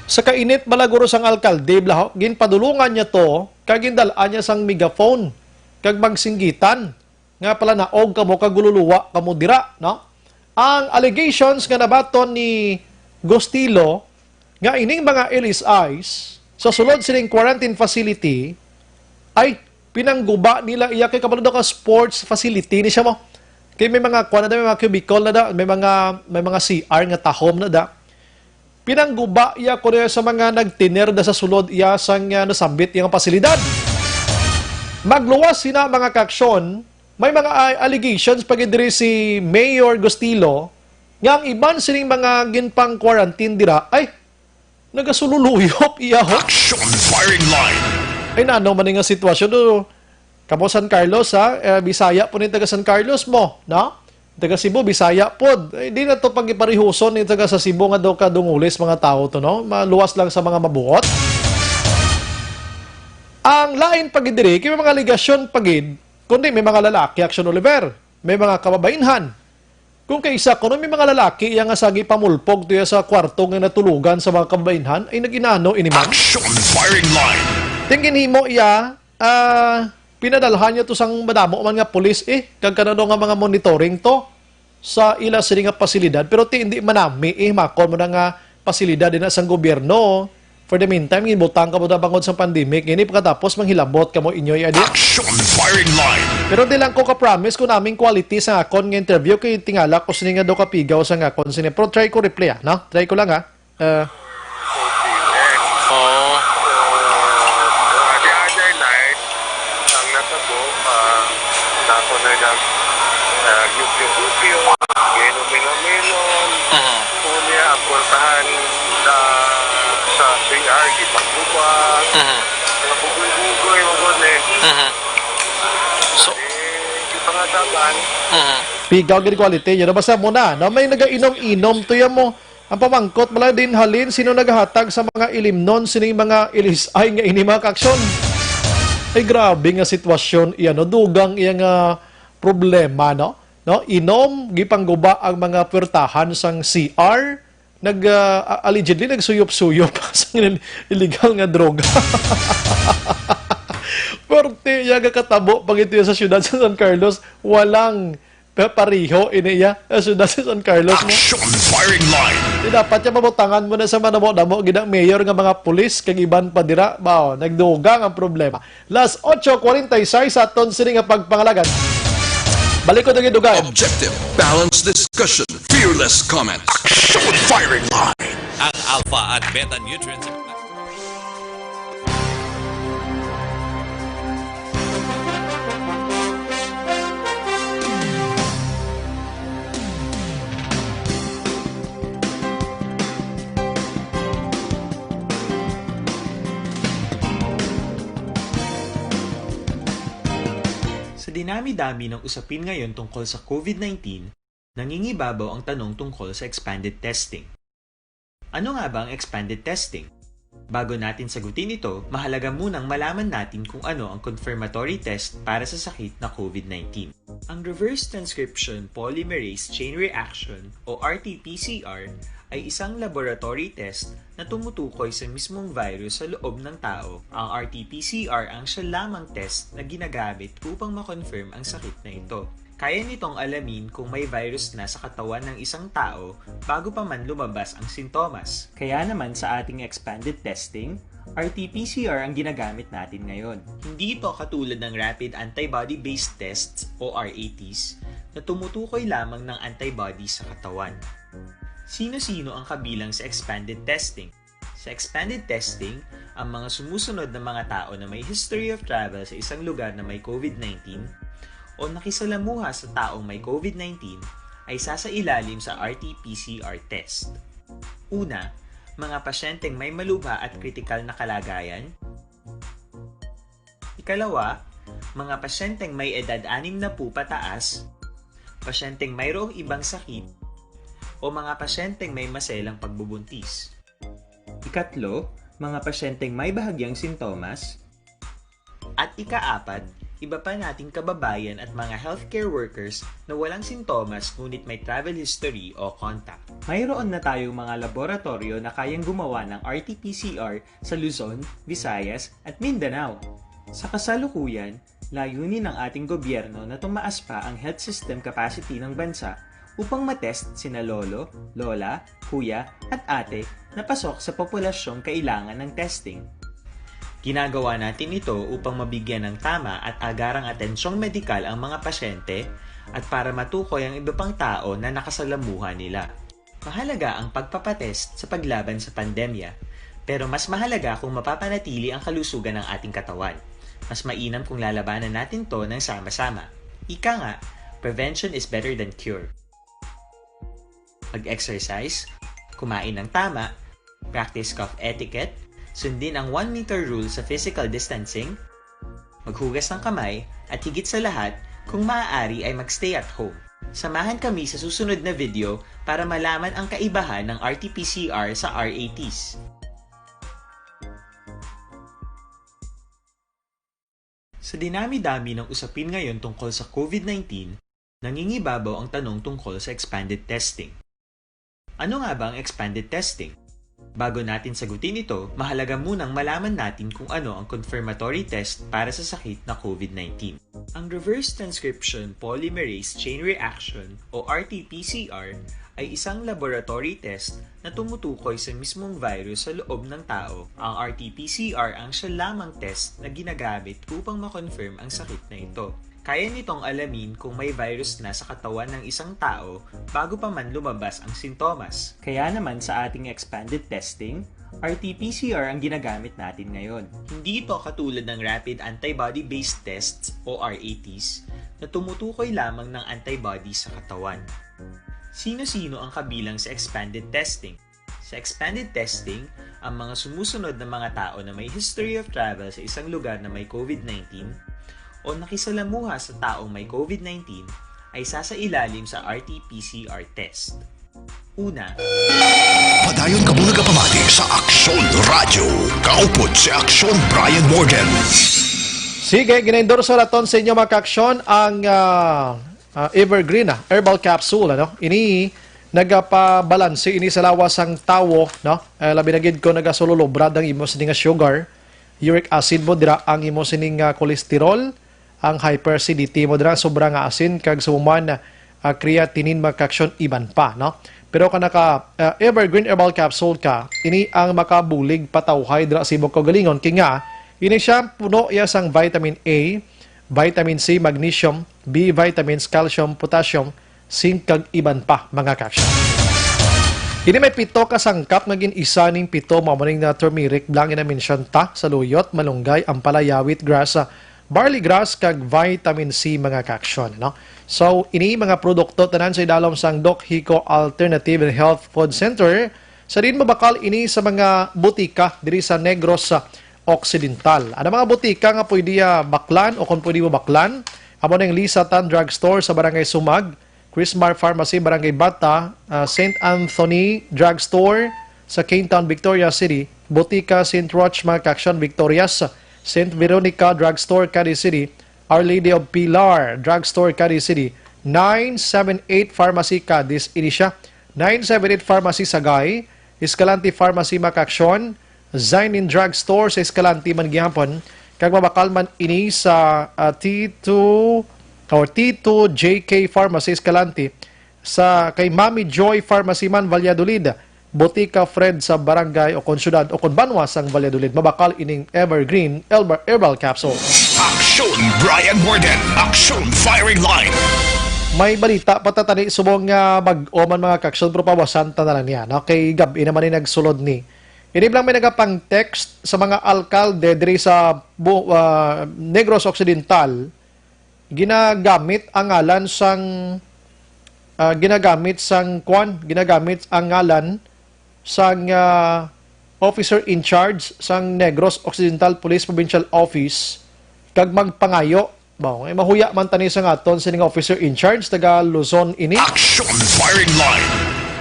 Sa kainit bala guro sang alkalde, blaho, ginpadulungan niya to, kag gindal-an niya sang megaphone, kag magsinggitan nga palanaog kamo kag gululuwa kamo dira, no? Ang allegations nga nabaton ni Gustilo nga ining mga L S Is sa sulod sining quarantine facility ay pinangguba nila iya kay kabalo daw ka sports facility ni siya mo. Kay may mga kuan na da, may mga cubicle na da, may mga, may mga C R nga tahom na da. Pinangguba iya kuno sa mga nagtiner da sa sulod iya sang, ah, nasambit iya nga pasilidad. Magluwas sina mga kaaksyon, may mga a-, allegations pa gid diri si Mayor Gustilo nga ang iban sining mga ginpang-quarantine dira ay nagasululuyop iya ho. Action firing line. Ay, nano man nga sitwasyon do? Kamo San Carlos, ha? Eh, Bisaya po ni taga San Carlos mo, no? Taga Cebu, Bisaya pod. Eh, di na to pag-iparihuson ni taga sa Cebu nga daw kadungulis mga tao to, no? Maluwas lang sa mga mabuot. Ang lain pa gid diri, kay may mga aligasyon pa gid, kundi may mga lalaki, Action Oliver, may mga kababainhan. Kung kaisa kuno may mga lalaki iya nga sagi pamulpog tuya sa kwarto nga natulugan sa mga kababainhan, ay nag-inano ini man? Action firing line. Ting ginhimo iya, ah, pinadalhan niya to sang madamo man nga pulis, eh, kag kanano nga mga monitoring to sa ila sini nga pasilidad, pero ti hindi manami, eh, makon mo na nga pasilidad din na sang gobyerno. For the meantime, ginbutang kamo na bangod sa pandemic. Ini pagkatapos, manghilabot kamo inyo i-edit. Action firing line. Pero di lang ko ka-promise kung naming quality sa akon nga interview kay tingala ko sini nga do kapigaw sa akon sini. Pero try ko reply, ah, no? Try ko lang, ah. Eh, Oo. Ang natabo, ah, nako na nag, ah, gupyo-gupyo, ginom-inom-inom, Mhm. Unya, ang pultahan sa, sa C R, gipagbuba, Mhm. mga bugoy-bugoy, mga gud, eh. Mhm. So, Eh, di pa nga taban. Mhm. Pigaw gid quality, yun. Basta mo na, no? May nagainom-inom to yan mo. Ang pamangkot, mala din halin, sino naghatag sa mga ilimnon, sining mga ilisay nga ini mga kaaksyon? Ay, grabe nga sitwasyon, iya, no? Dugang iya nga problema, no? No? Inom, gipangguba ang mga puwertahan sang C R, nag, ah, allegedly nagsuyop-suyop sang illegal nga droga. Perti iya nga katabo pag ito sa siyudad sa San Carlos, walang pa-, pareho ini iya sa siyudad sa San Carlos mo. Action firing line. Di dapat niya mabutangan mo na sa manamo-namo gid ang mayor nga mga pulis kag iban pa dira. Bao, nagdugang ang problema. Las ocho cuarenta y seis sa aton sini nga pagpangalagan. Balik ko dugay-dugay. Objective, balanced discussion, fearless comments. Action firing line. Ang alpha at beta nutrients. Sa dinami-dami ng usapin ngayon tungkol sa COVID nineteen, nangingibabaw ang tanong tungkol sa expanded testing. Ano nga ba ang expanded testing? Bago natin sagutin ito, mahalaga munang malaman natin kung ano ang confirmatory test para sa sakit na COVID nineteen. Ang reverse transcription polymerase chain reaction o R T P C R ay isang laboratory test na tumutukoy sa mismong virus sa loob ng tao. Ang R T P C R ang siya lamang test na ginagamit upang ma-confirm ang sakit na ito. Kaya nitong alamin kung may virus na sa katawan ng isang tao bago pa man lumabas ang sintomas. Kaya naman sa ating expanded testing, R T P C R ang ginagamit natin ngayon. Hindi ito katulad ng rapid antibody-based tests o R A Ts na tumutukoy lamang ng antibody sa katawan. Sino-sino ang kabilang sa expanded testing? Sa expanded testing, ang mga sumusunod na mga tao na may history of travel sa isang lugar na may COVID nineteen o nakisalamuha sa taong may COVID nineteen ay sasailalim sa R T P C R test. Una, mga pasyenteng may malubha at kritikal na kalagayan. Ikalawa, mga pasyenteng may edad anim na po pataas, pasyenteng mayroong ibang sakit, o mga pasyenteng may maselang pagbubuntis. Ikatlo, mga pasyenteng may bahagyang sintomas. At ikaapat, iba pa nating kababayan at mga healthcare workers na walang sintomas ngunit may travel history o contact. Mayroon na tayong mga laboratorio na kayang gumawa ng R T P C R sa Luzon, Visayas, at Mindanao. Sa kasalukuyan, layunin ng ating gobyerno na tumaas pa ang health system capacity ng bansa upang matest sina lolo, lola, kuya, at ate na pasok sa populasyong kailangan ng testing. Ginagawa natin ito upang mabigyan ng tama at agarang atensyong medikal ang mga pasyente at para matukoy ang iba pang tao na nakasalamuha nila. Mahalaga ang pagpapatest sa paglaban sa pandemya, pero mas mahalaga kung mapapanatili ang kalusugan ng ating katawan. Mas mainam kung lalabanan natin 'to ng sama-sama. Ika nga, prevention is better than cure. Mag-exercise, kumain ng tama, practice cough etiquette, sundin ang one meter rule sa physical distancing, maghugas ng kamay, at higit sa lahat, kung maaari ay mag-stay at home. Samahan kami sa susunod na video para malaman ang kaibahan ng R T P C R sa R A Ts. Sa dinami-dami ng usapin ngayon tungkol sa COVID nineteen, nangingibabaw ang tanong tungkol sa expanded testing. Ano nga ba ang expanded testing? Bago natin sagutin ito, mahalaga munang malaman natin kung ano ang confirmatory test para sa sakit na COVID nineteen. Ang reverse transcription polymerase chain reaction o R T P C R ay isang laboratory test na tumutukoy sa mismong virus sa loob ng tao. Ang R T P C R ang siya lamang test na ginagamit upang ma-confirm ang sakit na ito. Kaya nitong alamin kung may virus na sa katawan ng isang tao bago pa man lumabas ang sintomas. Kaya naman sa ating expanded testing, R T P C R ang ginagamit natin ngayon. Hindi ito katulad ng rapid antibody-based tests o R A Ts na tumutukoy lamang ng antibody sa katawan. Sino-sino ang kabilang sa expanded testing? Sa expanded testing, ang mga sumusunod na mga tao na may history of travel sa isang lugar na may COVID nineteen o nakisalamuha sa taong may COVID nineteen ay sasailalim sa R T P C R test. Una, Padayon kamo nagapamati sa Aksyon Radyo. Kaupod si Aksyon Brian Morgan. Sige, ginaendorso naton sa inyo, mga kaaksyon, ang, ah, ah, Evergreen, ah, Herbal Capsule, ano? Ini Nagapabalanse ini sa lawas sang tawo, no? Eh, labi na gid kung nagasulolobrad ang imo sini nga sugar, uric acid mo, dira ang imo sini nga cholesterol, ang hyperacidity mo, dira sobra nga asin, kag sa human, ah, creatinine, mga kaaksyon, iban pa, no? Pero ka naka, ah, Evergreen Herbal Capsule ka, ini ang makabulig patawhay dira sa imong kaugalingon, kay nga, ini siya puno iya sang vitamin A, vitamin C, magnesium, B vitamins, calcium, potassium, zinc, kag iban pa, mga kaaksyon. Ini may pito ka sangkap nga gin-isa ning pito, mao man ning na turmeric, blang ina mention ta, saluyot, malunggay, ampalaya, wheatgrass, ah, barley grass, kag vitamin C, mga kaaksyon, no? So, ini mga produkto tanan sa idalom sang Doc Hico Alternative and Health Food Center. Sa din mabakal ini sa mga butika diri sa Negros, ah, Occidental. Ano mga butika nga pwede, ah, baklan o kung pwede mo baklan? Amo ning Lisa Tan Drugstore sa Barangay Sumag, Chrismar Pharmacy, Barangay Bata, ah, Saint Anthony Drugstore sa Kingtown, Victoria City, Botica Saint Roch, mga kaaksyon, Victorias, Saint Veronica Drugstore, Cadiz City, Our Lady of Pilar Drugstore, Cadiz City, nine seven eight Pharmacy, Cadiz, ini siya, nine seven eight Pharmacy, Sagay, Escalante Pharmacy, mga kaaksyon, Zainin Drugstore sa Escalante man gihapon, kag mabakal man ini sa, ah, T two or T two J K Pharmacy, Escalante, sa kay Mami Joy Pharmacy man, Valladolid, Botica Fred sa barangay o kon syudad o kon banwa sang Valladolid. Mabakal ining Evergreen Herbal, Herbal Capsule. Aksyon Brian Warden, Aksyon Firing Line. May balita pa ta tani subong nga bag-o man, mga kaaksyon, pero pawasan ta na lang niya, no? Kay gab-i naman ni nagsulod ni. Ini lang may nagapang-text sa mga alkalde diri sa bu-, ah, Negros Occidental, ginagamit ang ngalan sang, ah, ginagamit sang kwan, ginagamit ang ngalan sang, ah, officer in charge sang Negros Occidental Police Provincial Office kag magpangayo. Ba, eh, mahuya man tani sa ngaton sining officer in charge, taga Luzon ini. Action Firing Line.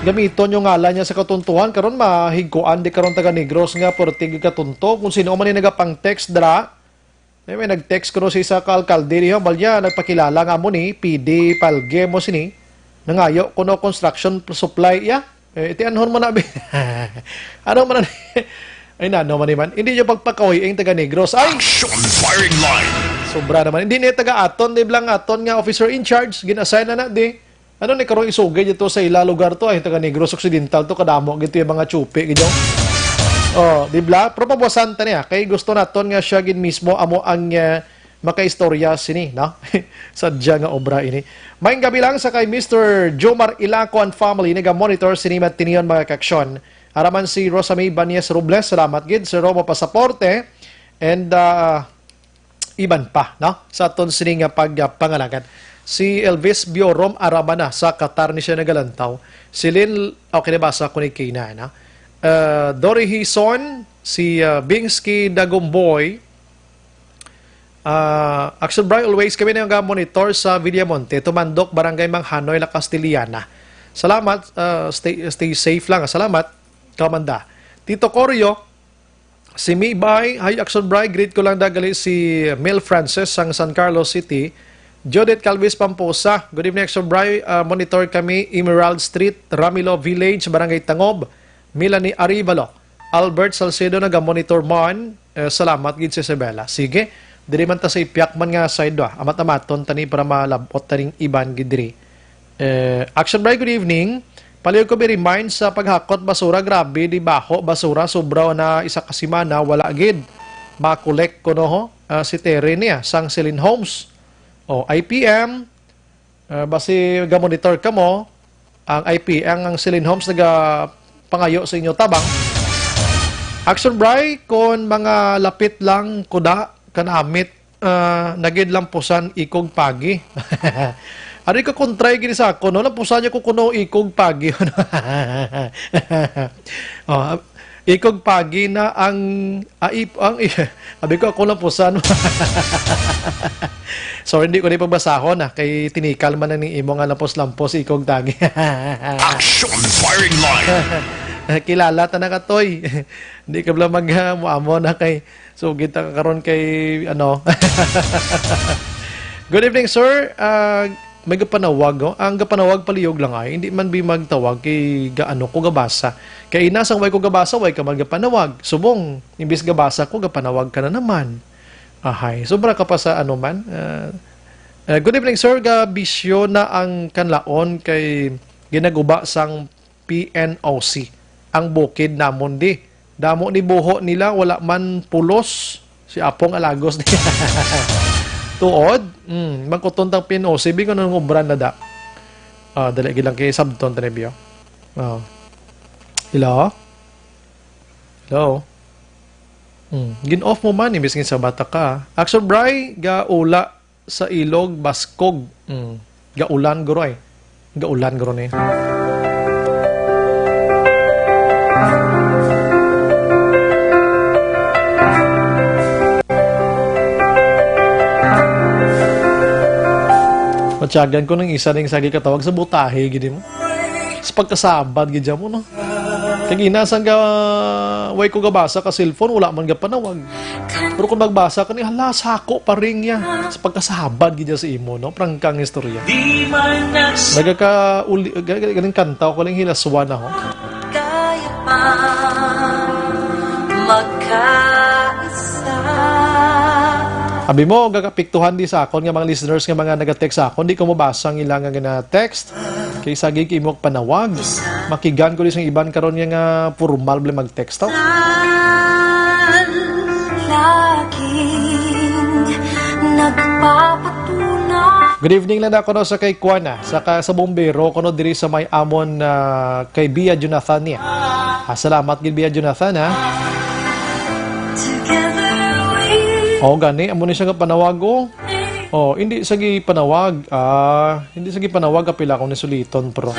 Gamiton yung ngalan niya sa katuntuhan, karon mahigkuan di karon taga Negros nga pertig katunto kung sino man yung nagapang-text dra. Eh, may nag-text kuno sa isa ka alkalde diha, balya, nagpakilala nga mo ni, P D Palge mo sini, nangayo kuno construction supply iya. Eh, iti anhon mo na, bi-, ano man na, ay, nano man ni man, hindi nyo pagpakahoy ang taga Negros. Ay! Action Firing Line. Sobra naman. Hindi niya taga aton, di blang aton nga officer in charge, gin-assign na na, di. Ano ni karong isugay dito sa ila lugar to, ay taga Negros Occidental to, kadamo gito yung mga tsupi, gito. Oh, di bla? Pero pabuwasan ta niya, kay gusto naton nga siya gid mismo amo ang, eh, makaistorya sini, no? Sadya nga obra ini. Maayong gabi lang sa kay Mister Jomar Ilaco and family, naga-monitor sini matiniyon, mga kaaksyon. Araman si Rosa May Banyes Robles, salamat gid, Sir Romo Pasaporte, and, ah, iban pa, no? Sa aton sini nga pagpangalagad. Si Elvis Biorom, araman na sa Qatar ni siya nagalantaw. Si Lil, okay, nabasa ko ni Kina, no? Ah, Dory Hison, si, ah, Bingsky Dagomboy, ah, Action Bri, always kami na nga monitor sa Villamonte, Tumandok, Barangay Manghanoy, La Castellana. Salamat, ah, stay, stay safe lang. Salamat, Kamanda. Tito Corio, si Mibay, hi, Action Bri, greet ko lang dagali si Mel Francis sang San Carlos City. Judith Calvis Pamposa, good evening, Action Bri. Ah, monitor kami, Emerald Street, Ramilo Village, Barangay Tangob. Melanie Arivalo, Albert Salcedo, naga-monitor man. Eh, salamat gid si Isabela. Sige, diri man ta sa Ipiak man nga side, ah. Amat-amaton tani para malab-ot taning iban gid diri. Eh, Action Bri, good evening. Palihog ko bi-remind sa paghakot basura, grabe, di baho, basura, sobra na isa ka semana, wala gid. Makolek ko, no, ho? Ah, si Terry niya, sang Celine Homes. O, I P M, ah, basi ga-monitor ka mo, ang I P M, ang Celine Homes, naga-pangayo sa inyo tabang. Action Bri, kon mga lapit lang, kuda, kanamit, ah, nagid lampusan ikog pagi. Ari ka kontray gini sa ako, no? Lampusan niya ko kuno ikog pagi. Oh, ikog pagi na ang, ah, ip-, ang, abi ko ako lampusan. Sorry, hindi ko na pagbasahon, ah, kay tinikal man ang imo nga lampos-lampos, ikog tagi. Action Firing Line. Kilala ta na ka, Toy. Hindi ka bala mag, ah, muamo na kay So, kita ka karon kay, ano. Good evening, sir. Ah, may gapanawag, oh. Ang gapanawag palihog lang ay, hindi man bi magtawag kay gaano ko gabasa. Kay ina sang way ko gabasa, way ka man gapanawag. Subong, imbis gabasa ko, gapanawag ka na naman. Ahay, sobra ka pa sa ano man. Ah, ah, good evening, sir. Gabisyo na ang kanlaon kay ginaguba sang P N O C. Ang bukid namon di. Damo ni buho nila, wala man pulos. Si Apong Alagos. Tuod? Mm, mangkuton tang P N O C. Bi ko nang obra na da. Ah, dali, gilang kay sabton, Tanibio. Oh. Hello? Hello? Mm, gin-off mo man, imbis gin sa bata ka. Action, Bray, gaula sa ilog, baskog. Mm, gaulan, guro, ay. Gaulan, guro, ni. Matyagan ko ng isa ning sagi katawag sa butahe, gid mo. Sa pagkasabad, gid mo, no? Kag ina, sang ga-, way ko gabasa ka cellphone, wala man gapanawag. Pero kung magbasa ka ni, hala, sako pa rin niya. Sa pagkasabad, gid sa imo, no? Prangkang istorya. Nagaka-, uli-, ga-, ga-, galing kanta ko, galing hilaswa na, ho. Kaya pa magkaisa. Abi mo, gakapiktuhan di sa akon nga mga listeners nga mga nag-text sa akon, di ko mabasa ang ilang nga gina-text. Kay sagig imo panawag. Makigan ko di sa iban karon nga, nga formal bala mag-text to. Laging nagpapatunay. Good evening lang ako, no, sa kay Kuana, sa ka-, sa bombero, kuno diri sa may amon, ah, kay Bia Jonathan niya. Ah, salamat gid, Bia Jonathan, ha. Together we Oh, gani, amo ni siya nga panawag, oh. Oh, hindi sa gipanawag. Ah, hindi sa gipanawag, apila ko ni suliton, pro.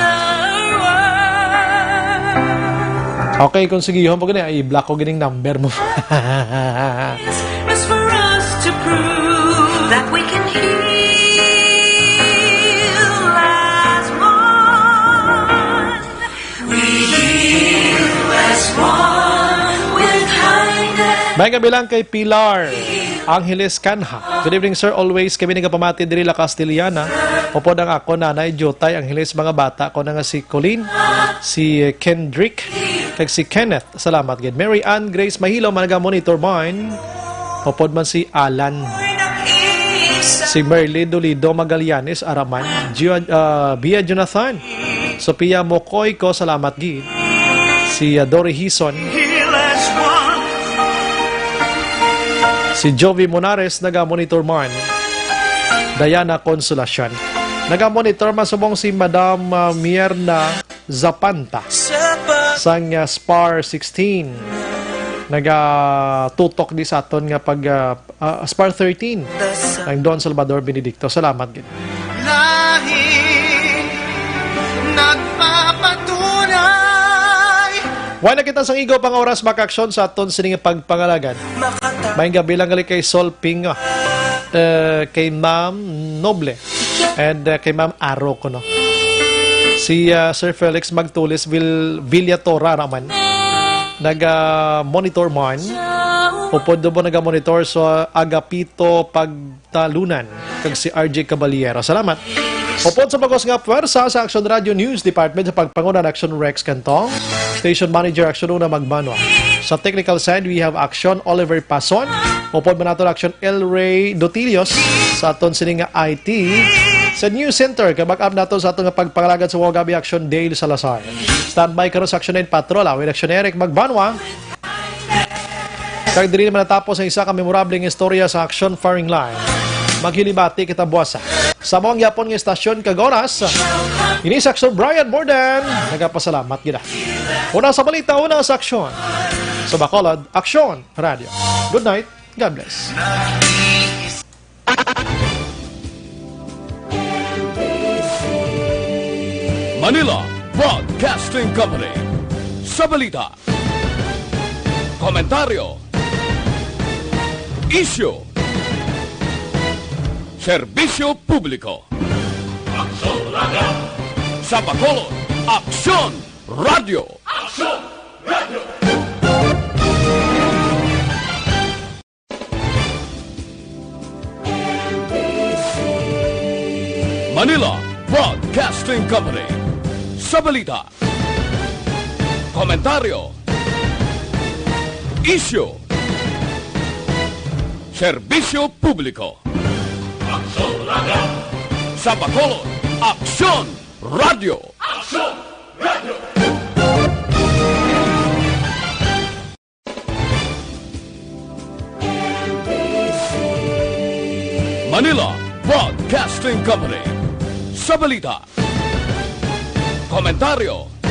Okay, kung sige, yun, pag gani, ay, i-block ko gining number mo. Is for us to prove that we can heal as one. We heal as one with kindness. May kabilang kay Pilar Angeles Canha. Good evening, sir. Always kami nagapamati diri La Castellana. Upod ang ako nanay, Jutay Angeles, mga bata ko na nga si Colleen, si Kendrick, kag si Kenneth. Salamat gid. Mary Ann Grace Mahilo, mga monitor mine. Upod man si Alan. Si Merly Dolido Magallanes Araman. Gio-, ah, Bia Jonathan. Sophia Mokoy ko, salamat gid. Si, ah, Dory Hison. Si Jovi Monares, naga-monitor man. Diana Consolacion. Naga-monitor man subong si Madam, ah, Mierna Zapanta sang, ah, Spar sixteen. Nagatutok di sa aton nga pag, ah, ah, Spar thirteen. Ang Don Salvador Benedicto. Salamat gid. Lahi nagpapatunay. Wala na kita sang igo pang oras, makaaksyon sa aton sining pagpangalagad. Makata- Maayong gabi lang gali kay Sol Pinga, eh, kay Ma'am Noble, and, eh, kay Ma'am Aro kuno. Si, ah, Sir Felix Magtulis Vil-, Villatora naman. Naga-monitor man. Upod do mo naga-monitor sa Agapito Pagtalunan kag si R J Caballero. Salamat. Upod sa bagos nga pwersa sa Action Radio News Department sa pagpanguna ni Action Rex Cantong, Station Manager Action Una Magbanwa. Sa technical side, we have Action Oliver Pason. Upod man nato Action El Rey Dotilios sa aton sini nga I T. Sa News Center, kabag-up nato sa aton nga pagpangalagad sa Wagabi Action Dale Salazar. Standby karon sa Action nine Patrol, awit Action Eric Magbanwa. Kag diri naman natapos ang isa ka memorable nga istorya sa Action Firing Line. Maghilibati kita buwasa. Sa among gyapon nga istasyon kag oras, ini si Action Brian Borden. Nagapasalamat gid. Una sa balita, una sa aksyon. Sa Bacolod, Action Radio. Good night. God bless. Manila Broadcasting Company. Sa balita, komentaryo, isyu, serbisyo publiko. Aksyon Radio. Sa Bacolod, Aksyon Radio. Aksyon Radio. Manila Broadcasting Company. Sa balita, komentaryo, isyu, serbisyo publiko. Aksyon Radio. Sa Bacolod, Aksyon Radio. Aksyon Radio. Manila Broadcasting Company. Sa balita, komentaryo,